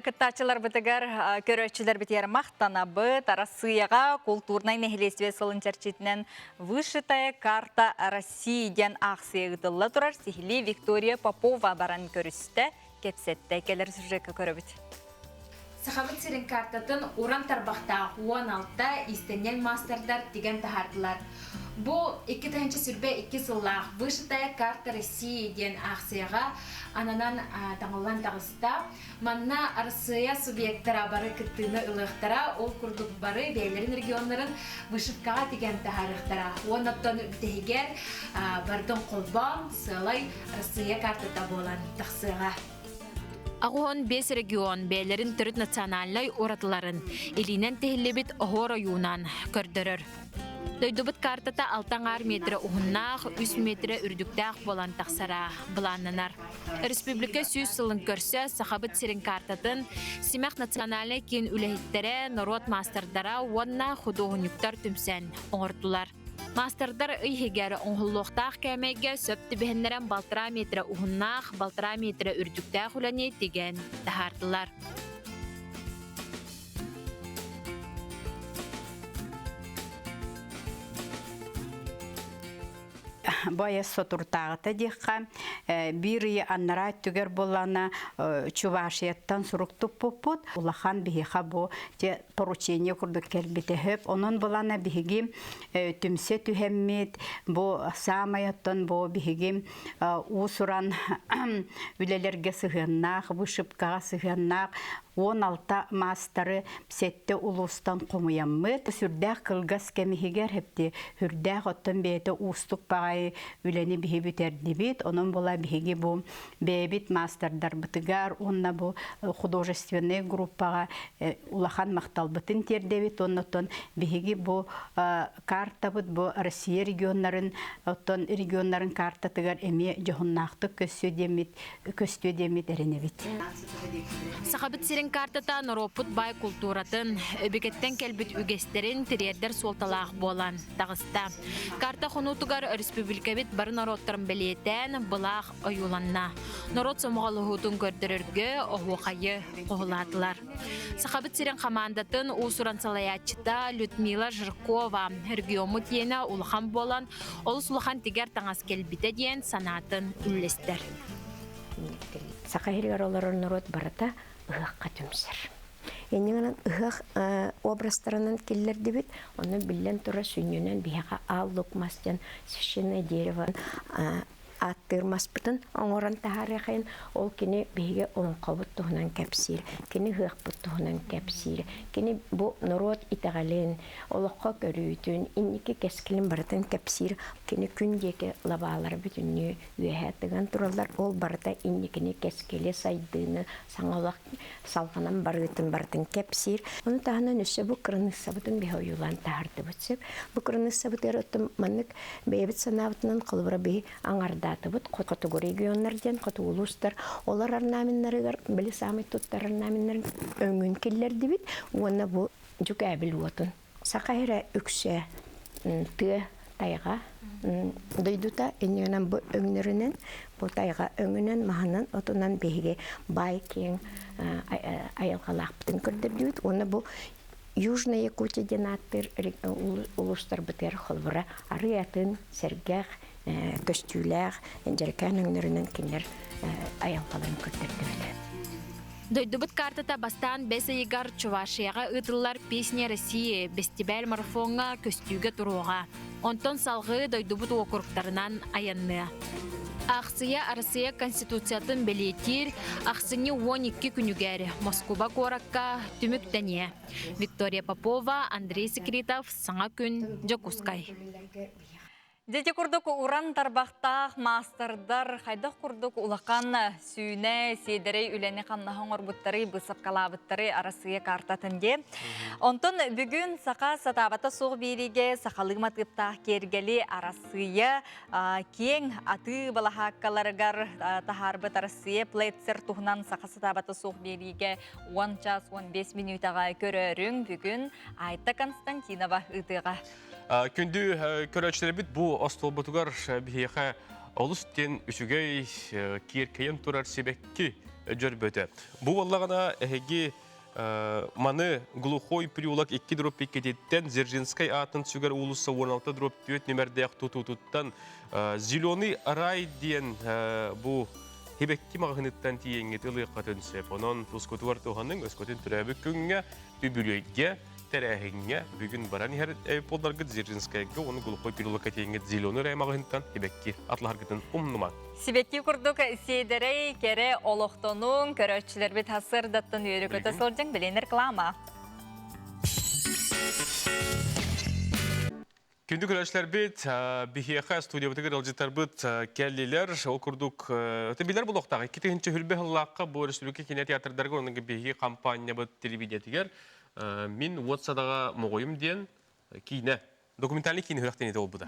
кыттааччыларбытыгар көрөөччүлэрбитигэр махтанабыт. Арассыыйаҕа култуурнай нэһилиэстибэ сылын чэрчитинэн «Вышитая карта России» диэн аахсыйа ыытылла турар. Сиһилии Виктория Попова баран көрүстэ, кэпсэттэ. Кэлэр сюжекка көрөбүт. Сахабыт сирин картатын уран тарбахтаах 16 иистэнньэҥ маастардар тигэн таһаардылар. Бу 2022 сыллаах «Вышитая карта России» диэн аахсыйаҕа ананан таҥыллан таҕыста. Манна Арассыыйа субъектара бары кыттыыны ылыахтара, ол курдук бары бэйэлэрин регионнарын вышивкаҕа тигэн таһаарыахтара. Уонна оттон бүтэһигэр бардын холбоон сыалай Арассыыйа картата буолан тахсыаҕа. 85 регион бэйэлэрин төрүт национальнай уратыларын илиинэн тиһиллибит оһуор ойуунан көрдөрөр. Дойдубут картата алта аҥаар метрэ уһуннаах, үс метрэ үрдүктээх буолан тахсара былааннанар. Республика 100 сылын көрсө Сахабыт сирин картатын Симэх национальнай киин үлэһиттэрэ, норуот маастардара уонна худуоһунньуктар түмсэн оҥордулар. Маастардар ый иһигэр оҥоһуллуохтаах кээмэйгэ сөп түбэһиннэрэн балтараа метрэ уһуннаах, балтараа метрэ үрдүктээх үлэни тигэн таһаардылар. Бу айа сотуртааҕыта диэххэ, биир ыйы аннараа өттүгэр буоллаҕына Чувашияттан сурук туппуппут. Улахан биһиэхэ бу те поручение курдук кэлбитэ сөп. Онон булана биһиги түмсэ түһэммит, бу саамай оттон бу биһиги уус-уран үлэлэргэ сыһыаннаах, вышивкаҕа сыһыаннаах 16 маастары сэттэ улуустан хомуйаммыт. Сүрдээх кылгас кэм иһигэр хэпти сүрдээх оттон бэйэтэ уустук баҕайы үлэни биһи бүтэрдибит. Онон була биһиги бу бэйэбит маастардарбытыгар уонна бу художественнай группаҕа улахан махталбытын тиэрдэбит. Уонна оттон биһиги бу картабыт бу Россия регионнарын оттон регионнарын картатыгар эмиэ дьоһуннаахтык көстүө диэммит көстүө диэммит эрэнэбит. Сахабыт сирин картата норуоппут баай култууратын, өбүгэттэн кэлбит үгэстэрин тириэрдэр суолталаах буолан таҕыста. Карта хонуутугар өрөспүүбүлүкэбит бары норуоттарын бэлиэтээн былаах ойууланна. Норуот сомоҕолоһуутун көрдөрөргө оһуохайы хоһулаатылар. Сахабыт сирин хамаандатын уус-уран салайааччыта Людмила Жиркова региоммут иэнэ улахан буолан, олус улахан тигэр таҥас кэлбитэ диэн санаатын үллэстэр. Саха сиригэр олорор норуот барыта ыһыахха түмсэр. Инньэ гынан ыһыах образтарынан киллэрдибит. Онно биллэн турар сүнньүнэн биһиэхэ аал лук мас диэн священное дерево ааттыыр маспытын оҥорон таһаарыахайын, ол кини биһиги олоҥхобут туһунан кэпсиир, кини ыһыахпыт туһунан кэпсиир, кини бу норуот итэҕэлин, олоххо көрүүтүн, инники кэскилин барытын кэпсиир. Кини күн диэки лабаалара бүтүннүү үөһэ тыган тураллар, ол барыта инникини кэскили, сайдыыны, саҥа олох салҕанан барыытын барытын кэпсиир. Ону таһынан өссө бу кыраныыссабытын биһи ойуулаан таһаардыбыт сөп. Бу кыраныыссабытыгар оттон маннык бэйэбит санаабытынан холобура биһи аҥардаатыбыт хотугу регионнар диэн хотугу улуустар олор орнаменнарыгар били саамай туттар орнаменнарын өҥүн киллэрдибит уонна бу дьүкээбил уотун саха эрэ үксэ тыа тайҕа дойдута иннинэн бу өҥнөрүнэн бу тайҕа өҥүнэн маһынан отунан биһиги баай киэҥ айылҕалаахпытын көрдөрдүбүт уонна бу Южная Якутия диэн ааттыыр улуустарбытыгар холобура арыы атын, сэргэх, көстүүлээх, дьэрэкээн өҥнөрүнэн кинилэр айылҕаларын көрдөрдүбүт. Дойдубут картата бастаан бэс ыйыгар Чувашияҕа ыытыллар «Песня России» бэстибээл-марафоҥҥа көстүүгэ туруоҕа. Онтон салҕыы дойдубут уокуруктарынан айанныа. Аахсыйа Арассыыйа Конституциятын бэлиэтиир ахсынньы 12 күнүгэр Москуба куоракка түмүктэниэ. Виктория Попова, Андрей Секретов, Саҥа күн, Дьокуускай. Дьэ курдук уран тарбахтаах маастардар хайдах курдук улахан сүүнэ сиэдэрэй үлэни хамнаһа оҥорбуттарый, быысапкалаабыттарый Арассыыйа картатын диэ. Онтон бүгүн саха сатаабата суох биэриигэ сахалыы матыыптаах киэргэли Арассыыйа киэҥ атыы балаһааккаларыгар таһаарбыт Арассыыйа плецер туһунан саха сатаабата суох биэриигэ 10 час 15 мүнүүтэҕэ көрөөрүҥ бүгүн Айта Константинова ыытыаҕа. Күндү көрөөччүлэрбит бу остуолбутугар биһиэхэ олус диэн үчүгэй киэркэйэн турар сибэкки дьөрбөтө. Бу буоллаҕына эһиги Маны глухой переулок 2 дробь 2-титтэн Дзержинскай аатын сүгэр уулусса 16 дробь 4 нүмердээх тутуутуттан Зеленый рай диэн бу Хибекки маҕаһыыныттан тиийэҥҥит ылыаххытын сөп. Онон тускутугар туһаныҥ, өскөтүн төрөөбүт күҥҥэ, үбүлүөйгэ, тэрээһиҥҥэ бүгүн баран иһэр буолларгыт Дзержинскайга уонна глухой переулокка тиийэҥҥит Зеленый рай маҕаһыынтан Хибекки атлаһаргытын умнумаҥ. Сибэкки курдук сиэдэрэй, кэрэ олохтонуҥ, көрөөччүлэрбит сырдаттан үөрэ-көтө сылдьыҥ, билин реклама. Күндү көрөөччүлэрбит, биһиэхэ студиябытыгар ыалдьыттарбыт кэллилэр. Ол курдук, билэр булуохтаах 2000 сыллаахха бу өрөспүүбүлүкэ киинэ театрдарыгар онон биһиги компаниябыт телевидениетигэр мин уот садаҕа моҕойум диэн киинэ Документальный киин үһүөх диэн буолбута.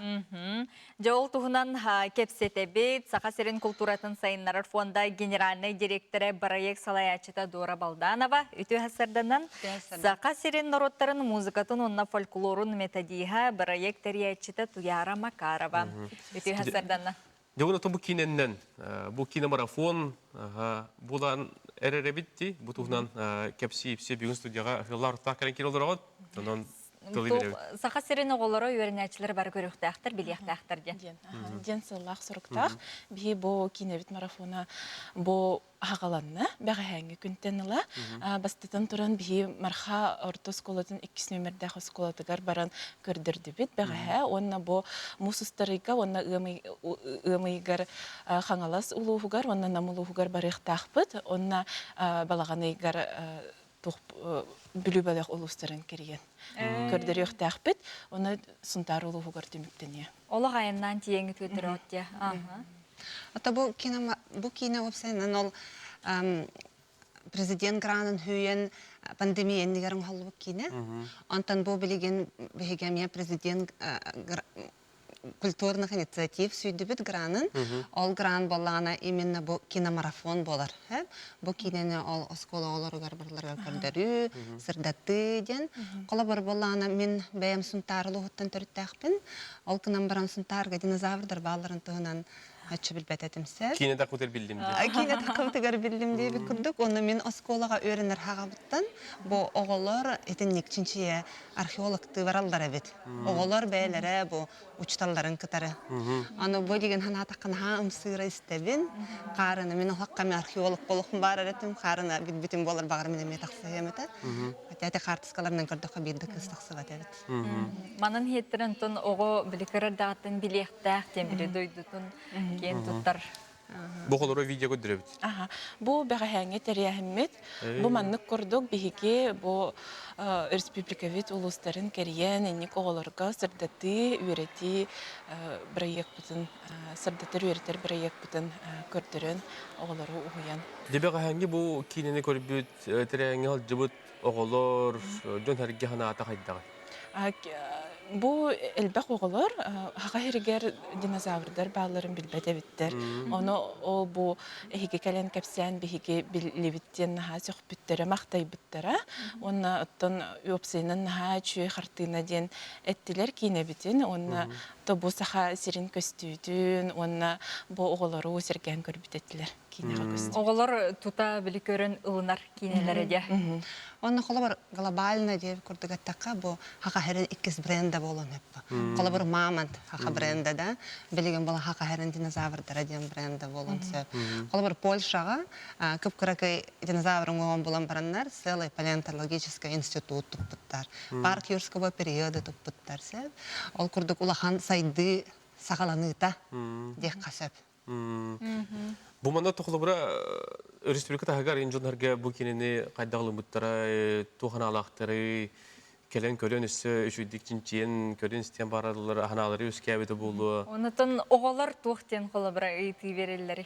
Дьэ ол туһунан кэпсэтэбит. Саха сирин култууратын сайыннарар фонда генеральнай директора, бырайыак салайааччыта Дора Балданова үтүө сарданан Саха сирин норуоттарын музыкатын уонна фольклорун методиһа, бырайыак тэрийээччитэ Туяра Макарова. Үтүө сарданна. Дьэ уонна бу киинэннэн, бу киномарафон булан эрэрэбит дии. Бу туһунан кэпсии-ипсии бүгүн студияҕа ыһыллар ортаах кэлэн киирэ олороҕут. Онон. Саха сирин оҕолоро үөрэнээччилэр бары көрүөхтээхтэр, билиэхтээхтэр диэн. Диэн сыллаах соруктаах. Биһи бу киинэбит марафона бу аҕаланна бэҕэһээҥҥи күнтэн ыла бастатан туран биһи Марха орто оскуолатын иккис нүөмэрдээх оскуолатыгар баран көрдөрдүбүт бэҕэһээ уонна бу муус устарыйга уонна ыам ыйыгар Хаҥалас улууһугар уонна Нам улууһугар барыахтаахпыт уонна балаҕан ыйыгар туох Бүлүү бөлөх улуустарын кэрийэн көрдөрүөхтээхпит уонна Сунтаар улууһугар түмүктэниэ. Олох айаннаан тиийэҥҥит көрдөрөҕүт дии. Ата бу кино бу киинэ уопсайынан ол президент гранын хүйэн пандемия иннигэр оҥоһуллубут киинэ. Онтон бу билигин биһиги эмиэ президент культурных инициатив сүүйдүбүт гранын. Ол гран буоллаҕына именно бу киномарафон буолар. Бу киинэни ол оскуола оҕолоругар барыларыгар көрдөрүү, сырдатыы диэн. Холобур буоллаҕына мин бэйэм Сунтаар улууһуттан төрүттээхпин. Ол гынан баран Сунтаарга динозаврдар баалларын туһунан оччо билбэт этим сөп. Киинэ такытыгар биллим дии. Киинэ такытыгар биллим диэбит курдук. Онно мин оскуолаҕа үөрэнэр хаҕабыттан бу оҕолор итинник чинчийэ археологтыы бараллар эбит. Оҕолор бэйэлэрэ бу учууталларын кытары. Аны бу деген санаатахха наһаа ымсыыра истэбин. Хаарына мин олоххо археолог болохум баар этим. Хаарына билбитим буолар баҕар мин эмиэ тахсыһыам этэ. Хотя ити хаартыскаларынан көрдөххө биир да кыыс тахсыбат эбит. Манан иһиттэрэн онтон оҕо били кыра даҕаттан билиэхтээх диэн били дойдутун киэн туттар. Бу холоро видео көрдөрөбүт. Аха. Бу бэҕэһээҥҥи тэрээһиммит. Бу маннык курдук биһиги бу республикабыт улуустарын кэрийэн инник оҕолорго сырдатыы, үөрэтии бырайыакпытын сырдатар үөрэтэр бырайыакпытын көрдөрөн оҕолору уһуйан. Дьэ бэҕэһээҥҥи бу киинэни көрбүт, тэрээһиҥҥэ сылдьыбыт оҕолор, дьон сэргэ санаата хайдаҕый? Бу элбэх оҕолор Саха сиригэр динозаврдар баалларын билбэт эбиттэр. Ону ол бу эһиги кэлэн кэпсээн биһиги биллибит диэн наһаа сөхпүттэрэ, махтайбыттара. Уонна оттон уопсайынан наһаа үчүгэй хартыына диэн эттилэр киинэбитин уонна то бу саха сирин көстүүтүн уонна бу оҕолору сэргээн көрбүт этилэр киинэҕэ көстүү. Оҕолор тута били көрөн ылынар киинэлэрэ дьэ. Онно холобур глобально диэбит курдук эттэххэ бу Хаха сирин иккис бренда буолуон сөп. Холобур Мамонт Хаха бренда да, билигин була Хаха сирин динозаврдара диэн бренда буолуон сөп. Холобур Польшаҕа кып-кыракый динозавр уҥуоҕун булан бараннар целый палеонтологический институт туппуттар. Парк юрского периода туппуттар сөп. Ол курдук улахан сайдыы саҕаланыыта диэххэ сөп. Бу манна тохолобура республика таһыгар дьоннорго бу кинини хайдах ылыммыттара, туох анаалаахтарый, кэлэн көрөн өссө үчүгдик чинчийэн көрөн истиэн бараллар анаалары үөскээбитэ буолуо. Онотон оҕолор туох диэн холобура ыйытыы береллери?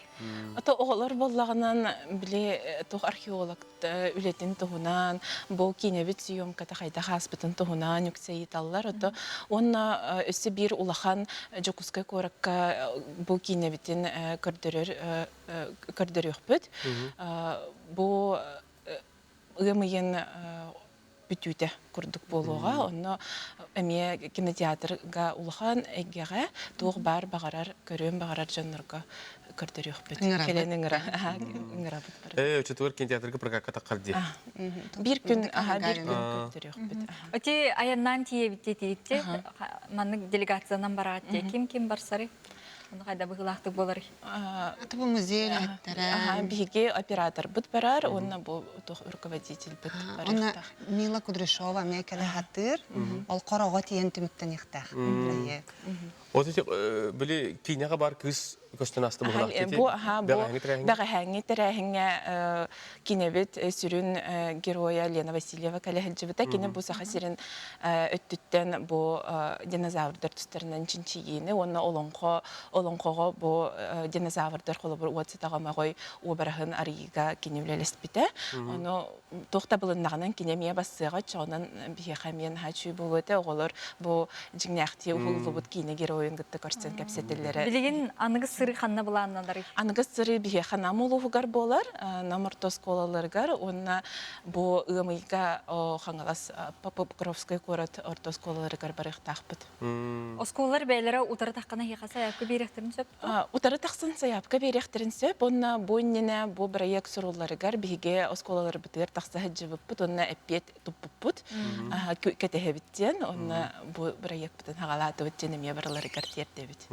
Ото оҕолор буоллаҕынан били туох археолог үлэтин туһунан, бу киинэбит съемката хайдах ааспытын туһунан үксэ ыйыталлар. Ото уонна өссө биир улахан Дьокуускай куоракка бу киинэбитин көрдөрөр көрдөрүөхпүт. Бу ыам ыйын бүтүүтэ курдук буолуоҕа. Онно эмиэ кинотеатрга улахан эйгэҕэ туох баар баҕарар, көрүөн баҕарар дьоннорго көрдөрүөхпүт. Кэлэн ыҥыра, ыҥырабыт. Ээ, оччотугар кинотеатрга прокакка таххар дии. Биир күн, биир күн көрдөрүөхпүт. Оти айаннаан тиийэбит диэтиитти, маннык делегациянан бараат дии. Ким-ким барсарый? Ону хайда быһыылаахтык буоларый? Бу музей үлэһиттэрэ. Биһиги операторбыт барар, уонна бу руководительбит барыахтаах. Мила Кудряшова эмиэ кэлэ сатыыр. Ол хороҕо тиийэн түмүктэниэхтээх проект. Вот эти били киинэҕэ бар кыыс көстөн аста быһыылаах. Бу аха бу бэҕэһээҥҥи тэрээһиҥҥэ кинэбит сүрүн геройа Лена Васильева кэлэ сылдьыбыта. Кини бу Саха сирин өттүттэн бу динозаврдар тустарынан чинчийиини уонна олоҥхо олоҥхоҕо бу динозаврдар холобур уот сытаҕамаҕой уобараһын арыйыыга кини үлэлэспитэ. Ону туох да булуннаҕынан кини эмиэ бассыаҕа оччоҕунан биһиэхэ эмиэ наһаа үчүгэй буолуо этэ оҕолор бу дьиҥнээхтии уһуллубут киинэ геройун кытта көрсөн кэпсэтэллэрэ Билигин аныгы сырыы. сыры ханна былаанналарый? Аныгыс сыры биһиэхэ Нам улууһугар буолар, Нам орто оскуолаларыгар уонна бу ыам ыйга Хаҥалас Покровскай куорат орто оскуолаларыгар барыахтаахпыт. Оскуолалар бэйэлэрэ утары таххана эһиэхэ сайаапка биэриэхтэрин сөп дуо? Утары тахсан сайаапка биэриэхтэрин сөп. Уонна бу иннинэ бу бырайыак сурулларыгар биһиги оскуолаларбытыгар тахса сылдьыбыппыт уонна эппиэт туппуппут. Кэтэһэбит диэн, уонна бу бырайыакпытын хаҕалаатыбыт диэн эмиэ барыларыгар тиэрдэбит.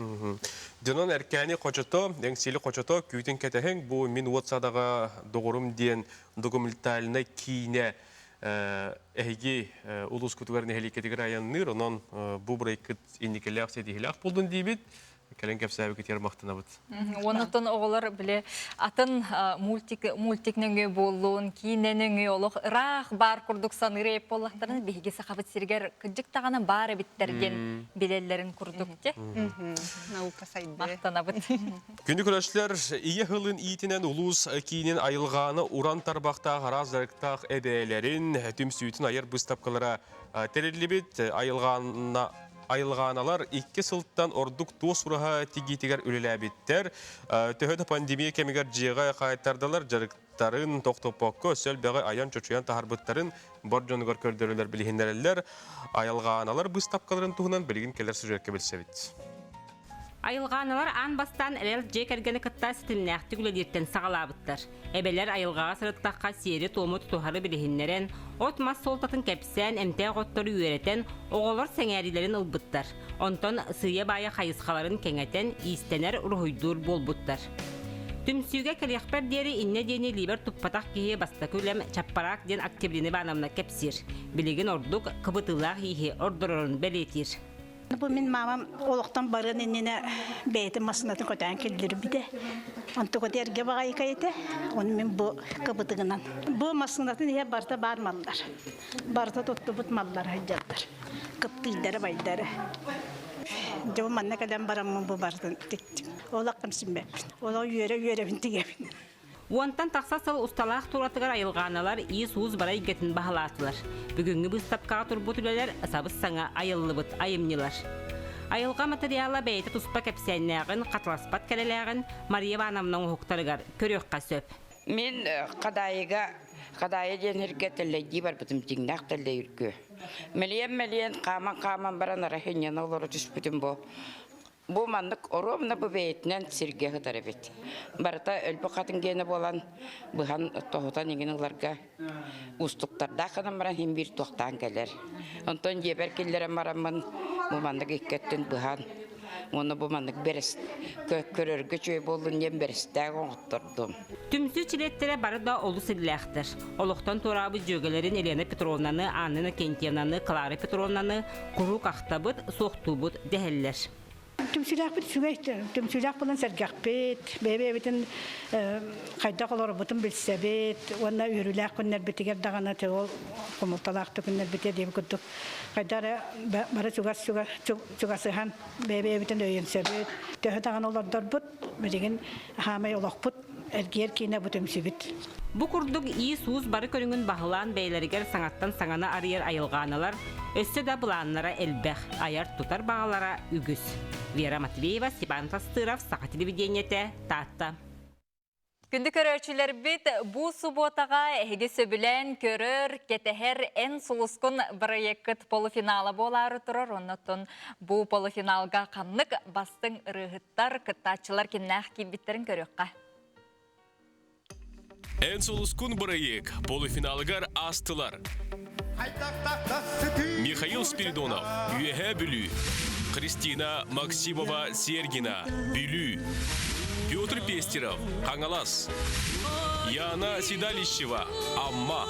Дьонон Эркээни хочото, Эҥсиэли хочото күүтүн кэтэһиҥ, бу мин уот садаҕа доҕорум диэн документальнай киинэ эһиги улуускутугар нэһилиэккитигэр айанныыр, онон бу бырайкыт инникилээх ситиһилээх буолдун диибит. Кэлэн кэпсээбиккитигэр махтанабыт. Оннуттан оҕолор били атын мультик мультик нөҥүө буоллун, киинэ нөҥүө олох ыраах баар курдук саныыр эбит буоллахтарына биһиги сахабыт сиригэр кырдьык даҕаны баар эбиттэр диэн билэллэрин курдук те. Наука сайды. Махтанабыт. Күнү көрөчлөр ийэ хылын иитинэн улуус киинин айылҕааны уран тарбахтаах араас дьарыктаах эбээлэрин түмсүүтүн айар быыстапкалара тэриллибит айылҕаана айылҕааналар икки сылтан ордук туос ураһа тигиитигэр үлэлээбиттэр. Төһө да пандемия кэмигэр дьиэҕэ хаайтардалар дьарыктарын тохтоппокко өссө элбэҕи айан-чочуйан таһарбыттарын бар дьонугар көрдөрөлөр билиһиннэрэллэр. Айылҕааналар быыстапкаларын туһунан билигин кэлэр сюжекка билсэбит. Айылҕааналар аан бастаан эрэл дьиэ кэргэни кытта ситимнээхтик үлэлииртэн саҕалаабыттар. Эбэлэр айылҕаҕа сырыттахха сиэри-туому тутуһары билиһиннэрэн, от-мас суолтатын кэпсээн, эмтээх оттору үөрэтэн, оҕолор сэҥээриилэрин ылбыттар. Онтон сыыйа-баайа хайысхаларын кэҥэтэн, иистэнэр, уруһуйдуур буолбуттар. Түмсүүгэ кэлиэхпэр диэри иннэ диэни илиибэр туппатах киһи бастакы үлэм Чаппараак диэн Октябрина Ивановна кэпсиир. Билигин ордук кыбытыылаах ииһи ордорорун бэлиэтиир. Бу мин мамам олохтон барыан иннинэ бэйэтин массыынатын көтөөн киллэрбитэ. Онтуката эргэ баҕайыка этэ. Ону мин бу кыбытыгынан. Бу массыынатын иһэ барыта баар маллар. Барыта туттубут маллар сылдьаллар. Кыптыйдара байдара. Дьэ бу манна кэлэн бараммын бу барытын тиктим. Олох симмэппин. Олох үөрэ-үөрэбин тигэбин. Уонтан тахса сыл усталаах туратыгар айылҕааналар иис-уус бара эйгэтин баһылаатылар. Бүгүҥҥү быыстапкаҕа турбут үлэлэр сабыс-саҥа айыллыбыт айымньылар. Айылҕа материала бэйэтэ туспа кэпсээннээҕин, хатыласпат кэрэлээҕин Мария Ивановна оҥоһуктарыгар көрүөххэ сөп. Мин Хадаайыга Хадаайы диэн сиргэ тэллэйдии барбытым дьиҥнээх тэллэй үргүө. Мэлийэн-мэлийэн хааман-хааман баран арай сынньана олоро түспүтүм бу Бу маннык оруобуна бу бэйэтинэн сиргэ сытар эбит. Барыта өлбүт хатыҥ гиэнэ буолан быһан тоһутан иҥин ыларга уустуктардаах гынан баран иһин биир туохтаан кэлэр. Онтон дьиэбэр киллэрэн бараммын бу маннык икки өттүн быһан уонна бу маннык бэрэс көрөргө үчүгэй буоллун диэн бэрэстээх оҥоттордум. Түмсүү чилиэттэрэ бары да олус иллээхтэр. Олохтон туораабыт дьүөгэлэрин Елена Петровнаны, Анна Иннокентьевнаны, Клара Петровнаны куруук ахтабыт, суохтуубут дэһэллэр. Түмсүүлээхпит үчүгэй, түмсүүлээх буолан сэргэхпит, бэйэ-бэйэбитин хайдах олорбутун билсэбит уонна үөрүүлээх күннэрбитигэр даҕаны ол хомолтолоох да күннэрбитигэр диэбит курдук хайдах эрэ бары чугас чугасыһан бэйэ-бэйэбитин өйөнсөбүт. Төһө даҕаны олордорбут, билигин хаамай олохпут эргиэр киинэ бу түмсүбүт. Бу курдук иис-уус бары көрүҥүн баһылаан бэйэлэригэр саҥаттан саҥаны арыйар айылҕааналар өссө да былааннара элбэх, айар-тутар баҕалара үгүс. Вера Матвеева, Степан Тастыров, Саха телевидениетэ, Таатта. Күндү көрөөччүлэрбит, бу субуотаҕа эһиги сөбүлээн көрөр, кэтэһэр Эн сулускун бырайыаккыт полуфинала буолаары турар. Оннуттан бу полуфиналга ханнык бастыҥ ырыаһыт Тар кыттааччылар кимнээх киирбиттэрин көрүөххэ. Эн сулускун бырайыак полуфиналыгар аастылар. Михаил Спиридонов, Үөһээ Бүлүү, Христина Максимова Сергина, Бүлүү, Петр Пестеров, Хаҥалас, Яна Седалищева, Амма,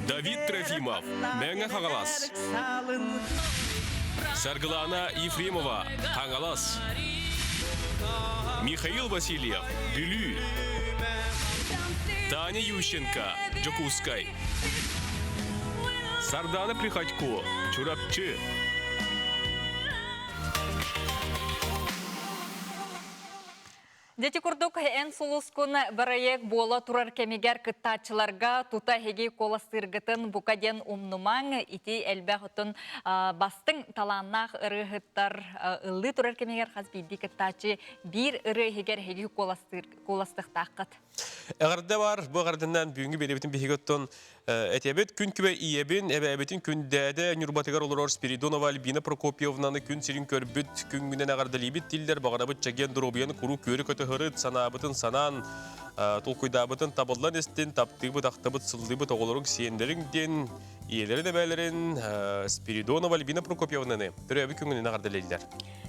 Давид Трофимов, Мэҥэ Хаҥалас, Саргылана Ефремова, Хаҥалас. Михаил Васильев, Бүлүү. Таня Ющенко, Дьокуускай. Сардана Приходько, Чурапчы. Дети курдук эн сулускун бырайыак буола турар кэмигэр кыттааччыларга тута эһиги куоластыыргытын бука диэн умнумаҥ. Ити элбэх отун бастыҥ талааннаах ырыаһыттар ыллыы турар кэмигэр хас биирдии кыттааччы биир ырыа иһигэр эһиги куоластыахтааххыт. Эҕэрдэ бар, бу эҕэрдэнэн бүгүҥҥү биэрэбитин биһиги оттон этебит күн күбэ ийэбин, эбээбитин күндээдэ Ньурбатыгар олорор Спиридонова Альбина Прокопьевнаны күн сирин көрбүт күҥҥүнэн эҕэрдэлиибит тиллэр баҕарабыт чэгиэн доруобуйаны куруук күөрү көтөһөрүт, санаабытын санаан, толкуйдаабытын табыллан истин, таптыыбыт, ахтабыт, сыллыыбыт оҕолоруҥ сиэннэриҥ диэн ийэлэрин эбээлэрин Спиридонова Альбина Прокопьевнаны төрөөбүт күҥҥүнэн эҕэрдэлииллэр.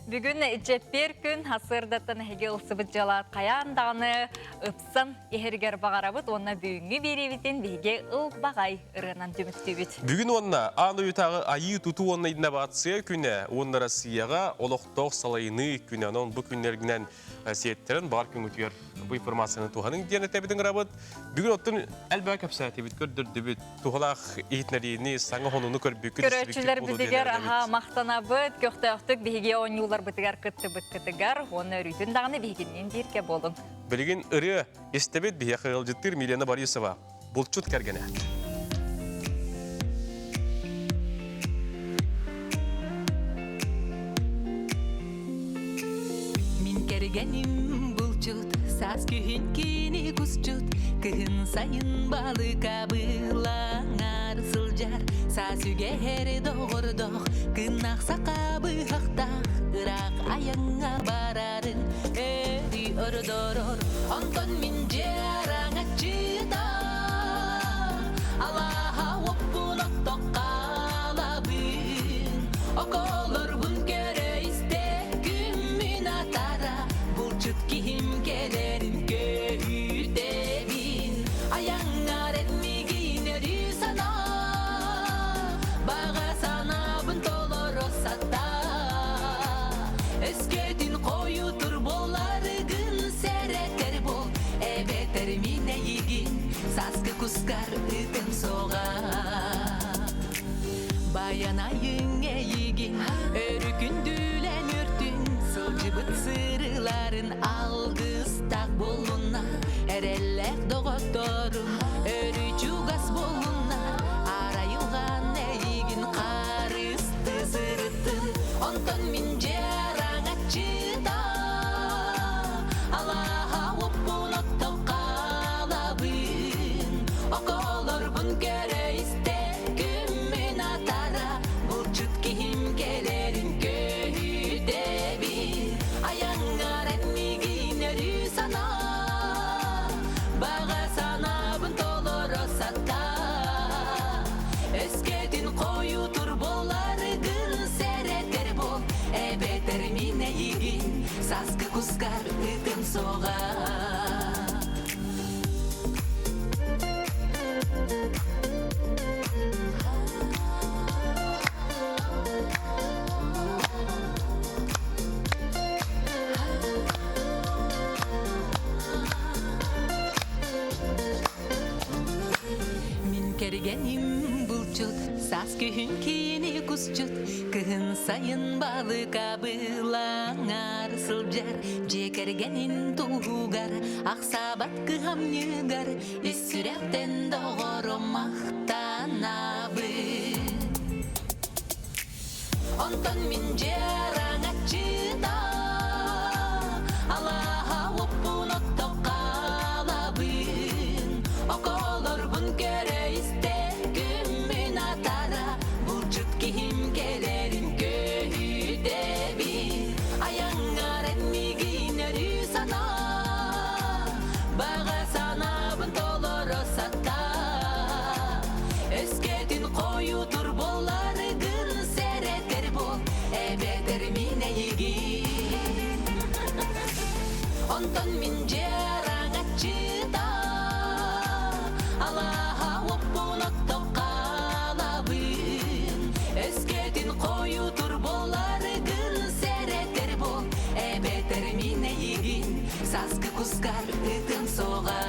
Бүгүн чэппиэр күн сарсыардаттан эһиги ылсыбыт дьыалаат хайаан даҕаны ыпсан иһэригэр баҕарабыт уонна бүгүҥҥү биэриибитин биһиги ылбаҕай ырыанан түмүктүүбүт. Бүгүн уонна аан дойдутааҕы айыы тутуу уонна инновация күнэ уонна Россияҕа олохтоох салайыныы күнэ. Онон бу күннэргинэн сиэттэрэн баар күҥҥүтүгэр бу информацияны туһаныҥ диэн этэбит ыҥырабыт. Бүгүн оттон элбэх кэпсээтибит, көрдөрдүбүт, туһалаах иһитинэриини, саҥа хонууну көрбүккүт, Көрөөччүлэрбитигэр аха махтанабыт, көхтөөхтүк биһиги оонньууларбытыгар кыттыбыккытыгар уонна өрүүтүн даҕаны биһигинниин бииргэ буолуҥ. Билигин ырыа истэбит биһиэхэ ыалдьыттыыр Милена Борисова, булчут кэргэнэ. Мин кэргэним булчут, саас күһүн кини кусчут, кыһын сайын балыка былаҥар сылдьар, саас үгэһэр доҕордох, кыннах саха быһахтаах, ыраах айаҥҥа барарын өрүү ордорор. Онтон мин дьиэ араҥаччыта Алааһа уоппун оттон хаалабын, Околорбун көрө-истэ күммүн атара, Булчут киһим кэлэрин көһүтэбин. Айаҥҥар эн миигин өрүү санаа, Баҕа санаабын толоро сатаа. Өскөтүн хойутур буоларгын сэрэтэр буол, Эбэтэр мин эйигин сааскы кускар ытым суоҕа. Байанайыҥ эйигин өрүкүндүлэн үртүн, сылдьыбыт сырыыларын алгыстаах буоллунна, эрэллээх доҕотторум өрүү чугас буоллунна, арайылҕан эйигин харысты сырыттын, онтон мин дьиэ араҥаччыта Алааһа уоппун оттон хаалабын, Околорбун көрө-истэ күммүн атара, Булчут киһим кэлэрин көһүтэбин. Айаҥҥар эн миигин өрүү санаа, Баҕа санаабын толоро сатаа. Өскөтүн хойутур буоларгын сэрэтэр буол, Эбэтэр мин эйигин Сааскы кускар ытым суоҕа. Мин кэргэним булчут, саас күһүн киини кусчут, кыһын сайын балык абылаҥар сылдьар, дьиэ кэргэнин туһугар, ахсаабат кыһамньыгар, ис сүрэхтэн доҕорум махтанабын. Онтон мин дьиэ араҥаччыта Алааһа уоппун оттон хаалабын Околорбун көрө-истэ күммүн атара Булчут киһим кэлэрин көһүтэбин Айаҥҥар эн миигин өрүү санаа Баҕа санаабын толоро сатаа Өскөтүн хойутур буоларгын сэрэтэр буол, эбэтэр мин эйигин. Онтон мин дьиэ араҥаччыта, алааһа уоппун оттон хаалабын. Өскөтүн хойутур буоларгын сэрэтэр буол, эбэтэр мин эйигин сааскы кускар ытым суоҕа.